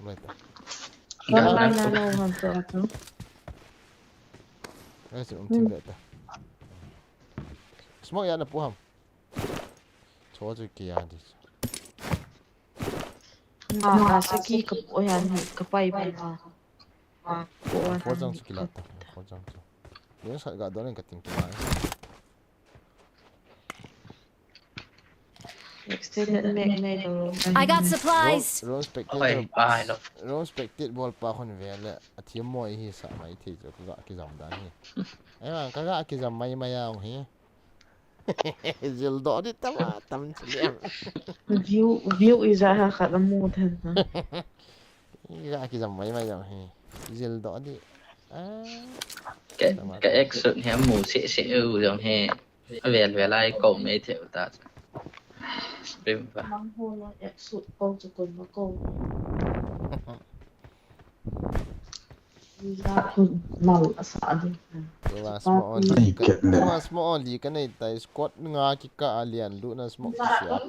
Mai ta. Lang lang na na um ham to ato. Ai, su um tin ta. Smoke ya na pu ham. Cho chu ki ya di. Nga, nga saki ka po yan hi, ka pai pai ma. Ma, po wan. Four jang chu kila ta. Four jang chu. Ni sa ga don ka ting kila. Extended mag nei lo. I got supplies. Ro-, Rose Spectator. Oi, pa, hello. Rose Spectator bol pa khun ve le. A thiam mo hi sa mai thei chu ka ga ki jam dan hi. Ai ma, ka ga ki jam mai mai ang hi. Jil doh di tam a, tam chilem. View, view ija ha khat amu then na. Ija kijam mai mai jam hi. Jil doh di. Ah, ka, tam a ka tam. Exo hi amu se se u jam hi. Avel vel ai ko mai thei u ta. Stream pa. Mang ho lo exo ko chu ko ma ko. Tua smoke on li ka, tua smoke on li ka nei tai, squad nga kikah a lian lutna smoke kisia.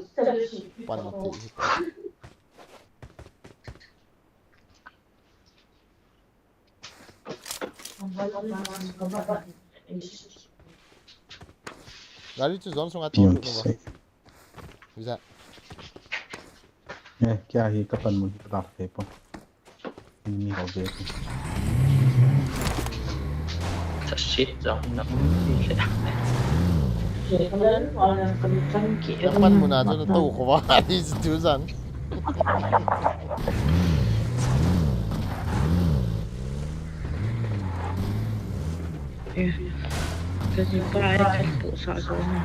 Pan thei hi. Gari chu zone sunga tol lut nang. Visa. Eh, kya hi ka panmun hi ka dak thei pon. Ni ho je. Sa shit jong na um ti le. Ka panmun a chu na to kho va, ni chu zan. Eh, ka jin pa ai kan pu sa so na.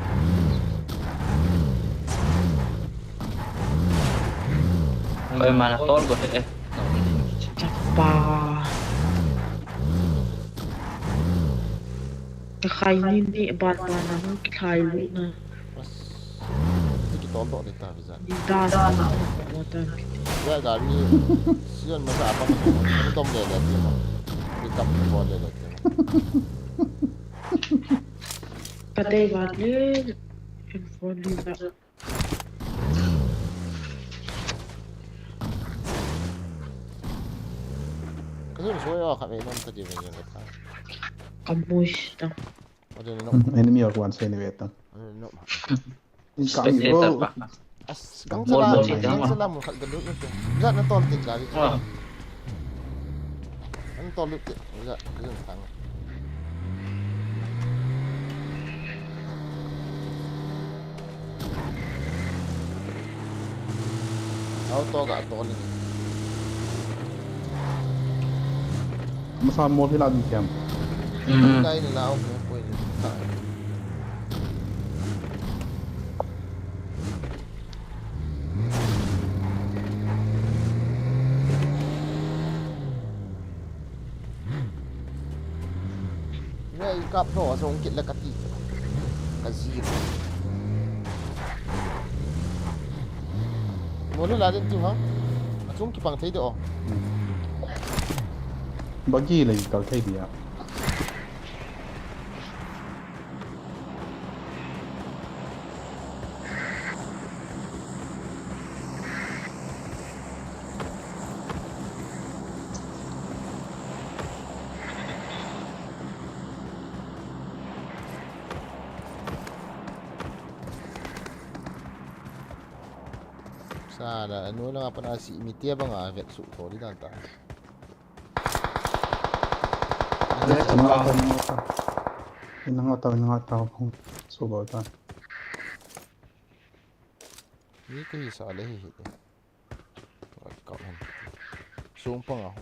Koi mana tol ko he. Chapa. Ka khai ni ni ban ban na hung ki khai lu na. Bas. Ki tol do de ta. Dida sa na mo ta kiti. Ya gari. Sion ma sa apa mo. Mo tom le le ti mo. Pick up mo le le ti mo. Ka dei ba le. Info ni da. Ka zun suai a kha me non ta di ve ni ta. Ka mush ta. Enemy or one se ni ve ta. Enemy or one. As, kang salam, kang salam khat ka lut lut. Jat na tol tik gari. An tol lut tik. Jat, jat tang. Auto ga tol ni. Masa mo hi la di kiam. Dai ni la o ko ni ta. Ngai kap tho a zong kit la ka ti. Ka zi. Mo le la den tu ha. A chung ki pang thei de o. Bagi lei kal thei dia. Sala, anu lang apa nasi, mitia banga vet su thodi dan ta. Inang atau, inang atau, inang atau, kung subaw ta. Ni kahi sa le hi hi. Kau hen. Sung pang aho.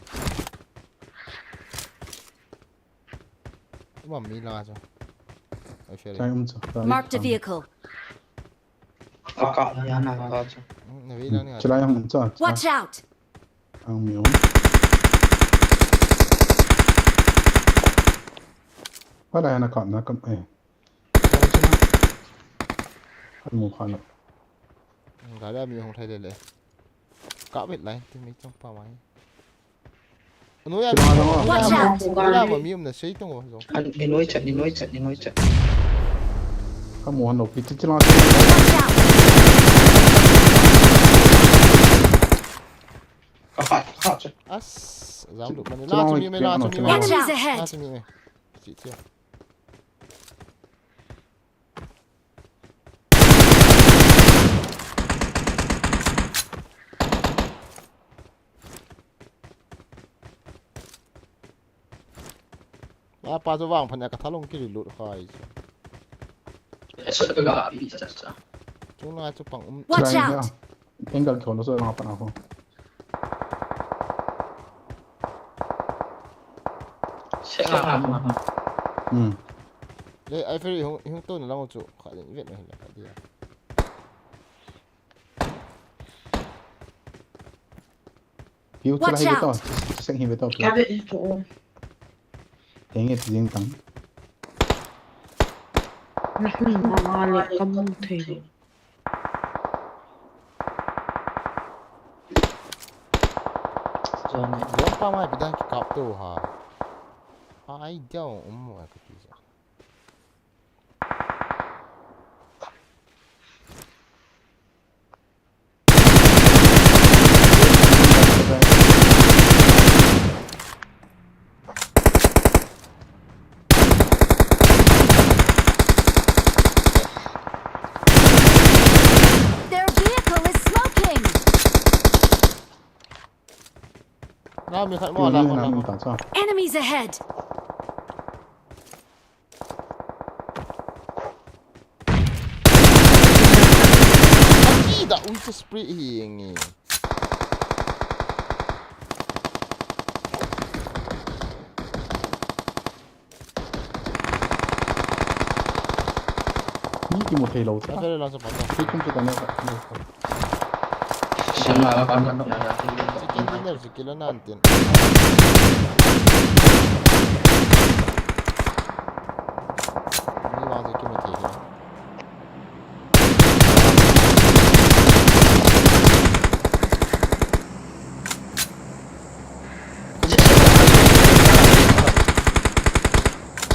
Ima mi la cho. Ai fe. Chai um cho. Marked a vehicle. Aka, ya na ka cho. Hmm, na ve la ni. Chila yang um cho. Watch out! Ang mi um. Wala ya na ka, na ka, eh. Kan mu kha na. Gari a mi hung thai le le. Ka vet lai, tu mi chong pa mai. Anu ya. Watch out! Anu ya, ma mi um na sei tung o, jong. An, ni noi chat, ni noi chat, ni noi chat. Ka mu han lo, pi chi chi la. Watch out! Ka khat, khat. As, jam du mani. La chu mi me, la chu mi me. Enemies ahead! La chu mi me. Chi chi. Apa chu vang phan ya ka thalong ki reload khai chu. Eso ka ga pi cha cha. Chung na chu pang um. Watch out! Angle khol so nga pa na ho. Sek a pa na ho. Hmm. Le, ai ferry hung, hung to na lang chu kha den vet na hila ka dia. Piu chu la hi ve to. Watch out! Sek hi ve to. Ka ve to. Henge jing tang. Na hung ma ma le ka mu thei. Zon pa mai bidan ki kap to ha. Ai diao um mo ka ti sa. Their vehicle is smoking! Na mi khat mo la mo la mo. Enemies ahead! Aki da un sa spray hi ngi. Ni ki mo thei lo ta. Ka thei lo sa pa ta. Ki kum sa ta ne ka. Sila ka kan kan. Siki ni ne siki la nan tin. Ni wa siki mo thei.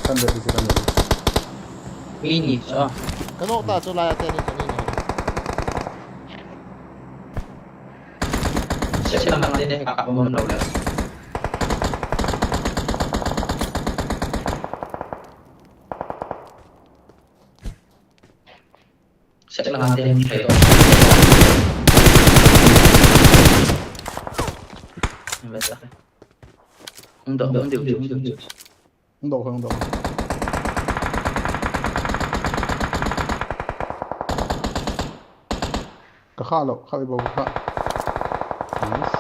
Kan da isi kan da. Ini so. Kano ta chu la ya te ni ni. Sila na te ne ka ka bom lo le. Sek lang atin, kayo. Ang beta. Ang do, ang do, ang do, ang do. Ang do, ang do. Ka kha lo, kha ibo ka kha. Nice.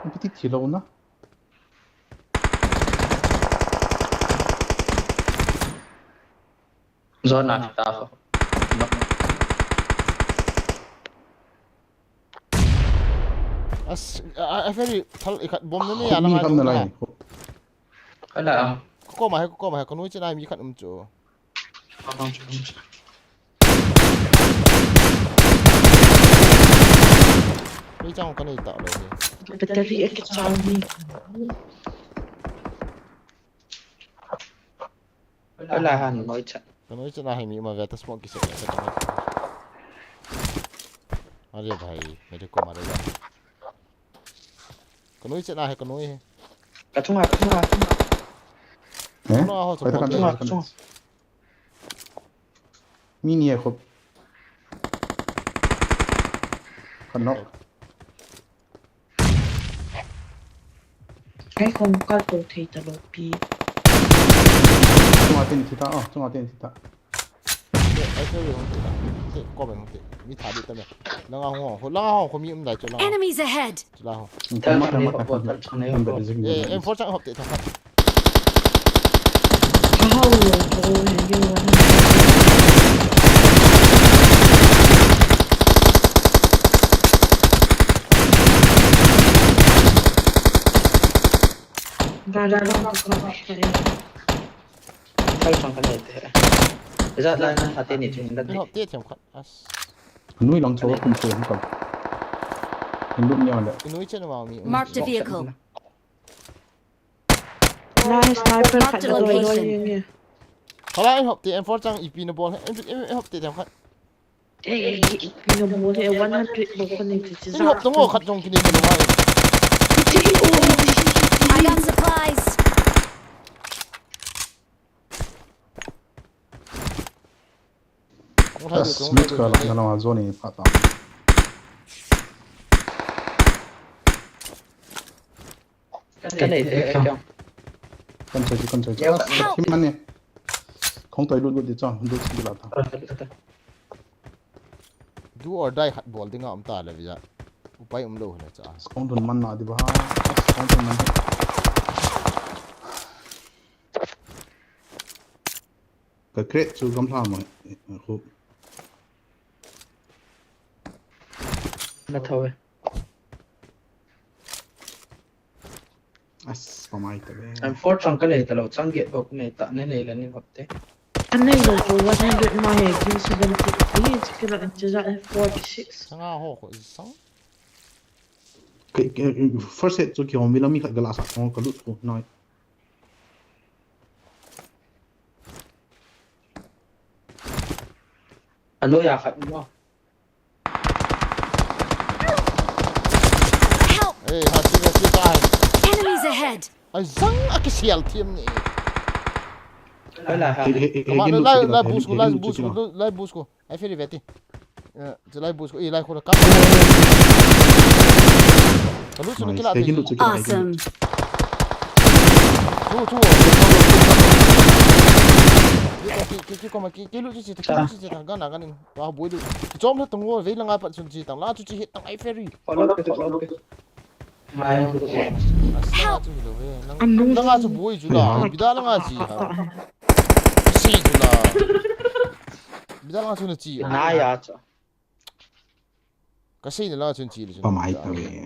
Ipi ti thi lo na. Zona ta ho. As, a, a, a very thal ikhat bom na ni. Khut ala ni nga kam na lai. Ala. Ko koma he, ko koma he, ko nui chena mi khat um chu. Ei chang ka nei ta lo hi. Battery a kichang ni. Ala han noi cha. Ka noi cha na hi mi ma ve ta smoke kise ka ta. Are bhai, mere ko mare ga. Ka noi cha na hai, ka noi hai. Ka chunga, ka chunga, ka chunga. Eh? Ka noi ho, ka chunga, ka chunga. Mi ni e khop. Khat knock. Ai, kong kal to thei ta lo pi. Chunga tin thi ta, oh, chunga tin thi ta. Ai, ai, ai, ai, ai, ko ben te. Mi tha di ta me. Langa ho, ho, langa ho, ko mi um dai chu langa. Enemies ahead. Chu la ho. Tama, tama, tama. Eh, M four chang hop te tha. How? Brother, long ka kong ka kare. Kal chang ka nei te. Ijat lai na ate ni thing da. Hop te them khat. As. Nui lang cho kum che hum kam. Hin lut nia le. Nui chen ma mi. Marked a vehicle. Nai sniper khat. Marked a location. Hala in hop te M four chang ipi na bol. Em, em, em hop te them khat. Eh, ipi na bol he one hundred bol ko ni ti. In hop to ngo khat jong kini mo lo mai. I got supplies. As mit ka la na la zone pa ta. Ka nei te, eh, kya? Kan chai, kan chai. Help! Kim mane. Khong toi lut lut di chang, lut di la ta. Do or die khat bol dinga um ta le via. Upai um lo le cha. Khong dun man na di ba. Khong dun man. Ka crate chu gamla ma, khu. Na thaw e. As, pamai ta ve. M four chang ka nei ta lo, chang get bok nei ta, nei nei la ni hop te. An nei lo chu one hundred ma he, kin seventy. Hi, chikila an chija forty-six. Changa ho ko sang. Ke, ke, first aid chu ki hom mi la mi khat gala sa ko ka lut ko noi. Alo ya khat mo. Help! Eh, ha, si, si, ta hai. Enemies ahead! Ai, zang a kisial thiam ni. Ala ha. He, he, he, Kama, he, lai, he, lai, he, boost ko, he, lai, he, boost ko, he, lai, boost ko. Ai, feri veti. Eh, chulai boost ko, eh, lai ko la ka. Ka lut chu na kila te. Awesome. Chu, chu. Ki, ki, ki, ki, koma, ki, ki lut chu chi ta, ki lut chu chi ta, gan a, gan in. Wa boi lut. Ki chom la tang wo, vei la nga pat chun chi tang, la chu chi hit tang ai feri. Follow ke, follow ke. Help! Nang, nang a chu boi chu la. Bida nang a chi ha. Si chu la. Bida nang a chu na chi. Na ya cha. Ka sei na la chun chi le chun. Pamai ta ve.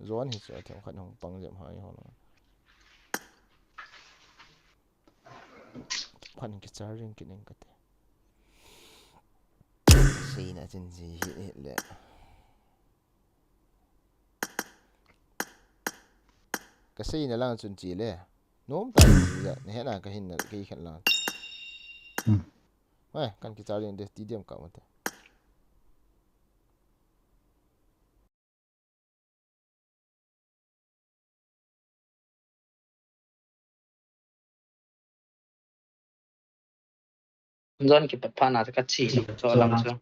Zon hi chu a themkhat hung pang jep hai ho la. Khan ki charging kit ning ka te. Sei na chun chi hi le. Ka sei na lang chun chi le. Nom ta chi le. Ne he na ka hin na ka hi khan lang. Hmm. Weh, kan ki charging de ti diam ka mo te. Zon kipat pha na ka chi, chi, cho lang cho.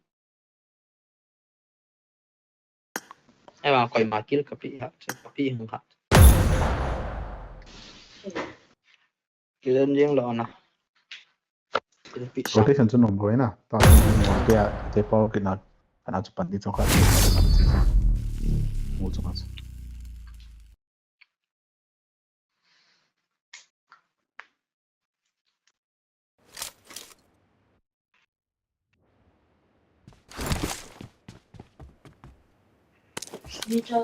Ai ma koi ma kill ka pi ha, cho ka pi hung ha. Kill jing lo na. Kill pi sa. Rotation chu nom boi na. Ta chu nom boi a, te pau kit na. Kana chu pan di cho ka. Mu cho ka. Kilo,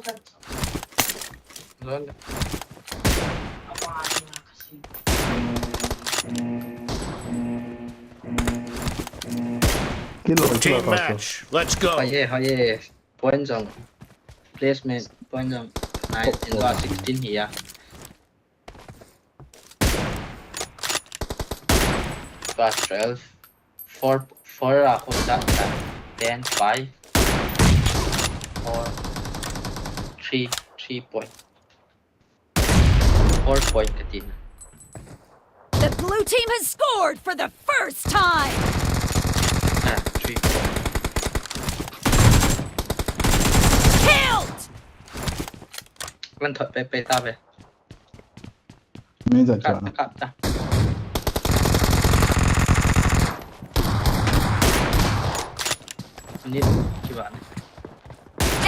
kilo, kilo. Team match. Let's go. Haye, haye. Point jong. Placement point jong. Nine. Top in four. Sixteen here. Plus twelve. Four, four, uh, hold that, that. Ten, five, four, three, three point. Four point katina. The blue team has scored for the first time. Ah, three point. Killed. Kan thot pe pe ta ve. Ni jan. Kap, cha na. Kap ta. Ni kiba ni.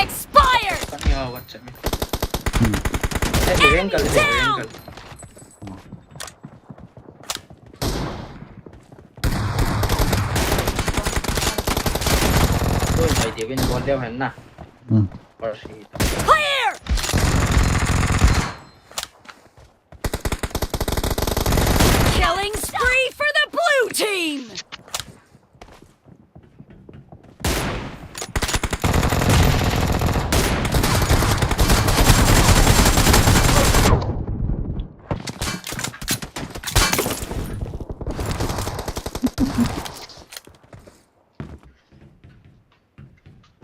Expired. Kan ni awat cha mi. Hmm. Eh, enemy down. Enemy down. Oi, mai dia win bol dia hen na. Hmm. Clear. Killing spree for the blue team.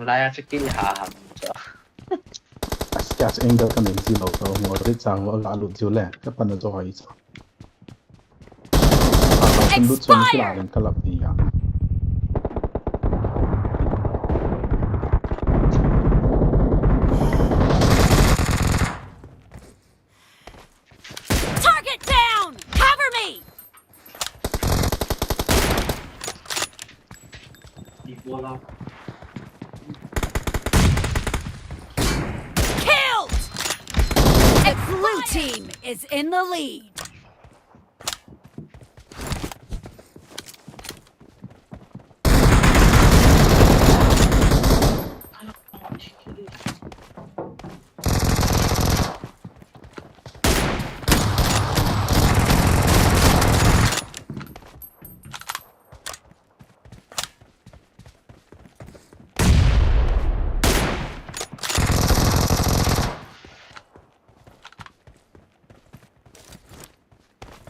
Lai a chu kill ha ham chu. As, catch angle ka nei ji lou chu, mo ri chang lou la lut jiu le, ka pan a jo hoi chu. Expired! Ka lut chu kila len ka lap ti ya. Target down! Cover me! Killed! The blue team is in the lead.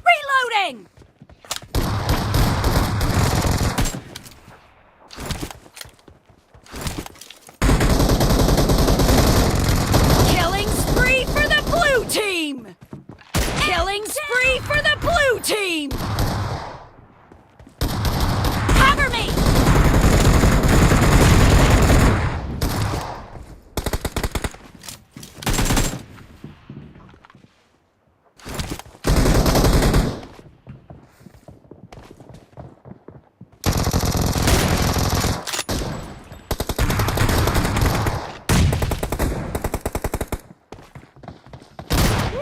Reloading! Killing spree for the blue team! Killing spree for the blue team! Cover me!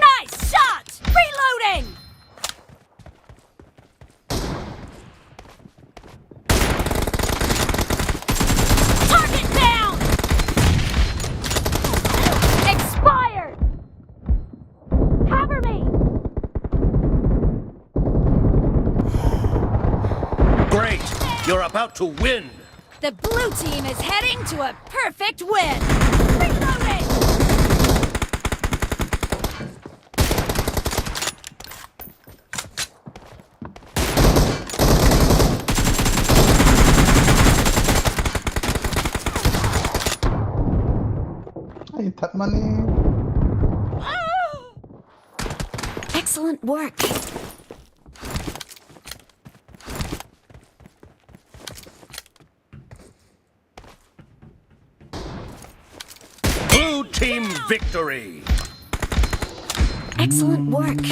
Nice shot! Reloading! Target down! Expired! Cover me! Great! You're about to win! The blue team is heading to a perfect win! Reloading! Ai, that money. Excellent work. Blue team victory. Excellent work.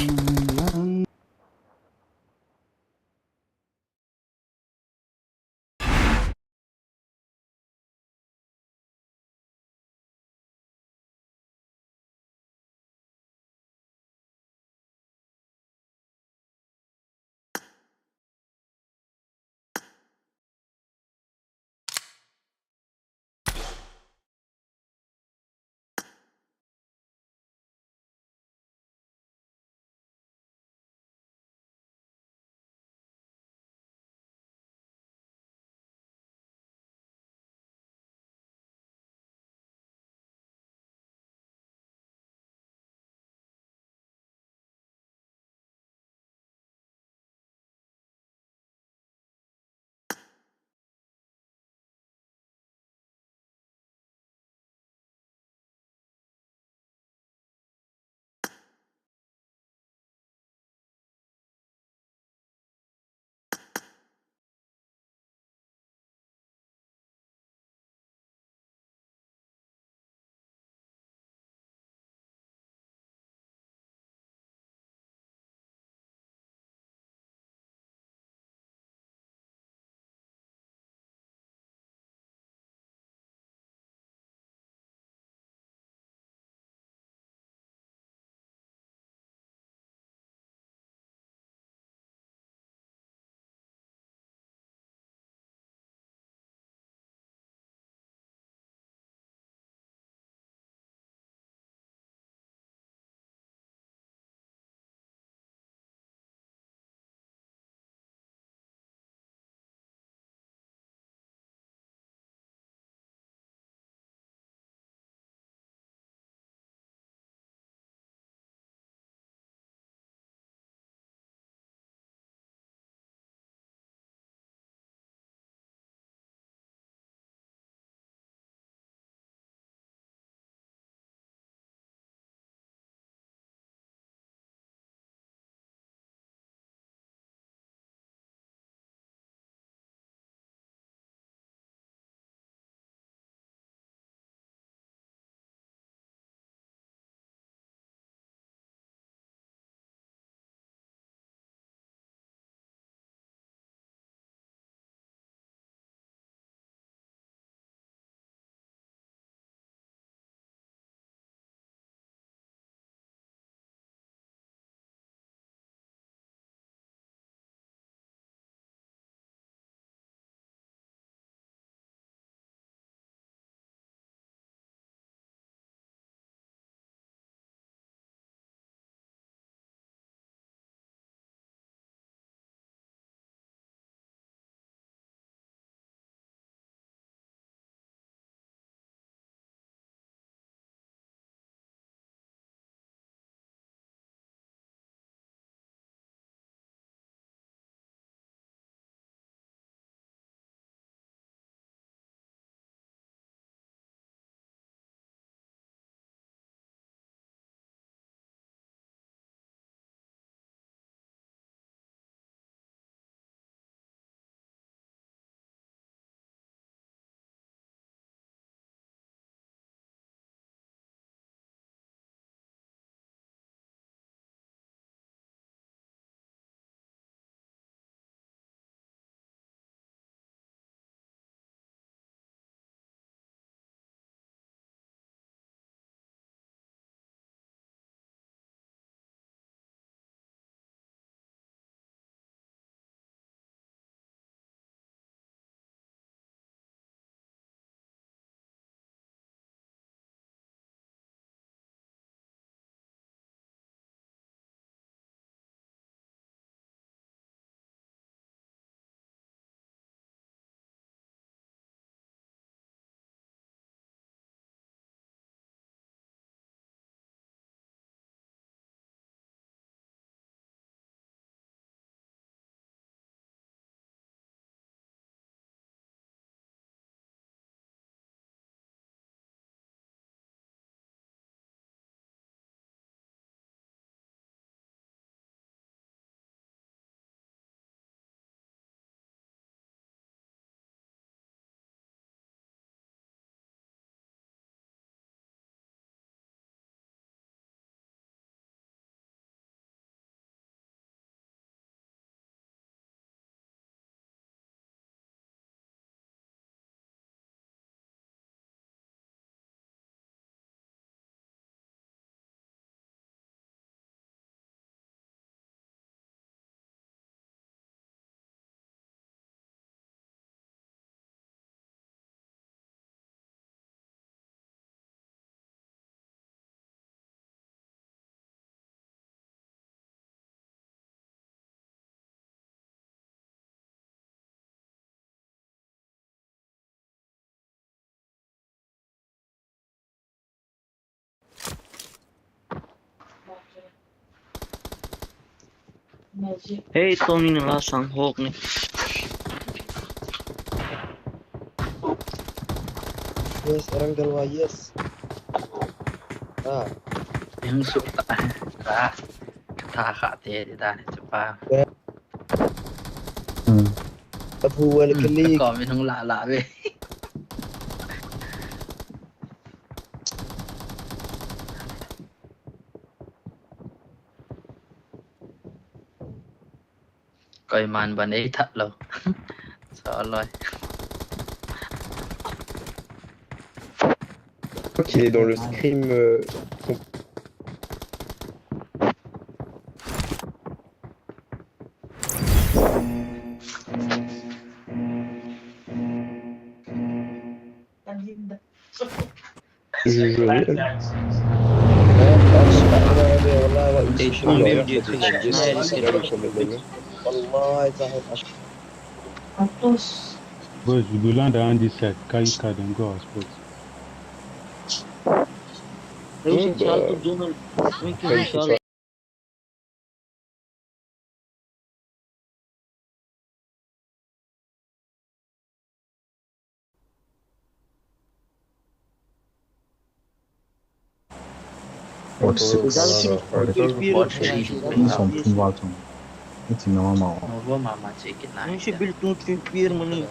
Hey, Tony, na la sang hok ni. Yes, Erang Galwa, yes. Ah. Yang su ta. Ah. Tha kha te, te ta ni chu pa. Hmm. Apu wal kili. Ko mi hung la la ve. Koiman ban ei that lou. Sa loi. Ok, dans le stream, euh, Boys, we go land around this side. Carry card and go our spot. Forty-six. Forty-six. Forty-six. It's in normal. Normal mama check it. Build two three player money.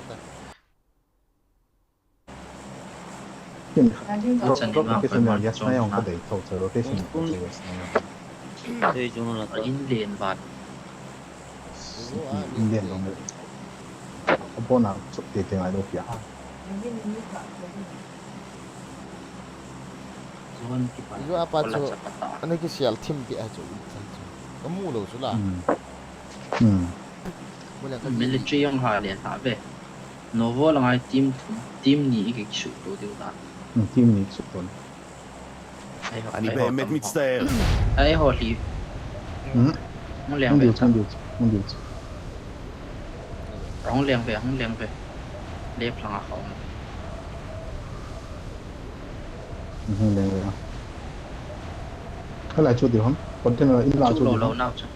Kin, rotation na jong ka dei tho, rotation na ka dei, yes na jong. Dei jong na ta. In lane ba. In lane dong. Abona chuk te te ngai lo pia. Zone ki pa. Ijo apa chu, ani ki sial thim pi a chu, chan chu. Ka mu lo chu la. Hmm. Hmm. Military jong ha le ta ve. Novo la ngai team, team ni i ki shoot to diu ta. Hmm, team ni shoot to. אני באמת מצטער. Ai ho li. Hmm. Hung leng ve, hung leng ve, hung leng ve. Left lang a khong. Hung leng ve. Ka lai chu di hom. Container in la chu di hom. Chu lo lo nau chu.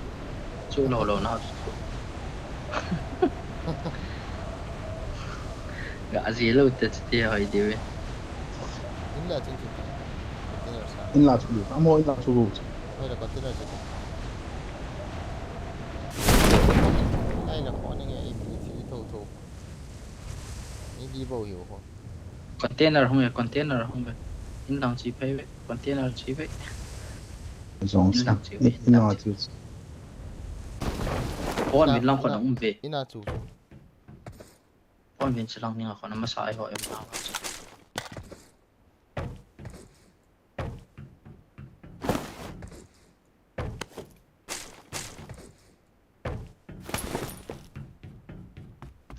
Chu lo lo nau chu. Ga ji lo te chu ti hoi di ve. In la chu chu. Container sa. In la chu di. Amo in la chu lo chu. Ai la container chu. Ai la khon nge, i pi thil tho tho. Ni di bo hiu ho. Container hung e, container hung e. In lang chi phei ve, container chi ve. Jong in lang chi ve, in lang chi. Pon min lang khon um ve. Ina chu. Pon min chi lang ni nga khon masa ai ho em na.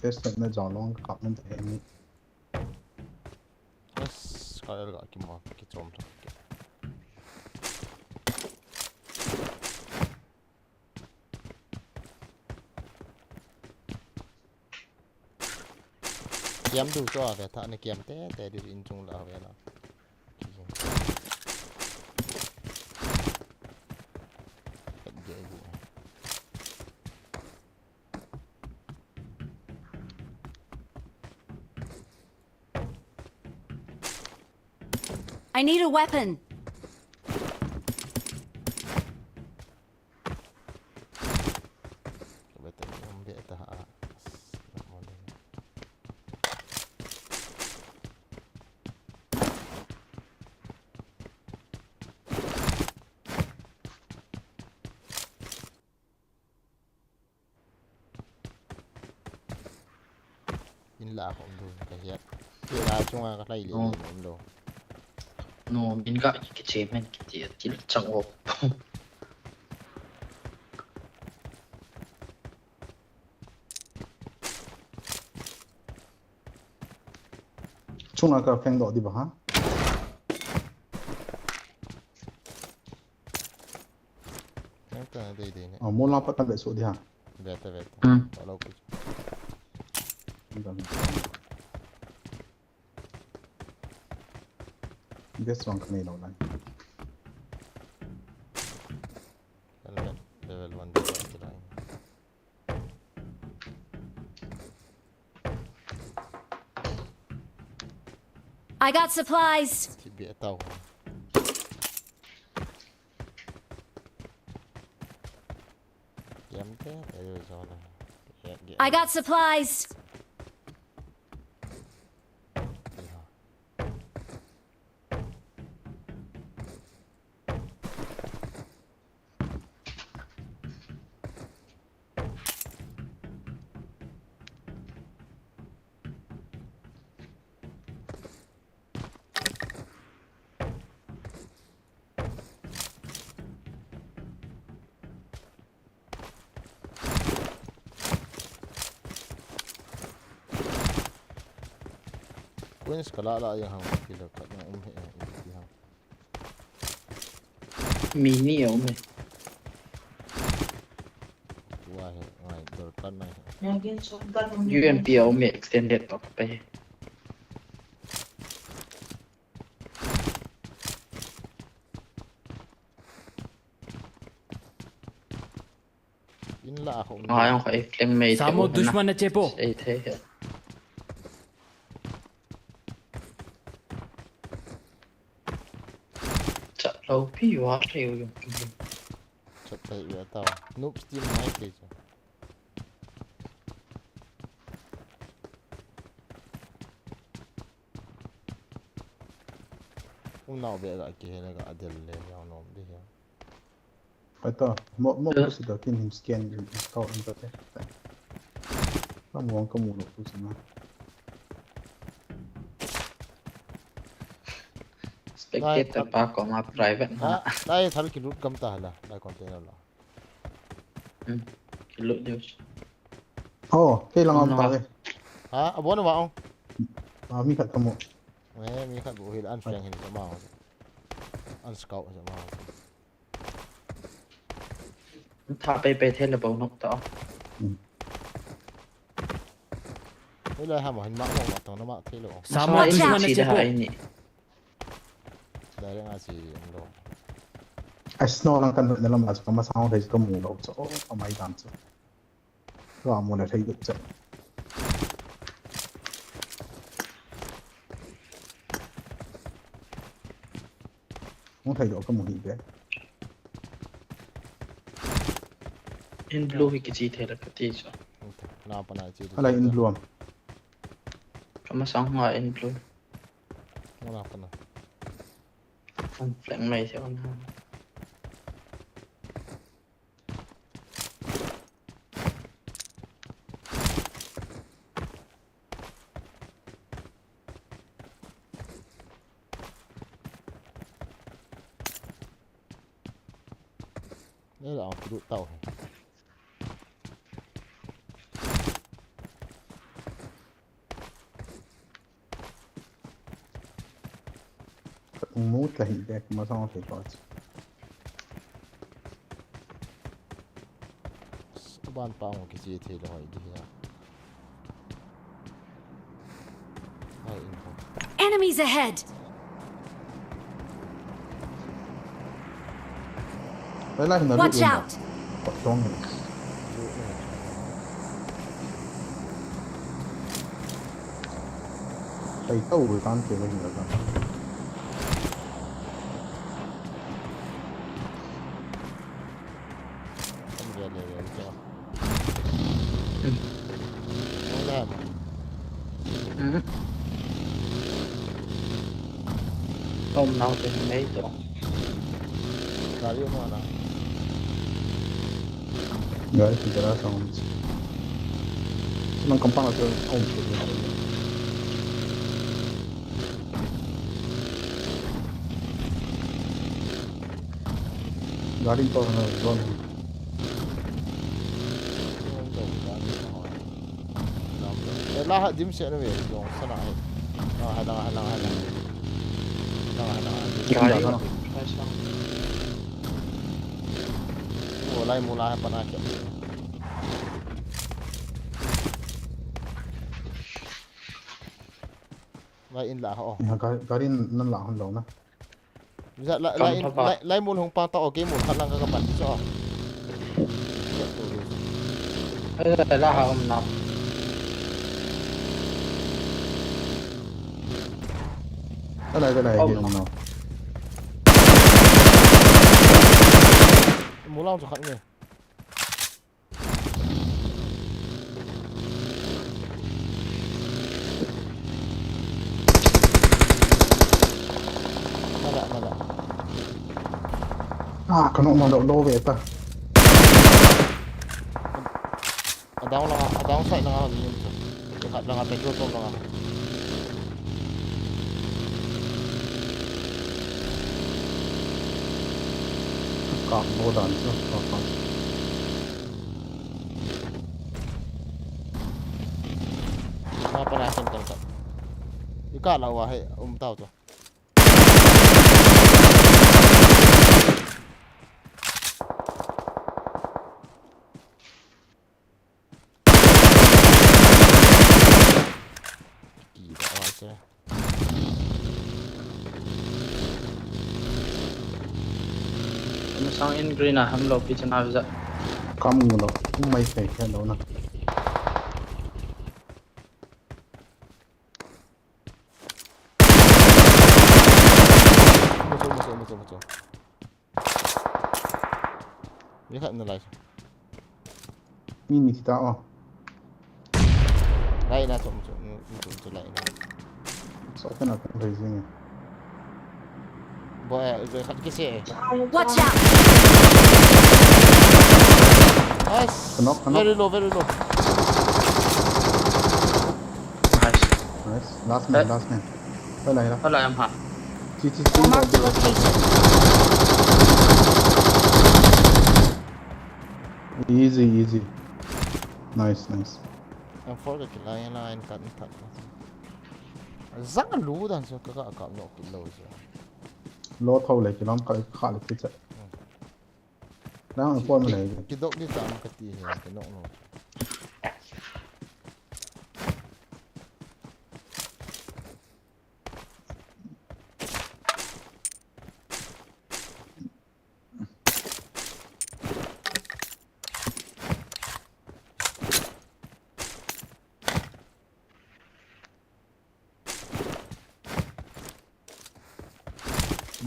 Test na jong long kap men te ni. Yes, ka el ga ki mo, ki chom to. Kiam du cho ve tha ne kiam te te di in chung la ve la. I need a weapon. In la khom du ka hiat. Ke la chunga ka lai le. No. Min ka ki che men ki ti ti chang o. Chunga ka pheng do di ba ha. Nang ta dei dei ne. Ah, mola pa ta le so dia. Beta, beta. Hmm. Alo ku. This one ka nei lo na. Level, level one, level two. I got supplies. Ti bia tau. Kiam te, te yo zo na. Ge, ge. I got supplies. Ti ha. Queens kala la yang hang kilo kat yang um he yang um he hang. Mini a um e. Tua hi, ngai, dorkar nai. U M P a um e, extended pa ka pe. In la a khong. Ngai, ngai, fleng mei. Samo te u na. Dushman na chepo. Sei the he. Cha lo pi wa thei u yung. Cha thei u ta. Noobs team mai te cha. U nau be ga ki he na ga adel le ya nom de ya. Pai ta, mo, mo, mo si da kin him scan din scout an ta te. Ka mo ka mo lo ku si na. Spectator pa ko ma private na. Lai thal ki lut kam ta hala, lai container la. Hmm. Ki lut diu. Oh, kei lang am ta ve. Ha, abon ma ong. Ah, mi khat ka mo. Eh, mi khat bu hil an friend hin sa ma. An scout sa ma. Tha pe pe thei le bou nok ta. Hmm. Oi la ha ma hin ma ma ma tong na ma thei lo. Samo. Watch out! Dushman na chepo. Direct a si am lo. A snow lang kan na lam a ka ma sang thei ka mu lo. So, oh, amai dam so. Ka mu na thei duk so. Hung thei doh ka mu hi be. In blue hi kichi thei la ka ti chu. Hung thei. Na pa na chi. Hala in blue am. Ka masang nga in blue. Hung na pa na. Hung flank mai se on ha. Nila ang pudut tau he. Ka ung mu tla hi bek ma sang thei pa chu. Ban pa ung kichi thei lo hoi di ya. Hai in ko. Enemies ahead! Lai lai na. Watch out! Kot tong ni. Sai tau ru tan ke ni la. Kom dia le le cho. Kom dia. Hmm. Om nau te nei to. Gari mo na. Gari ki jara sound. Nang kampang ase om. Gari to na zone. Eh, la ha dim se na ve, jong sana hai. Ah, hai lang, hai lang, hai lang. Hai lang, hai lang, hai lang. Gari. Oh, lai mu la hai pa na kya. Lai in la ho. Ya, gari, gari nan la hon lo na. Za, la, la, in, la, lai mul hung pa ta, okay, mul khat lang ka, ka pan so. Ai, la, la, ha, um, na. Alai, alai, oh, hi, no. Mulang chu khat nge. Mala, mala. Ah, kano malo lo ve ta. A down langa, a down side langa, ni chu. Khat langa petrol pump langa. Ka bo dan chu, ka pa. Ma pa na sem tang ta. Ika la wa he, um tau chu. Kiba wa se. Masang in green a ham lo pi chana visa. Kam ngu lo, um mai kai kai lo na. Mucho, mucho, mucho, mucho. Ni khat na lai. Mi ni kita o. Lai na chom chom, chom chom lai na. So kana kan bai jing. Boy, boy khat kise. Watch out! Nice. Knock, knock. Very low, very low. Nice. Nice. Last man, eh, last man. Hola, hola. Hola, em ha. Chi, chi, chi. Mark the location. Easy, easy. Nice, nice. Em four ka kila yan la en kat ni kat. Zang lu dan so ka ka ka no kilo so. Lo thau le kilom ka kha le kicha. Nang four ma le. Kidok ni ta ma ka ti he ka no no.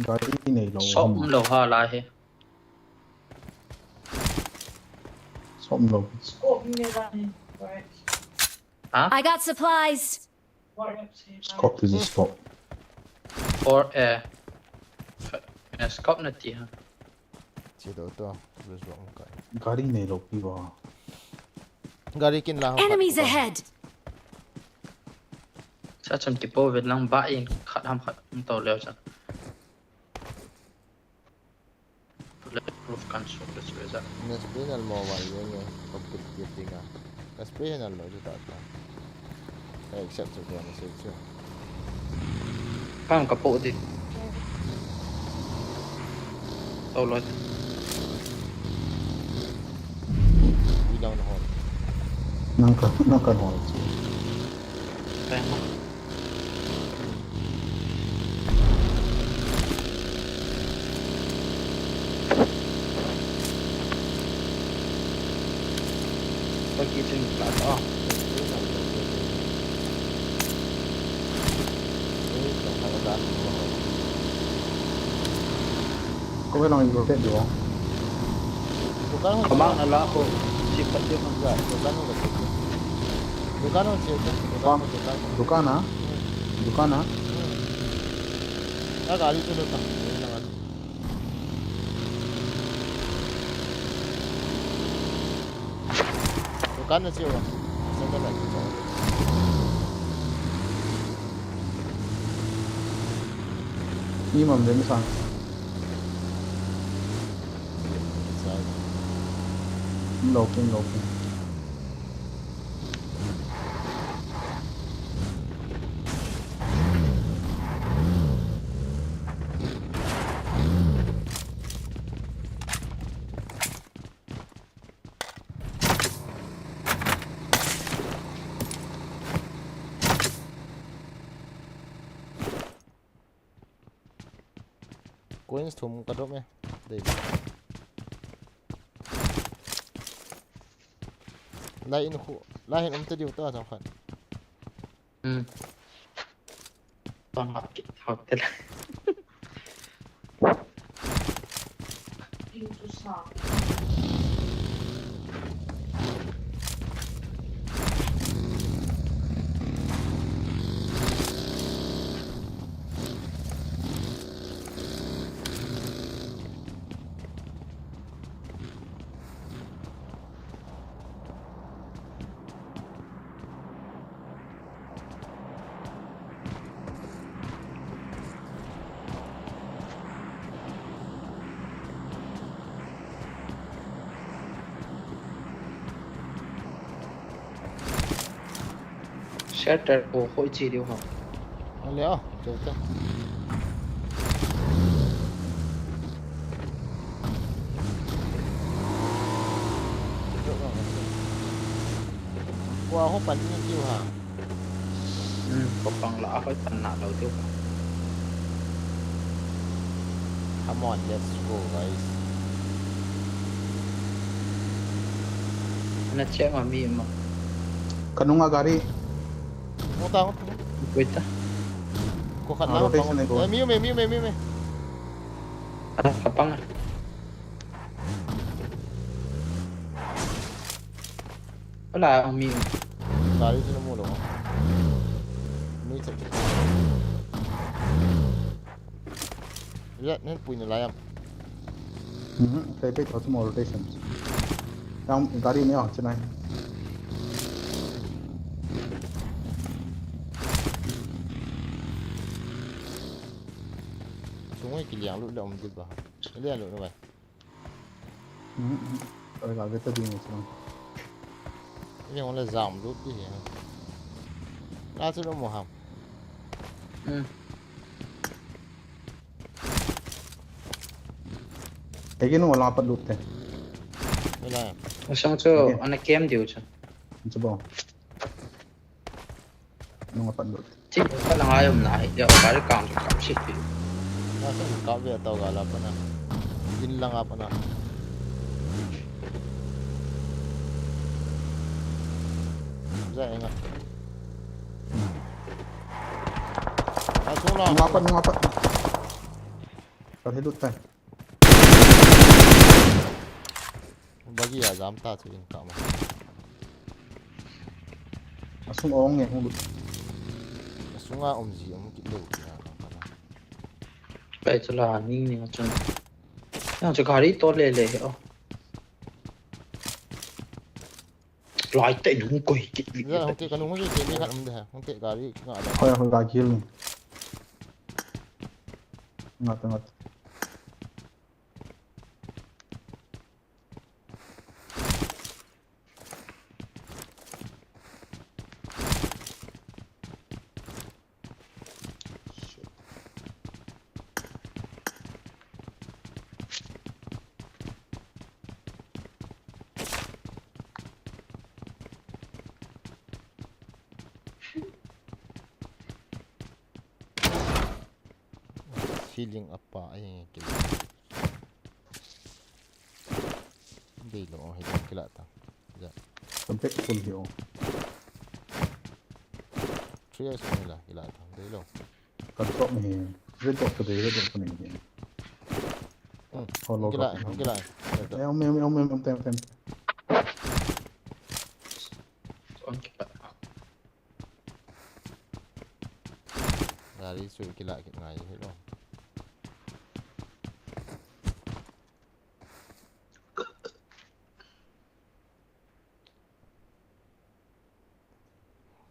Gari nei lo. Som lo ha la he. Som lo. Ha? I got supplies. Scope, this is scope. Or, eh, eh, scope na ti ha. Chi do to, bus bang kai. Gari nei lo pi ba. Gari kin la. Enemies ahead. Sa cham ti po vet lang ba in khat ham khat um to leo cha. Bulletproof kan so ke so za. Naspi nal mo wa ye nge, competitive dinga. Naspi nal lo ju ta ta. Ka accept chu ko na se chu. Pang ka po di. Tau lo. Wi dang na hon. Nang ka, nang ka hon. Thank you. Ko ve long in rotate diu. Dukan ho. Kama na la ko. Sip pat diu. Dukan ho. Dukan ho, dukan ho. Dukan ho, dukan ho. Dukan ho, dukan ho. Dukan ha? Hmm. Dukan ha? Hmm. Na gari chu lo ta. Dukan na chiu. Sandal la chiu. Ni mam de mi sang. Loking, loking. Coins thum ka drop e. Dei. Lai in khu, lai hin um ta diu ta chang khat. Hmm. Tang hak ki thak te la. Shelter ko hoi chi diu ha. Ale a, chau ta. Kua ho pan ni kiu ha. Hmm, ko pang la a hoi pan na lo diu. Come on, let's go, guys. Na che ma mi ma. Kanunga gari. Ngota, ngota. Wait ta. Ko khat na. Rotation ko. Eh, mi me, mi me, mi me. Ala kapang. Ala mi. Gari sina mu lo. Mi che. Ya, nen pui na layam. Mhm, kai pe thot mo rotation. Yang gari ni a chenai. Sungoi kiliang lu le om dil ba. Kiliang lu na bai. Mhm. Oi, la veta ding ni sung. Kiliang le jam lu di ya. Na chu lo mo ham. Hmm. Egi nung ala pat lut te. Ela. Asang chu ana kem diu chu. Chu bo. Nung apat lut. Chi pa lang ayom na hi dia kar kang chu kam sit pi. Na sa ka ve tau ga la pa na. Din lang apa na. Ja enga. Asung la. Nung apat, nung apat. Kar hi lut tai. Bagi a jam ta chu in ka ma. Asung ong nge hung lut. Asunga um ji um kit leu kina ka na. Pai chu la ning ning chun. Yang chu gari to le le o. Lai te nung koi kit li. Ya, hung te ka nung hung te mi khat um de ha. Hung te gari nga da. Hoi, hoi, ga gil. Ngat, ngat. Feeling apa ai kila. Dei lo, oh, hei kila ta. Ja. Contact full hi o. Three S ni la kila ta. Dei lo. Kan top ni. Red dot ka dei, red dot ka ni. Hmm. Oh, lo kila, ka. Kila. Red dot. Eh, om, om, om, om, tem, tem. Gari chu kila kit ngai hi lo.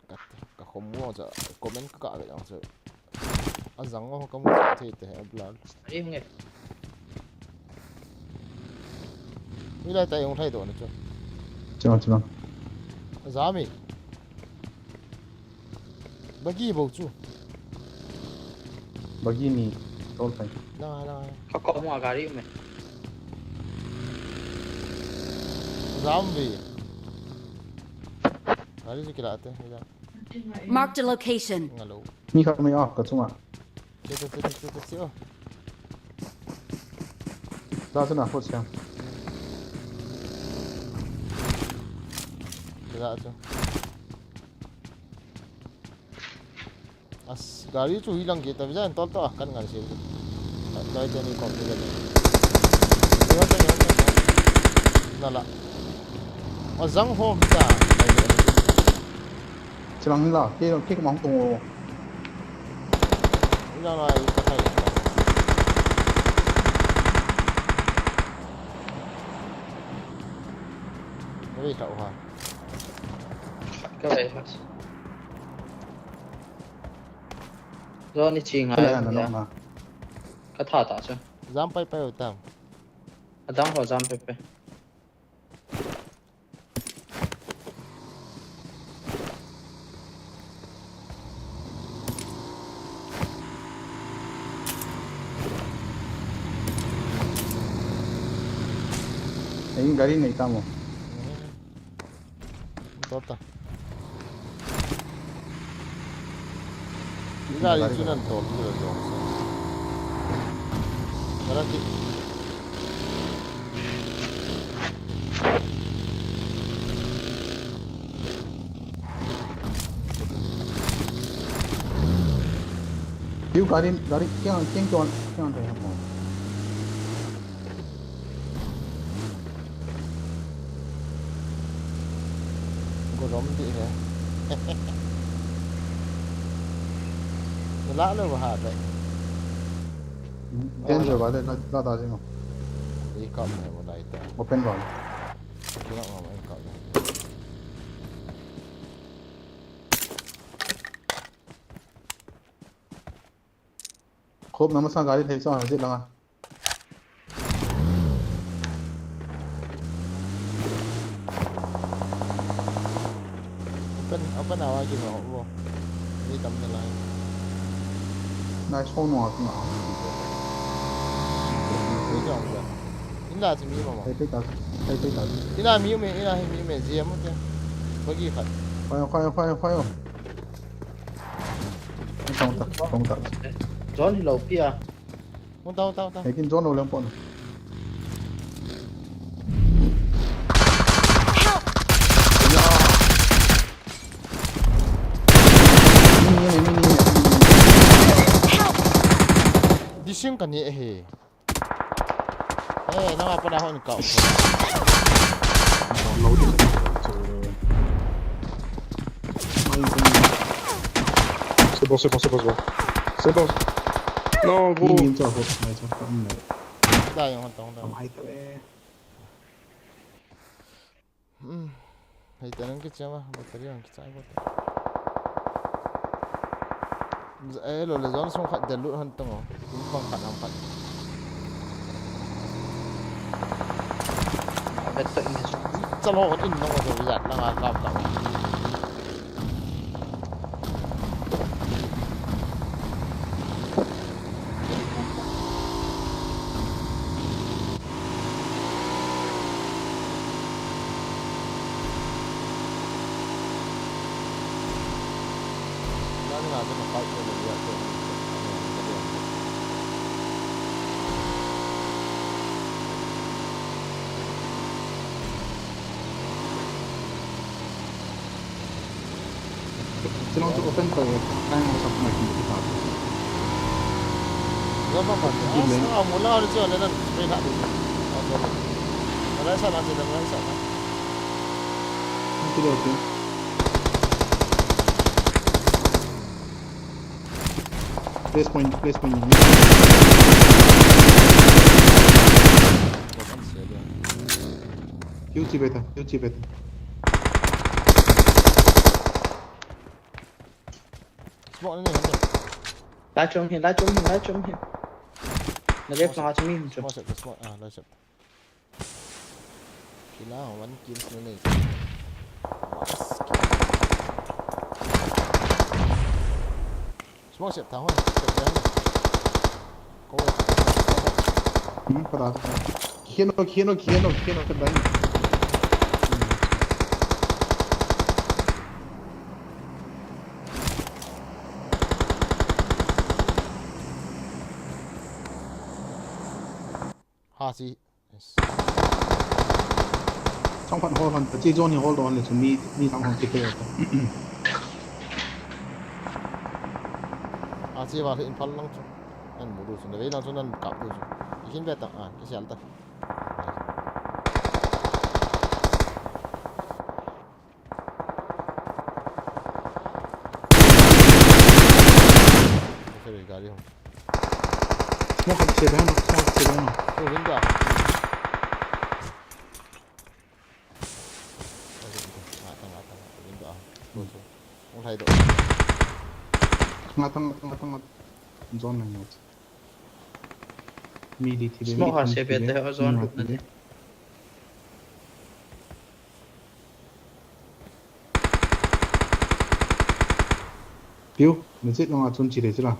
Ka, ka khom mo cha, comment ka ka ve jang chu. A jang o ka mu thei te a blur. Ari nge. Mi lai ta yong thai do na chu. Chang, chang. Jami. Bagi bou chu. Bagi ni tol kai. Lang, lang. Ka ko mo gari me. Jam ve. Gari chu kila te, ja. Marked a location. Ngalo. Mi khat mai a, ka chunga. Che, che, che, che, che, che, oh. Ta chuna, hot siang. Kila chu. As, Gari chu hi lang ke ta, vijan tol to, kan ngan se. Loi te ni kom ni le. Ni hon te, ni hon te. Na la. O jang ho mi ta. Chilang la, ke, ke ma hung tung o. Ni la la, i ka thai. Ni ta ha. Ka vai ha. Zone ni chi ngai. Ka tha ta chu. Jam pai pai u tam. Adang ho jam pai pai. Ei, gari nei ta mo. Tota. Gari chu nan tol tu le jong sa. Gari ti. Tiu gari, gari, kiang, kiang tuan, kiang tuan mo. Ko rom di he. Ni la lo ba ha dai. Danger ba de, la, la da jing. I kap ne mo dai ta. Open ba. Ki la ma ma i kap ne. Khop na masa gari thei sa ha ji la. Open, open awa ki no wo. Ni tam ne lai. Nai so no a ki na. Ni jong ja. Ina chi mi ma ma. Thei thei ta. Thei thei ta. Ina mi me, ina hi mi me, ji mo ke. Bagi khat. Fire, fire, fire, fire. Tong ta, tong ta. Zone hi lo pi a. Hung ta, hung ta, hung ta. Lekin zone lo leng pon. Help! Mini, mini, mini, mini. Help! Dising ka ni e he. Eh, nang apa dah hon kau. Lo di. C'est bon, c'est bon, c'est bon, c'est bon. C'est bon. Non, gros. Ni, ni, ni, ni, ni. Dah yang hon tong dah. Mai ta le. Hmm. Hei, te nang kichai ma, battery ang kichai ko te. Eh, lo le zone sung khat del lut han tong o. Kum pang khat ang khat. Vet to in so. Chalo in nong ko jat la nga kap ta. Silong tu open ko, kaya mo sa pumaitin kita. Wala pa man. Ah, sa mula ako siya, wala na, spray na din. Okay. Wala sa na, wala sa na. Okay, okay. Place point, place point. Q T beta, Q T beta. Smoke ni, ni. Lai chom hi, lai chom hi, lai chom hi. Na left lang a chom hi, chom. Smoke set, smoke, ah, lai set. Kila, one kill ni ni. Smoke set ta ho, set ta ho. Ko. Hmm, pada, pada. Kino, kino, kino, kino, kedai. Ha si. Yes. Chong phat hold on, chi zone hi hold on le chu mi, mi chang hon ki pe. Ti va in phal lang chu. Nan mu du chu, na vei lang chu nan kap du chu. Ihin ve ta, a, kisel ta. Sorry, gari hung. Smoke se behna, smoke se behna. Oh, window. Nga tang, nga tang, nga tang, nga tang. Window. Close. Hung thai do. Nga tang, nga tang, nga tang, nga tang. Zone na ngot. Mi di thi de. Smoke ha se behte, zone lut na de. Piu, na chit langa chun chi le chila.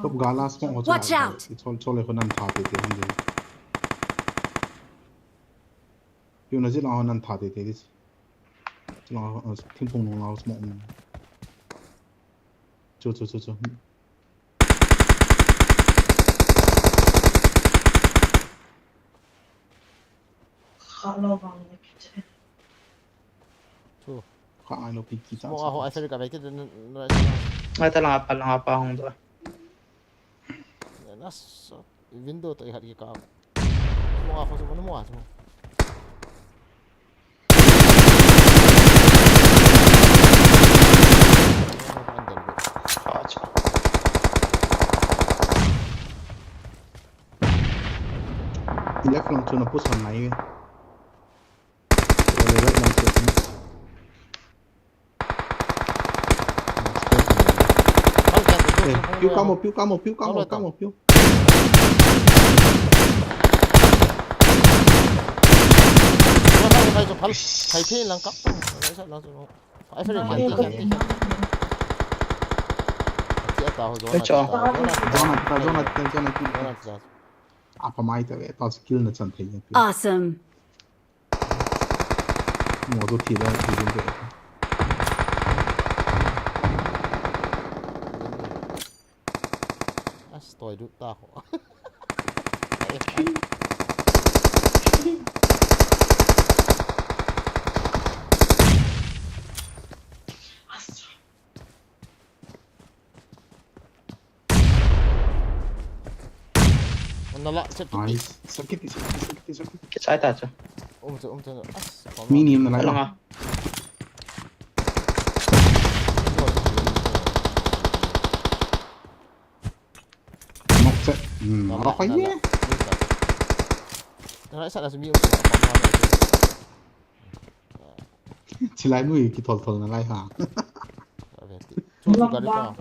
Top gala smoke ho chila. Watch out! Chol, chol le ko nan tha te te hande. Piu na chit langa nan tha te te dis. Chit langa, uh, thingphung nung la smoke. Chu, chu, chu, chu. Kha lo vang le kiche. Chu. Kha ai lo pi ki cha. Mo a ho ai fer ka ve ke den na. Ai ta langa pa, langa pa hung do. Na so window to i hat ki ka. Mo a ho mo mo a mo. Left lang chu na push on nai. Right lang chu. Eh, piu kamo, piu kamo, piu kamo, kamo, piu. Phai, phai, phai, phai, phai, phai, lang kap. Ai, sa, lang, sa, lang. Ai, sa, lang, sa, lang. Ai, sa. Zona, zona, zona, zona, zona. Apa mai ta ve, ta skill na chan thei. Awesome. Mo to thi da, thi da. As toi du ta ho. Nala, chep. Nice. Sakit, sakit, sakit, sakit. Kichai ta chu. Um chu, um chu. As, mi ni nala. Langa. Nok che. Hmm, nala, nala, nala. Nala, sa la mi um chu. Chilai mui kithol thol na lai ha. Ave ti. Chu chu gari pa.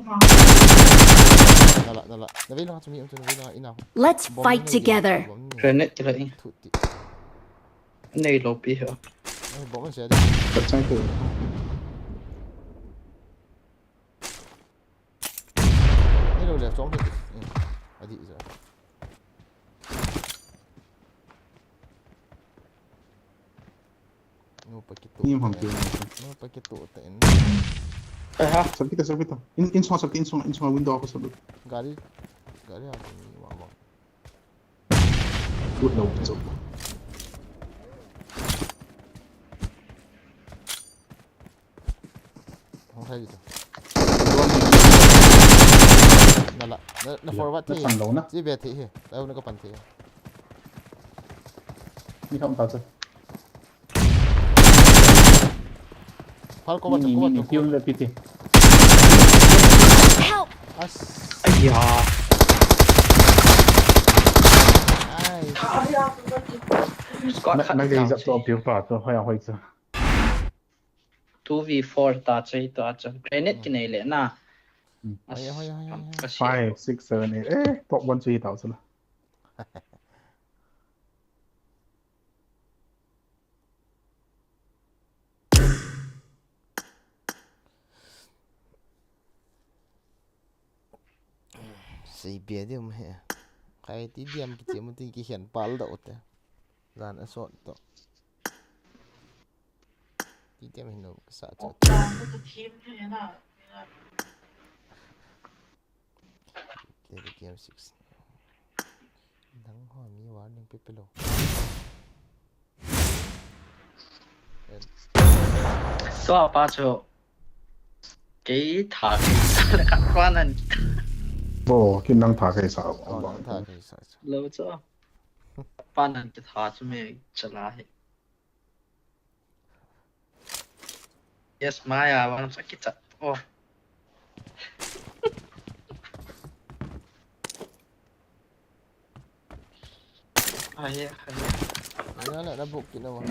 Nala, nala. Na vei lang chu mi um chu na vei lang ina. Let's fight together. Grenade kila i. Thu ti. Nei lo pi ha. Ai, bomb se de. Ka chai ko. Nei lo le chong ti. Adi ja. Nu pa kitu. Ni ham ti. Nu pa kitu ta in. Eh, ha. Sab kita, sab kita. In, in sunga, sab in sunga, in sunga window ko sab. Gari, gari a ni wa wa. Good no, it's okay. Hong hai tu. Nala, na, na forward thi. Sang lo na. Chi be thi hi. Tao na ka pan thi. Ni kam ta cha. Phal ko ba ni, ko ni, ni, ko. Piu le pi thi. Help! As. Aiya. Ai. Squad na, khat na gei jap to piu pa to hoi a hoi cha. Two v four ta chei ta cha. Grenade kinei le na. Hmm. As. Hoi, hoi, hoi, hoi, hoi. Five, six, seven, eight. Eh, top one chu hi tao chu la. Sei bia diam he. Khai ti diam kichi mu ti kihen pal da ute. Jan a sot to. Ti diam hin lo sa cha. Game six. Nang ho mi warning pe pe lo. Tua pa chu kei tha kei sa le ka pa nan. Bo, kin nang tha kei sa. Oh, nang tha kei sa. Lo chu. Pa nan kei tha chu me chala he. Yes, Maya, vang sa kichat. Oh. Aye, aye. Aye, na, na book kit na mo.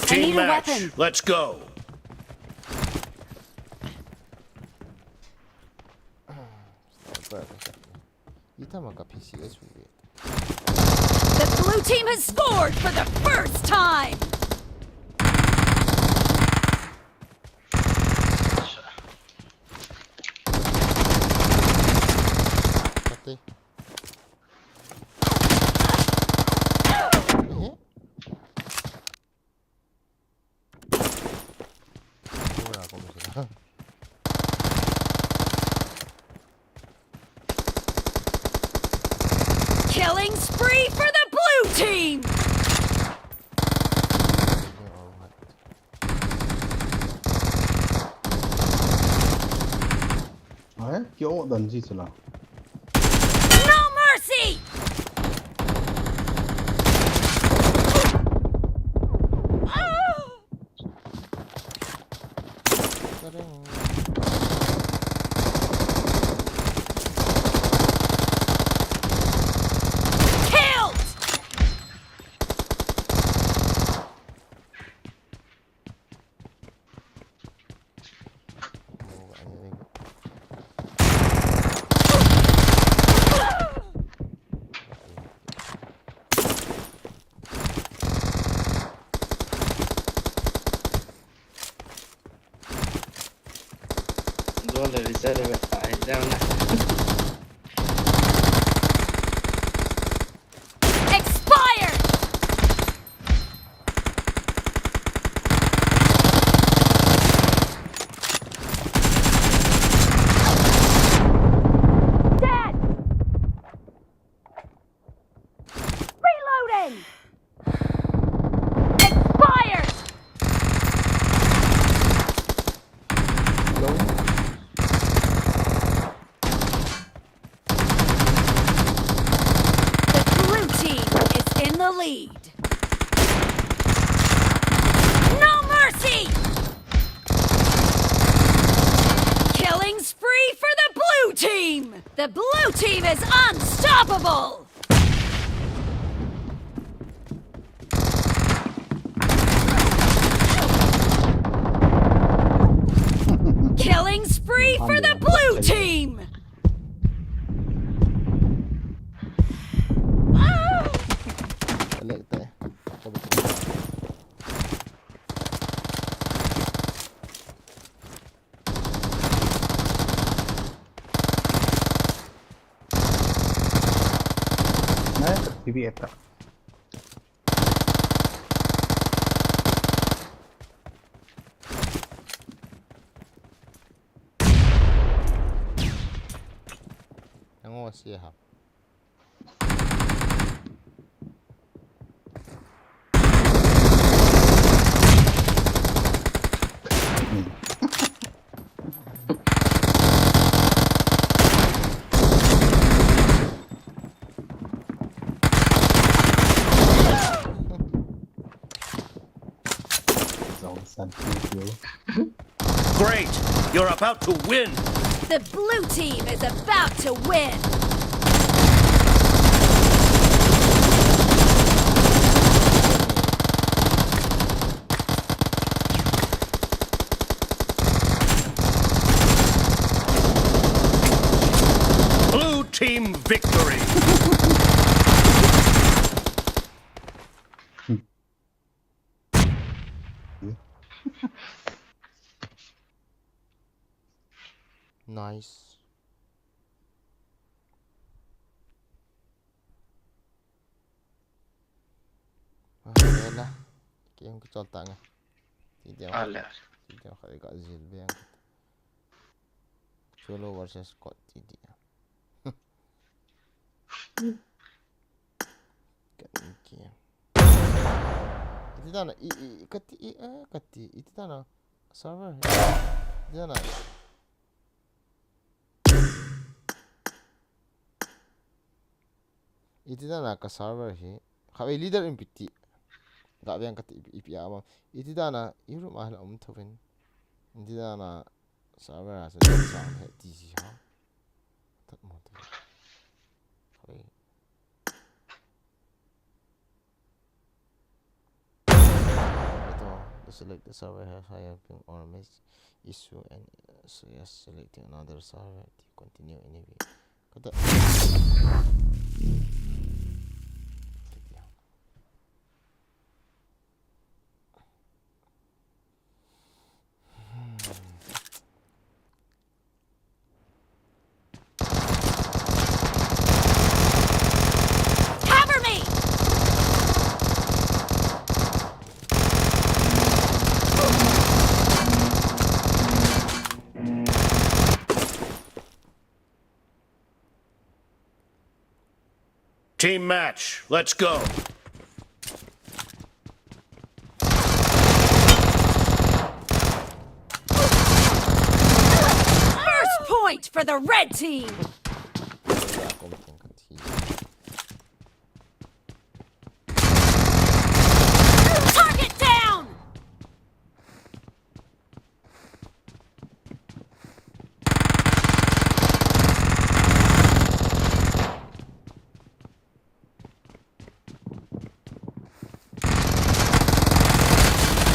I need a weapon. Let's go. Itama ka P C S uve. The blue team has scored for the first time. Patay. Eh? Wala akong masira. Killing spree for the blue team! Ai, kio dan ji chula. No mercy! Killed! Dole reserve ta hai jao na. Expired! Dead! Reloading! Expired! The blue team is in the lead. No mercy! Killing spree for the blue team! The blue team is unstoppable! Killing spree for the blue team! T V eta. Nango si ha. Great! You're about to win! The blue team is about to win! Blue team victory! Nice. Ah, wala. Kiyang ko chalta nga. Ti dia. Ale. Ti dia ka ga zil biang. Solo versus squad ti dia. Kani ki. Iti dana, i, i, kati, i, eh, kati, iti dana. Server. Iti dana. Iti dana ka server hi. Kha leader in piti. Ga veng kati ipi, ipi ama. Iti dana, i room a la um thovin. Iti dana, server a sa sa he ti si ha. Tat mo te. Kha Ito, to select the server has higher ping or match issue and, uh, suggest selecting another server to continue anyway. Kata. Cover me! Team match, let's go. First point for the red team. Target down!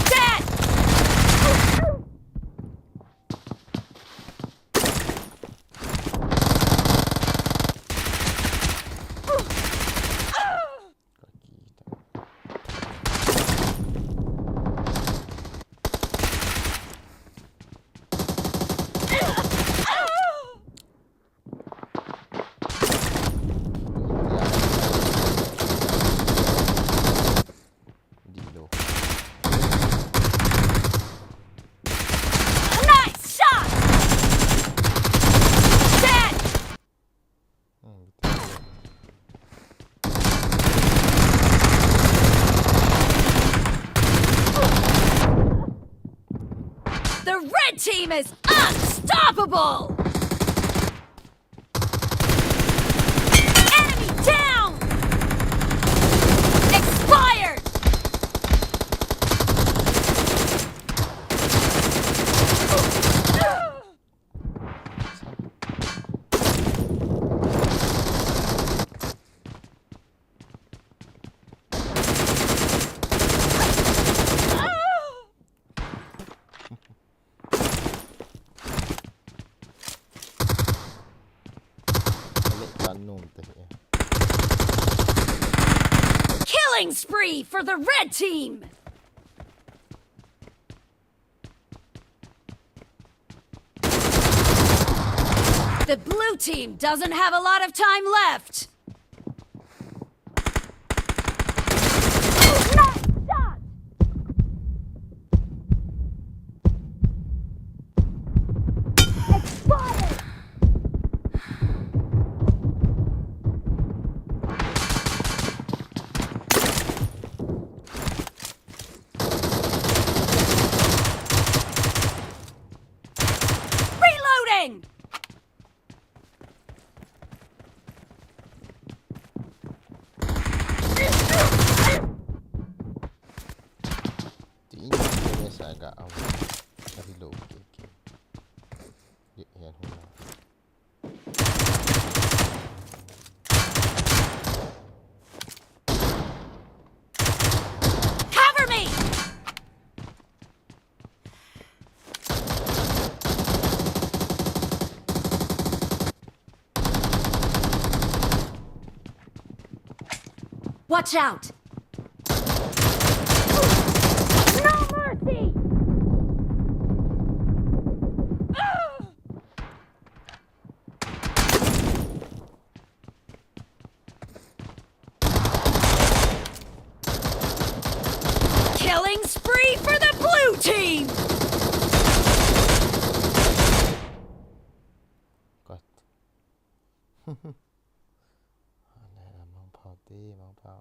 Dead! Nice shot! Dead! The red team is unstoppable! Enemy down! Expired! Killing spree for the red team! The blue team doesn't have a lot of time left. Nice shot! Expired! Reloading! Tiin ni sa ga am. Reload ke ke. Ye, yan huna. Cover me! Watch out! No mercy! Killing spree for the blue team! Ale, mangpha te, mangpha.